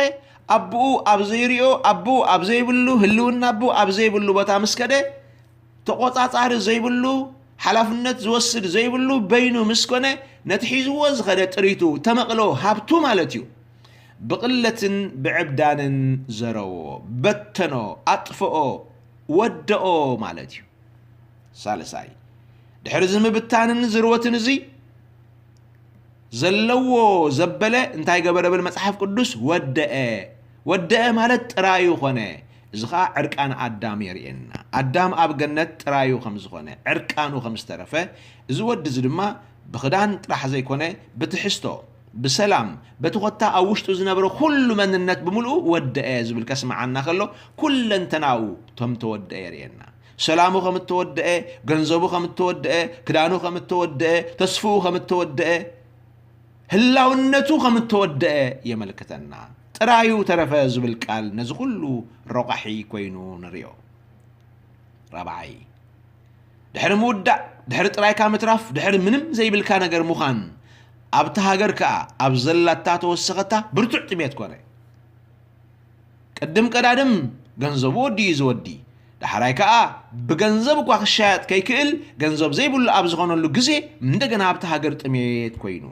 ኣቦኡ ኣብ ዘይሪኦ፣ ኣቦኡ ኣብ ዘይብሉ፣ ህልውና ኣቦኡ ኣብ ዘይብሉ ቦታ ምስ ከደ፣ ተቖጻጻሪ ዘይብሉ፣ ሓላፍነት ዝወስድ ዘይብሉ በይኑ ምስ ኮነ፣ ነቲ ሒዝዎ ዝኸደ ጥሪቱ፣ ተመቕሎ፣ ሃብቱ ማለት እዩ፣ ብቕለትን ብዕብዳንን ዘረዎ፣ በተኖ፣ ኣጥፍኦ፣ ወደኦ ማለት እዩ። ሳልሳይ፣ ድሕሪ እዚ ምብታንን ዝርወትን እዚ ዘለዎ ዘበለ እንታይ ገበረ ብል መጽሓፍ ቅዱስ? ወደአ። ወደአ ማለት ጥራዩ ኾነ። እዚ ኸኣ ዕርቃን ኣዳም የርእየና። ኣዳም ኣብ ገነት ጥራዩ ከም ዝኾነ፣ ዕርቃኑ ከም ዝተረፈ፣ እዚ ወዲ እዚ ድማ ብኽዳን ጥራሕ ዘይኮነ፣ ብትሕዝቶ፣ ብሰላም፣ በቲ ኮታ ኣብ ውሽጡ ዝነበረ ኩሉ መንነት ብምልኡ ወደአ ዝብል ከስምዓና ከሎ፣ ኩለንተናኡ ከም ተወደአ የርእየና። ሰላሙ ከም እተወደአ፣ ገንዘቡ ከም እተወደአ፣ ክዳኑ ከም እተወደአ፣ ተስፍኡ ከም እተወደአ፣ ህላውነቱ ከም እተወደአ የመልክተና። ጥራዩ ተረፈ ዝብል ቃል ነዚ ኩሉ ረቋሒ ኮይኑ ንርእዮ። ራብዓይ፣ ድሕሪ ምውዳእ፣ ድሕሪ ጥራይካ ምትራፍ፣ ድሕሪ ምንም ዘይብልካ ነገር ምዃን፣ ኣብታ ሃገር ከኣ ኣብ ዘላታ ተወሰኸታ ብርቱዕ ጥሜት ኮነ። ቅድም ቀዳድም ገንዘቡ ወዲ እዩ ዝወዲ። ዳሕራይ ከኣ ብገንዘብ እኳ ክሻየጥ ከይክእል፣ ገንዘብ ዘይብሉ ኣብ ዝኾነሉ ግዜ፣ እንደገና ኣብቲ ሃገር ጥሜት ኮይኑ።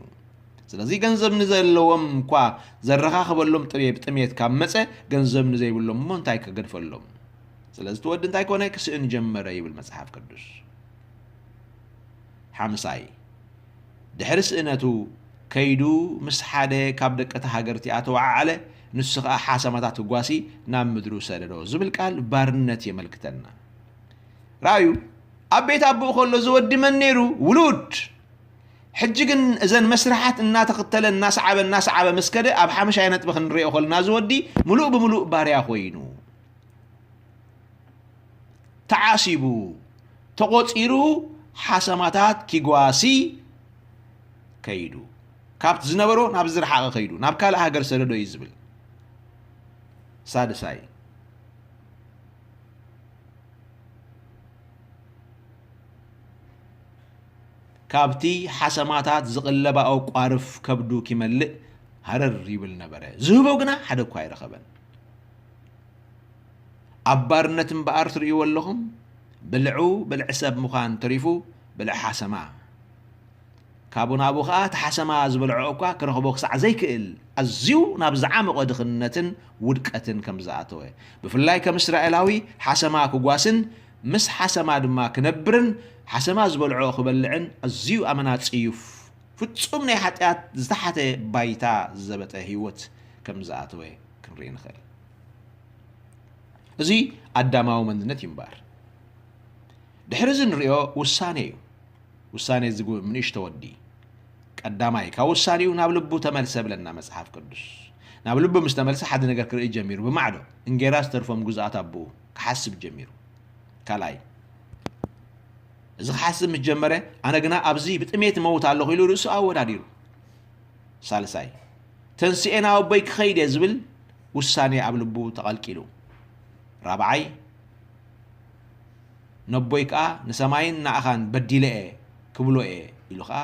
ስለዚ ገንዘብ ንዘለዎም እኳ ዘረኻኽበሎም ጥሜ-፣ ጥሜት ካብ መጸ፣ ገንዘብ ንዘይብሎም እሞ እንታይ ከገድፈሎም? ስለዚ እቲ ወዲ እንታይ ኮነ? ክስእን ጀመረ ይብል መጽሓፍ ቅዱስ። ሓምሳይ፣ ድሕሪ ስእነቱ ከይዱ ምስ ሓደ ካብ ደቂ እታ ሃገር እቲኣ ተወዓዓለ። ንሱ ኸኣ ሓሰማታት ክጓሲ ናብ ምድሩ ሰደዶ ዝብል ቃል ባርነት የመልክተና። ረኣዩ፣ ኣብ ቤት ኣቦኡ ከሎ እዚ ወዲ መን ነይሩ? ውሉድ። ሕጂ ግን እዘን መስርሓት እናተኽተለ፣ እናሰዓበ፣ እናሰዓበ ምስ ከደ፣ ኣብ ሓምሻይ ነጥቢ ክንሪኦ ከለና፣ እዚ ወዲ ምሉእ ብምሉእ ባርያ ኮይኑ ተዓሲቡ፣ ተቖጺሩ፣ ሓሰማታት ኪጓሲ ከይዱ። ካብቲ ዝነበሮ ናብዚ ዝረሓቐ ከይዱ፣ ናብ ካልእ ሃገር ሰደዶ እዩ ዝብል። ሳድሳይ፣ ካብቲ ሓሰማታት ዝቕለባኦ ቋርፍ ከብዱ ኪመልእ ሃረር ይብል ነበረ። ዝህቦ ግና ሓደ እኳ ኣይረኸበን። ኣብ ባርነት እምበኣር ትርእይዎ ኣለኹም፣ ብልዑ ብልዒ ሰብ ምዃን ተሪፉ ብልዒ ሓሰማ። ካብኡ ናብኡ ኸኣ እቲ ሓሰማ ዝበልዖ እኳ ክረኽቦ ክሳዕ ዘይክእል፣ ኣዝዩ ናብ ዝዓመቖ ድኽነትን ውድቀትን ከም ዝኣተወ፣ ብፍላይ ከም እስራኤላዊ ሓሰማ ክጓስን ምስ ሓሰማ ድማ ክነብርን ሓሰማ ዝበልዖ ክበልዕን ኣዝዩ ኣመና ጽዩፍ፣ ፍጹም ናይ ሓጢኣት ዝተሓተ ባይታ ዝዘበጠ ህይወት ከም ዝኣተወ ክንርኢ ንኽእል። እዚ ኣዳማዊ መንነት እዩ እምበኣር። ድሕሪ እዚ ንሪኦ ውሳኔ እዩ። ውሳኔ እዚ ንእሽቶ ወዲ ቀዳማይ ካብ ውሳኔኡ ናብ ልቡ ተመልሰ ብለና መጽሓፍ ቅዱስ። ናብ ልቡ ምስ ተመልሰ ሓደ ነገር ክርኢ ጀሚሩ። ብማዕዶ እንጌራ ዝተርፎም ግዙኣት ኣቦኡ ክሓስብ ጀሚሩ። ካልኣይ፣ እዚ ክሓስብ ምስ ጀመረ፣ ኣነ ግና ኣብዚ ብጥሜት እመውት ኣለኹ ኢሉ ርእሱ ኣወዳዲሩ። ሳልሳይ፣ ተንስኤ ናብ ኣቦይ ክኸይድ እየ ዝብል ውሳኔ ኣብ ልቡ ተቐልቂሉ። ራብዓይ፣ ነቦይ ከኣ ንሰማይን ንኣኻን በዲለ እየ ክብሎ እየ ኢሉ ከኣ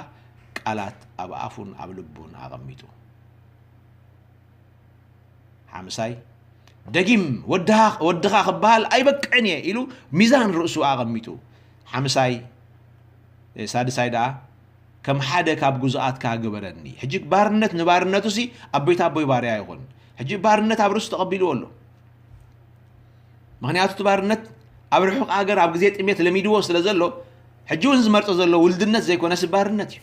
ቃላት ኣብ ኣፉን ኣብ ልቡን ኣቐሚጡ። ሓምሳይ፣ ደጊም ወድኻ ክበሃል ኣይበቅዕን እየ ኢሉ ሚዛን ርእሱ ኣቐሚጡ። ሓምሳይ፣ ሳድሳይ ደኣ ከም ሓደ ካብ ግዙኣትካ ግበረኒ። ሕጂ ባርነት ንባርነቱ ሲ ኣብ ቤት ኣቦይ ባርያ ይኹን። ሕጂ ባርነት ኣብ ርእሱ ተቐቢልዎ ኣሎ። ምኽንያቱ እቲ ባርነት ኣብ ርሑቕ ሃገር ኣብ ግዜ ጥሜት ለሚድዎ ስለ ዘሎ፣ ሕጂ እውን ዝመርጾ ዘሎ ውልድነት ዘይኮነስ ባርነት እዩ።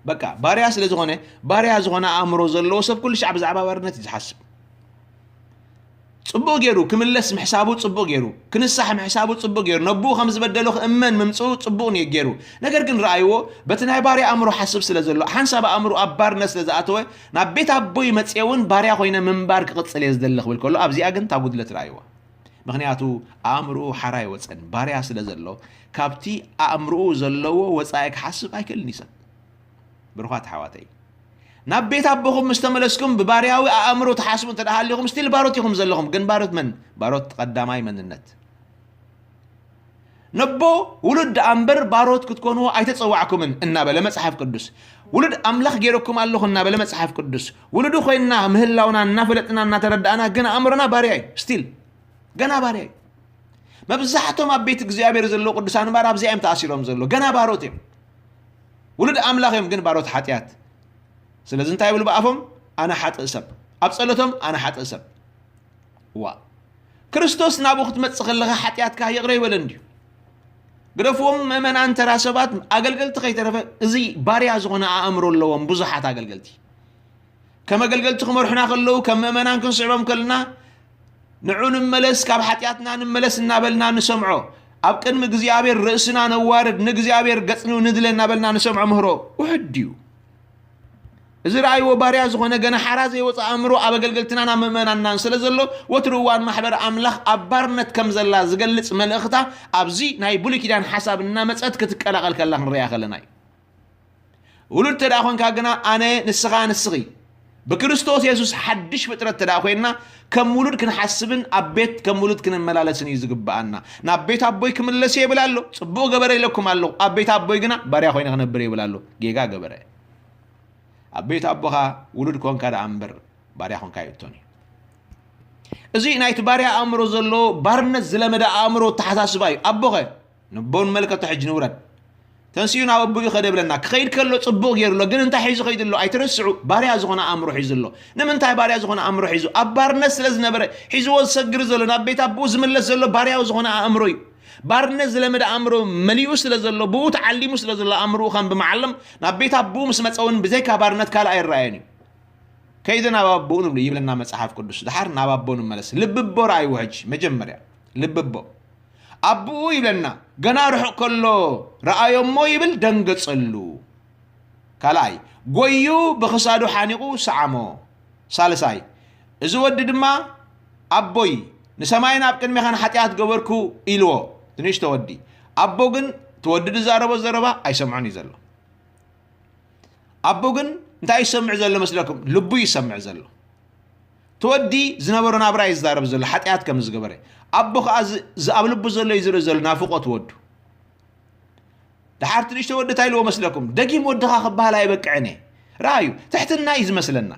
በቃ ባርያ ስለ ዝኾነ፣ ባርያ ዝኾነ ኣእምሮ ዘለዎ ሰብ ኩሉ ሻዕ ብዛዕባ ባርነት እዩ ዝሓስብ። ጽቡቕ ገይሩ ክምለስ ምሕሳቡ ጽቡቕ ገይሩ፣ ክንሳሕ ምሕሳቡ ጽቡቕ ገይሩ፣ ነብኡ ከም ዝበደሎ ክእመን ምምጽኡ ጽቡቕ ኔ-፣ ገይሩ። ነገር ግን ረኣይዎ፣ በቲ ናይ ባርያ ኣእምሮ ሓስብ ስለ ዘሎ፣ ሓንሳብ ኣእምሮ ኣብ ባርነት ስለ ዝኣተወ፣ ናብ ቤት ኣቦይ መጽየ እውን ባርያ ኮይነ ምንባር ክቕጽል እየ ዝደሊ ክብል ከሎ፣ ኣብዚኣ ግን እታ ጉድለት ረኣይዋ። ምኽንያቱ ኣእምሮኡ ሓራ ኣይወጸን፣ ባርያ ስለ ዘሎ፣ ካብቲ ኣእምሮኡ ዘለዎ ወጻኢ ክሓስብ ኣይክእልን እዩ ሰብ። ብሩኻት ኣሕዋተይ፣ ናብ ቤት ኣቦኹም ምስ ተመለስኩም ብባርያዊ ኣእምሮ ትሓስቡ እንተ ደኣ ሃሊኹም፣ ስቲል ባሮት ኢኹም ዘለኹም። ግን ባሮት መን? ባሮት ቀዳማይ መንነት። ነቦ ውሉድ ደኣ እምበር ባሮት ክትኮንዎ ኣይተጸዋዕኩምን እናበለ መጽሓፍ ቅዱስ። ውሉድ ኣምላኽ ገይረኩም ኣለኹ እናበለ መጽሓፍ ቅዱስ። ውሉዱ ኮይንና ምህላውና እናፈለጥና እናተረዳእና ግን ኣእምሮና ባርያ እዩ። ስቲል ገና ባርያ እዩ። መብዛሕቶም ኣብ ቤት እግዚኣብሔር ዘለዉ ቅዱሳን እምበኣር ኣብዚኣ እዮም ተኣሲሮም ዘለዉ። ገና ባሮት እዮም። ውሉድ ኣምላኽ እዮም ግን ባሮት ሓጢኣት። ስለዚ እንታይ ይብሉ ብኣፎም? ኣነ ሓጥእ ሰብ። ኣብ ጸሎቶም ኣነ ሓጥእ ሰብ። ዋ፣ ክርስቶስ ናብኡ ክትመጽእ ከለኻ ሓጢኣትካ ይቕረ ይበለ እንድዩ። ግደፍዎም ምእመናን ተራ ሰባት፣ ኣገልገልቲ ከይተረፈ እዚ ባርያ ዝኾነ ኣእምሮ ኣለዎም ብዙሓት ኣገልገልቲ። ከም ኣገልገልቲ ክመርሑና ከለዉ፣ ከም ምእመናን ክንስዕቦም ከለና፣ ንዑ ንመለስ፣ ካብ ሓጢኣትና ንመለስ እናበልና ንሰምዖ። ኣብ ቅድሚ እግዚኣብሔር ርእስና ነዋርድ፣ ንእግዚኣብሔር ገጽ ንድለ እናበልና ንሰምዖ ምህሮ ውሑድ ድዩ? እዚ ረኣይዎ ባርያ ዝኾነ ገና ሓራ ዘይወፀ ኣእምሮ ኣብ ኣገልገልትናን ኣብ ምእመናንናን ስለ ዘሎ፣ ወትሩ እዋን ማሕበር ኣምላኽ ኣብ ባርነት ከም ዘላ ዝገልጽ መልእኽታ ኣብዚ ናይ ብሉይ ኪዳን ሓሳብ እናመጸት ክትቀላቐል ከላ ክንሪኣ ከለና እዩ። ውሉድ ተደኣ ኾንካ ግና ኣነ፣ ንስኻ፣ ንስኺ ብክርስቶስ የሱስ ሓድሽ ፍጥረት ተደኣ ኮይንና፣ ከም ውሉድ ክንሓስብን ኣብ ቤት ከም ውሉድ ክንመላለስን እዩ ዝግብኣና። ናብ ቤት ኣቦይ ክምለስ እየ ይብል ኣሎ። ጽቡቕ ገበረ ኢለኩም ኣለኹ። ኣብ ቤት ኣቦይ ግና ባርያ ኮይነ ክነብር እየ ይብል ኣሎ። ጌጋ ገበረ። ኣብ ቤት ኣቦኻ ውሉድ ኮንካ ደኣ እምበር ባርያ ኮንካ ኣይእቶን እዩ። እዚ ናይቲ ባርያ ኣእምሮ ዘሎ ባርነት ዝለመደ ኣእምሮ ኣተሓሳስባ እዩ። ኣቦኸ ንቦ ንመልከቶ ሕጂ ንውረድ። ተንሲኡ ናብ ኣቦኡ ከደ ብለና። ክኸይድ ከሎ ጽቡቕ ገይሩ ኣሎ። ግን እንታይ ሒዙ ከይዱ ኣሎ? ኣይትረስዑ። ባርያ ዝኾነ ኣእምሮ ሒዙ ኣሎ። ንምንታይ ባርያ ዝኾነ ኣእምሮ ሒዙ? ኣብ ባርነት ስለ ዝነበረ ሒዝዎ ዝሰግር ዘሎ፣ ናብ ቤት ኣቦኡ ዝምለስ ዘሎ ባርያዊ ዝኾነ ኣእምሮ እዩ። ባርነት ዝለመደ ኣእምሮ መሊኡ ስለ ዘሎ፣ ብኡ ተዓሊሙ ስለ ዘሎ ኣእምሮኡ ከም ብመዓለም ናብ ቤት ኣቦኡ ምስ መጸ እውን ብዘይካ ባርነት ካልእ ኣይረኣዮን እዩ። ከይደ ናብ ኣቦኡ ንብሉ ይብለና መጽሓፍ ቅዱስ። ድሓር ናብ ኣቦ ንመለስ። ልቢ ኣቦ ረኣይዎ ሕጂ መጀመርያ። ልቢ ኣቦ። ኣቦኡ ይብለና። ገና ርሑቕ ከሎ ረኣዮ እሞ ይብል ደንገጸሉ። ካልኣይ፣ ጎዩ ብኽሳዱ ሓኒቑ ሰዓሞ። ሳልሳይ፣ እዚ ወዲ ድማ ኣቦይ ንሰማይን ኣብ ቅድሜኻን ሓጢኣት ገበርኩ ኢልዎ። እቲ ንእሽቶ ወዲ። ኣቦ ግን እቲ ወዲ ዝዛረቦ ዘረባ ኣይሰምዖን እዩ ዘሎ። ኣቦ ግን እንታይ ይሰምዕ ዘሎ መስለኩም? ልቡ ይሰምዕ ዘሎ። እቲ ወዲ ዝነበሮ ናብራ እዩ ዝዛረብ ዘሎ፣ ሓጢኣት ከም ዝገበረ። ኣቦ ከኣ ዝ- ዝ- ኣብ ልቡ ዘሎ እዩ ዝርኢ ዘሎ ናፍቖት ወዱ። ድሓር እቲ ንእሽቶ ወዲ እንታይ ኢልዎ መስለኩም? ደጊም ወድኻ ክበሃል ኣይበቅዕን እየ። ረኣዩ፣ ትሕትና እዩ ዝመስለና።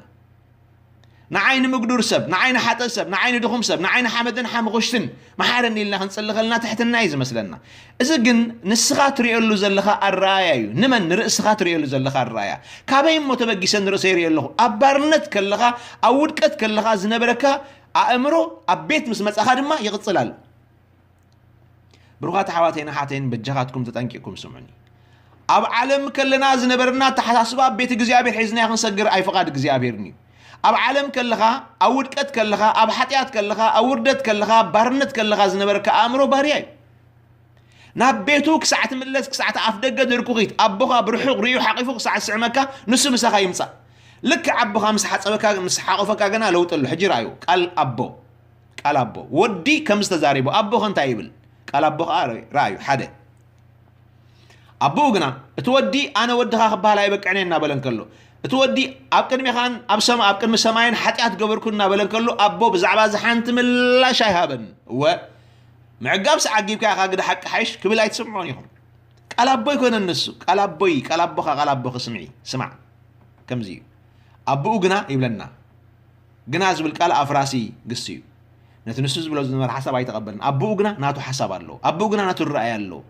ንዓይ ንምግዱር ሰብ፣ ንዓይ ንሓጥእ ሰብ፣ ንዓይ ንድኹም ሰብ፣ ንዓይ ንሓመድን ሓመኹሽትን መሓረኒ ኢልና ክንጽሊ ከለና ትሕትና እዩ ዝመስለና። እዚ ግን ንስኻ ትርእየሉ ዘለኻ ኣረኣያ እዩ። ንመን? ንርእስኻ ትርእየሉ ዘለኻ ኣረኣያ። ካበይ እሞ ተበጊሰ ንርእሰይ ይርእየ ኣለኹ? ኣብ ባርነት ከለኻ፣ ኣብ ውድቀት ከለኻ ዝነበረካ ኣእምሮ ኣብ ቤት ምስ መጻኻ ድማ ይቕጽል ኣሎ። ብሩኻት ኣሕዋተይን ኣሓተይን በጃኻትኩም ተጠንቂቕኩም ስምዑኒ። ኣብ ዓለም ከለና ዝነበረና ኣተሓሳስባ ኣብ ቤት እግዚኣብሔር ሒዝናዮ ክንሰግር ኣይፍቓድ እግዚኣብሔርን እዩ። ኣብ ዓለም ከለኻ፣ ኣብ ውድቀት ከለኻ፣ ኣብ ሓጢኣት ከለኻ፣ ኣብ ውርደት ከለኻ፣ ኣብ ባርነት ከለኻ ዝነበረካ ኣእምሮ ባርያ እዩ። ናብ ቤቱ ክሳዕ ትምለስ፣ ክሳዕ እቲ ኣፍ ደገ ድርኩኺት ኣቦኻ ብርሑቕ ርእዩ ሓቒፉ ክሳዕ ዝስዕመካ፣ ንሱ ምሳኻ ይምጻእ። ልክዕ ኣቦኻ ምስ ሓጸበካ፣ ምስ ሓቖፈካ ግና ለውጢ ኣሎ። ሕጂ ረኣዩ፣ ቃል ኣቦ፣ ቃል ኣቦ። ወዲ ከም ዝተዛሪቡ፣ ኣቦ ከ እንታይ ይብል? ቃል ኣቦ ከኣ ረኣዩ፣ ሓደ። ኣቦኡ ግና፣ እቲ ወዲ ኣነ ወድኻ ክበሃል ኣይበቅዕን እየ እናበለ እንከሎ፣ እቲ ወዲ ኣብ ቅድሜኻን ኣብ ሰማ-፣ ኣብ ቅድሚ ሰማይን ሓጢኣት ገበርኩ እናበለ እንከሎ፣ ኣቦ ብዛዕባ እዚ ሓንቲ ምላሽ ኣይሃበን። እወ፣ ምዕጋብስ ዓጊብካ ኢኻ፣ ግደ ሓቂ ሓይሽ ክብል ኣይትሰምዖን ኢኹም። ቃል ኣቦ ኣይኮነን ንሱ፣ ቃል ኣቦይ፣ ቃል ኣቦኻ፣ ቃል ኣቦኺ ስምዒ፣ ስማዕ። ከምዚ እዩ። ኣቦኡ ግና ይብለና፣ ግና ዝብል ቃል ኣፍራሲ ግሲ እዩ። ነቲ ንሱ ዝብሎ ዝነበረ ሓሳብ ኣይተቐበልን። ኣቦኡ ግና ናቱ ሓሳብ ኣለዎ። ኣቦኡ ግና ናቱ ራእይ ኣለዎ።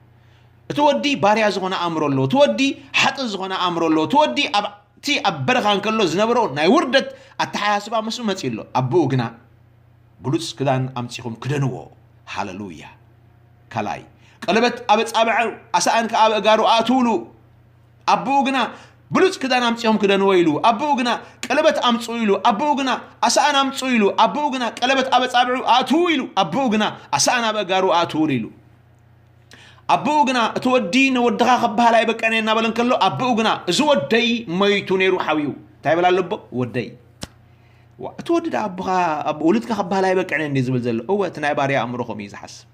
እቲ ወዲ ባርያ ዝኾነ ኣእምሮ ኣለዎ። እቲ ወዲ ሓጥእ ዝኾነ ኣእምሮ ኣለዎ። እቲ ወዲ ኣብ እቲ ኣብ በረኻ እንከሎ ዝነበሮ ናይ ውርደት ኣተሓሳስባ ምስኡ መጺኡ ኣሎ። ኣቦኡ ግና ብሉጽ ክዳን ኣምጺኹም ክደንዎ። ሃለሉያ። ካልኣይ፣ ቀለበት ኣብ ኣጻብዑ ኣሳእን ከኣ ኣብ ኣእጋሩ ኣእትውሉ። ኣቦኡ ግና ብሉጽ ክዳን ኣምጺኹም ክደንዎ ኢሉ። ኣቦኡ ግና ቀለበት ኣምጽኡ ኢሉ። ኣቦኡ ግና ኣሳእን ኣምጽኡ ኢሉ። ኣቦኡ ግና ቀለበት ኣብ ኣጻብዑ ኣእትዉ ኢሉ። ኣቦኡ ግና ኣሳእን ኣብ ኣእጋሩ ኣእትውሉ ኢሉ። ኣቦኡ ግና እቲ ወዲ ንወድኻ ክበሃል ኣይበቅዕን እናበለ እንከሎ ኣቦኡ ግና እዚ ወደይ መይቱ ነይሩ ሓውዩ እንታይ ይብል ኣሎ ኣቦ? ወደይ። ዋ፣ እቲ ወዲ ደኣ ኣቦኻ፣ ኣቦ-፣ ውሉድካ ክበሃል ኣይበቅዕን እንዲ ዝብል ዘሎ። እወ፣ እቲ ናይ ባርያ ኣእምሮ ከምኡ እዩ ዝሓስብ።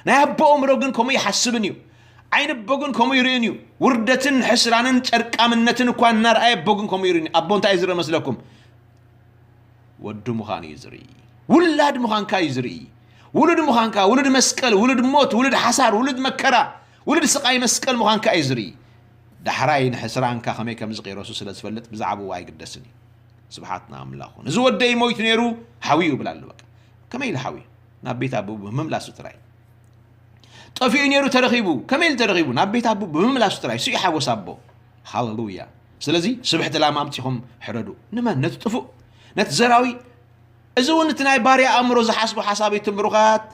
ናይ ኣቦ ኣእምሮ ግን ከምኡ ይሓስብን እዩ። ዓይኒ ኣቦ ግን ከምኡ ይርእን እዩ። ውርደትን ሕስራንን ጨርቃምነትን እኳ እናረኣየ ኣቦ ግን ከምኡ ይርእን እዩ። ኣቦ እንታይ እዩ ዝርኢ መስለኩም? ወዱ ምዃኑ እዩ ዝርኢ። ውላድ ምዃንካ እዩ ዝርኢ። ውሉድ ምዃንካ፣ ውሉድ መስቀል፣ ውሉድ ሞት፣ ውሉድ ሓሳር፣ ውሉድ መከራ፣ ውሉድ ስቓይ መስቀል ምዃንካ እዩ ዝርኢ። ዳሕራይ ንሕስራንካ ከመይ ከም ዝቕይረሱ ስለ ዝፈልጥ ብዛዕባኡ ኣይግደስን እዩ። ስብሓት ንኣምላኽ ይኹን። እዚ ወደይ ሞይቱ ነይሩ፣ ሓውዩ ይብል ኣሎ። በቃ ከመይ ኢሉ ሓውዩ? ናብ ቤት ኣቦኡ ብምምላሱ ጥራይ። ጠፊኡ ነይሩ ተረኺቡ። ከመይ ኢሉ ተረኺቡ? ናብ ቤት ኣቦኡ ብምምላሱ ጥራይ። እሱ እዩ ሓጎስ ኣቦ። ሃሌሉያ። ስለዚ ስብሕቲ ላም ኣምጺኹም ሕረዱ። ንመን? ነቲ ጥፉእ፣ ነቲ ዘራዊ። እዚ እውን እቲ ናይ ባርያ ኣእምሮ ዝሓስቦ ሓሳብ እዩ። ትምሩኻት፣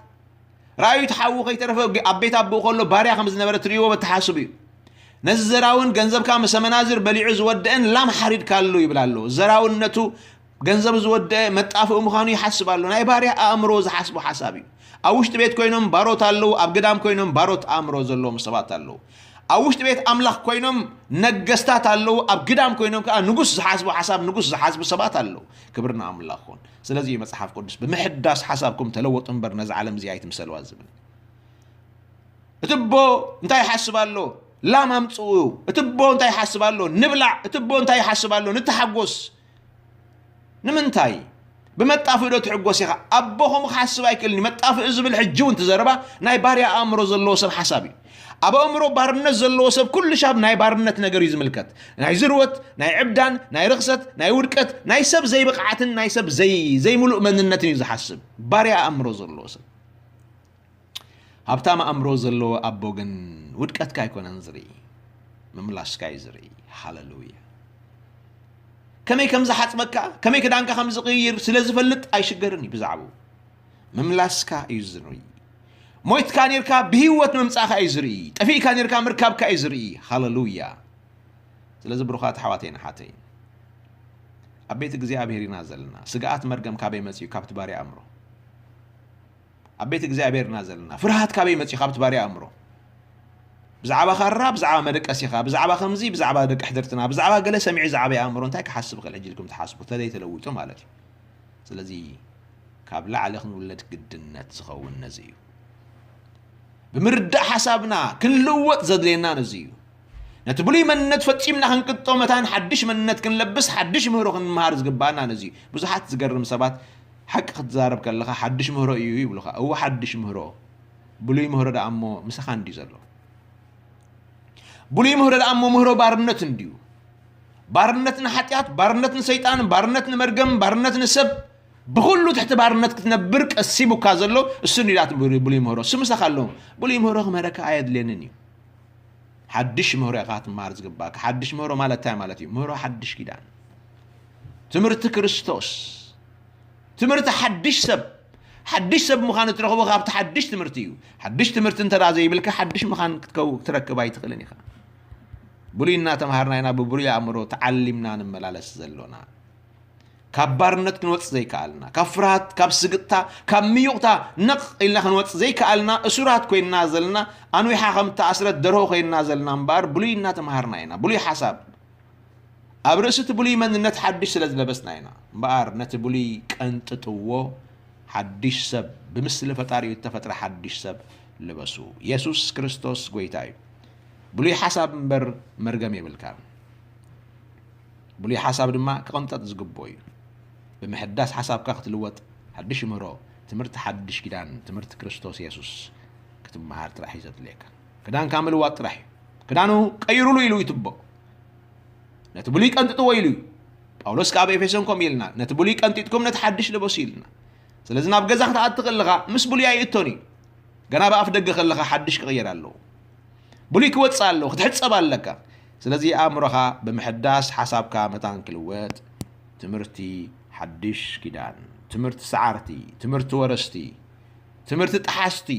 ረኣዩ፣ እቲ ሓዉ ከይተረፈ ግ-፣ ኣብ ቤት ኣቦኡ ከሎ ባርያ ከም ዝነበረ ትርእይዎ በተሓስቡ እዩ። ነዚ ዘራውን ገንዘብካ ምስ ኣመናዝር በሊዑ ዝወደአን ላም ሓሪድካሉ ይብል ኣሎ። ዘራውነቱ ገንዘብ ዝወደአ መጣፍኡ ምዃኑ ይሓስብ ኣሎ። ናይ ባርያ ኣእምሮ ዝሓስቦ ሓሳብ እዩ። ኣብ ውሽጢ ቤት ኮይኖም ባሮት ኣለዉ፣ ኣብ ግዳም ኮይኖም ባሮት ኣእምሮ ዘለዎም ሰባት ኣለዉ። ኣብ ውሽጢ ቤት ኣምላኽ ኮይኖም ነገስታት ኣለዉ፣ ኣብ ግዳም ኮይኖም ከኣ ንጉስ ዝሓስቦ ሓሳብ ንጉስ ዝሓስቡ ሰባት ኣለዉ። ክብሪ ንኣምላኽ ይኹን። ስለዚ እዩ መጽሓፍ ቅዱስ "ብምሕዳስ ሓሳብኩም ተለወጡ እምበር ነዛ ዓለም እዚኣ ኣይትምሰልዋ" ዝብል። እቲ ኣቦ እንታይ ይሓስብ ኣሎ? ላም ኣምጽኡ። እቲ ኣቦ እንታይ ይሓስብ ኣሎ? ንብላዕ። እቲ ኣቦ እንታይ ይሓስብ ኣሎ? ንተሓጎስ። ንምንታይ? ብመጣፍእ ዶ ትሕጎስ ኢኻ? ኣቦ ከምኡ ክሓስብ ኣይክእልን እዩ። መጣፍእ ዝብል ሕጂ እውን እቲ ዘረባ ናይ ባርያ ኣእምሮ ዘለዎ ሰብ ሓሳብ እዩ። ኣብ ኣእምሮ ባርነት ዘለዎ ሰብ ኩሉ ሻብ ናይ ባርነት ነገር እዩ ዝምልከት። ናይ ዝርወት፣ ናይ ዕብዳን፣ ናይ ርኽሰት፣ ናይ ውድቀት፣ ናይ ሰብ ዘይብቕዓትን ናይ ሰብ ዘይ-፣ ዘይምሉእ መንነትን እዩ ዝሓስብ። ባርያ ኣእምሮ ዘለዎ ሰብ። ሃብታም ኣእምሮ ዘለዎ ኣቦ ግን ውድቀትካ ኣይኮነን ዝርኢ፣ ምምላስካ እዩ ዝርኢ። ሃሌሉያ። ከመይ ከም ዝሓጽበካ፣ ከመይ ክዳንካ ከም ዝቕይር ስለ ዝፈልጥ ኣይሽገርን እዩ ብዛዕባኡ። ምምላስካ እዩ ዝርኢ። ሞይትካ ኔርካ ብህይወት ምምጻእካ እዩ ዝርኢ። ጠፊእካ ኔርካ ምርካብካ እዩ ዝርኢ። ሃሌሉያ። ስለዚ ብሩኻት ኣሕዋተይን ኣሓተይን፣ ኣብ ቤት እግዚኣብሔር ኢና ዘለና። ስግኣት መርገም ካበይ መጺኡ? ካብቲ ባርያ ኣእምሮ። ኣብ ቤት እግዚኣብሔር ኢና ዘለና። ፍርሃት ካበይ መጺኡ? ካብቲ ባርያ ኣእምሮ። ብዛዕባ ካራ፣ ብዛዕባ መደቀሲኻ፣ ብዛዕባ ከምዚ፣ ብዛዕባ ደቂ ሕድርትና፣ ብዛዕባ ገለ ሰሚዑ ዝዓበየ ኣእምሮ እንታይ ክሓስብ ክእል? ሕጂ ኢልኩም ትሓስቡ፣ ተዘይተለዊጡ ማለት እዩ። ስለዚ ካብ ላዕሊ ክንውለድ ግድነት ዝኸውን ነዚ እዩ። ብምርዳእ ሓሳብና ክንልወጥ ዘድልየና ነዚ እዩ። ነቲ ብሉይ መንነት ፈጺምና ክንቅጦ መታን ሓድሽ መንነት ክንለብስ ሓድሽ ምህሮ ክንምሃር ዝግባኣና ነዚ እዩ። ብዙሓት ዝገርም ሰባት ሓቂ ክትዛረብ ከለኻ ሓድሽ ምህሮ እዩ ይብሉኻ። እወ ሓድሽ ምህሮ። ብሉይ ምህሮ ደኣ እሞ ምሳኻ እንድዩ ዘሎ። ብሉይ ምህሮ ደኣ እሞ ምህሮ ባርነት እንድዩ። ባርነት ንሓጢኣት፣ ባርነት ንሰይጣን፣ ባርነት ንመርገም፣ ባርነት ንሰብ፣ ብኹሉ ትሕቲ ባርነት ክትነብር ቀሲቡካ ዘሎ እሱ እንድዩ ደኣ እቲ ብሉይ ምህሮ። እሱ ምሳኻ ኣሎ። ብሉይ ምህሮ ክምህረካ ኣየድልየንን እዩ። ሓድሽ ምህሮ ኢኻ ክትመሃር ዝግባእካ። ሓድሽ ምህሮ ማለት እንታይ ማለት እዩ? ምህሮ ሓድሽ ኪዳን። ትምህርቲ ክርስቶስ። ትምህርቲ ሓድሽ ሰብ። ሓድሽ ሰብ ምዃን እትረኽቦ ካብቲ ሓድሽ ትምህርቲ እዩ። ሓድሽ ትምህርቲ እንተ ደኣ ዘይብልካ ሓድሽ ምዃን ክትከው-፣ ክትረክብ ኣይትኽእልን ኢኻ። ብሉይ እናተምሃርና ኢና ብብሉይ ኣእምሮ ተዓሊምና ንመላለስ ዘሎና። ካብ ባርነት ክንወጽእ ዘይከኣልና፣ ካብ ፍርሃት፣ ካብ ስግጥታ፣ ካብ ምዩቕታ ነቕ ኢልና ክንወጽእ ዘይከኣልና፣ እሱራት ኮይንና ዘለና፣ ኣንዊሓ ከም እተኣስረት ደርሆ ኮይንና ዘለና እምበኣር ብሉይ እናተምሃርና ኢና። ብሉይ ሓሳብ። ኣብ ርእሲ እቲ ብሉይ መንነት ሓድሽ ስለ ዝለበስና ኢና። እምበኣር ነቲ ብሉይ ቀንጥጥዎ፣ ሓድሽ ሰብ፣ ብምስሊ ፈጣሪኡ እተፈጥረ ሓድሽ ሰብ ልበሱ። የሱስ ክርስቶስ ጐይታ እዩ። ብሉይ ሓሳብ እምበር መርገም የብልካን። ብሉይ ሓሳብ ድማ ክቕንጠጥ ዝግብኦ እዩ። ብምሕዳስ ሓሳብካ ክትልወጥ፣ ሓድሽ ምህሮ፣ ትምህርቲ ሓድሽ ኪዳን፣ ትምህርቲ ክርስቶስ የሱስ ክትመሃር ጥራሕ እዩ ዘድልየካ። ክዳንካ ምልዋጥ ጥራሕ እዩ። ክዳኑ ቀይሩሉ ኢሉ ይትቦ። ነቲ ብሉይ ቀንጥጥዎ ኢሉ እዩ። ጳውሎስ ከኣ ኣብ ኤፌሶን ከምኡ ኢልና፣ ነቲ ብሉይ ቀንጢጥኩም ነቲ ሓድሽ ልበሱ ኢልና። ስለዚ ናብ ገዛ ክትኣቲ ከለኻ ምስ ብሉይ ኣይእቶን እዩ። ገና ብኣፍ ደገ ከለኻ ሓድሽ ክቕየር ኣለዎ። ብሉይ ክወጽእ ኣለዎ፣ ክትሕጸብ ኣለካ። ስለዚ ኣእምሮኻ ብምሕዳስ ሓሳብካ መታን ክልወጥ ትምህርቲ ሓድሽ ኪዳን፣ ትምህርቲ ሰዓርቲ፣ ትምህርቲ ወረስቲ፣ ትምህርቲ ጠሓስቲ፣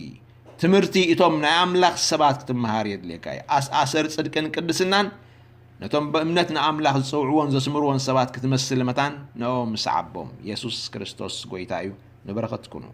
ትምህርቲ እቶም ናይ ኣምላኽ ሰባት ክትመሃር የድልየካ እዩ። ኣስኣሰር ጽድቅን ቅድስናን ነቶም ብእምነት ንኣምላኽ ዝጸውዕዎን ዘስምርዎን ሰባት ክትመስል መታን ንኦም ምሰዓቦም። የሱስ ክርስቶስ ጐይታ እዩ። ንበረኸት ኩኑ።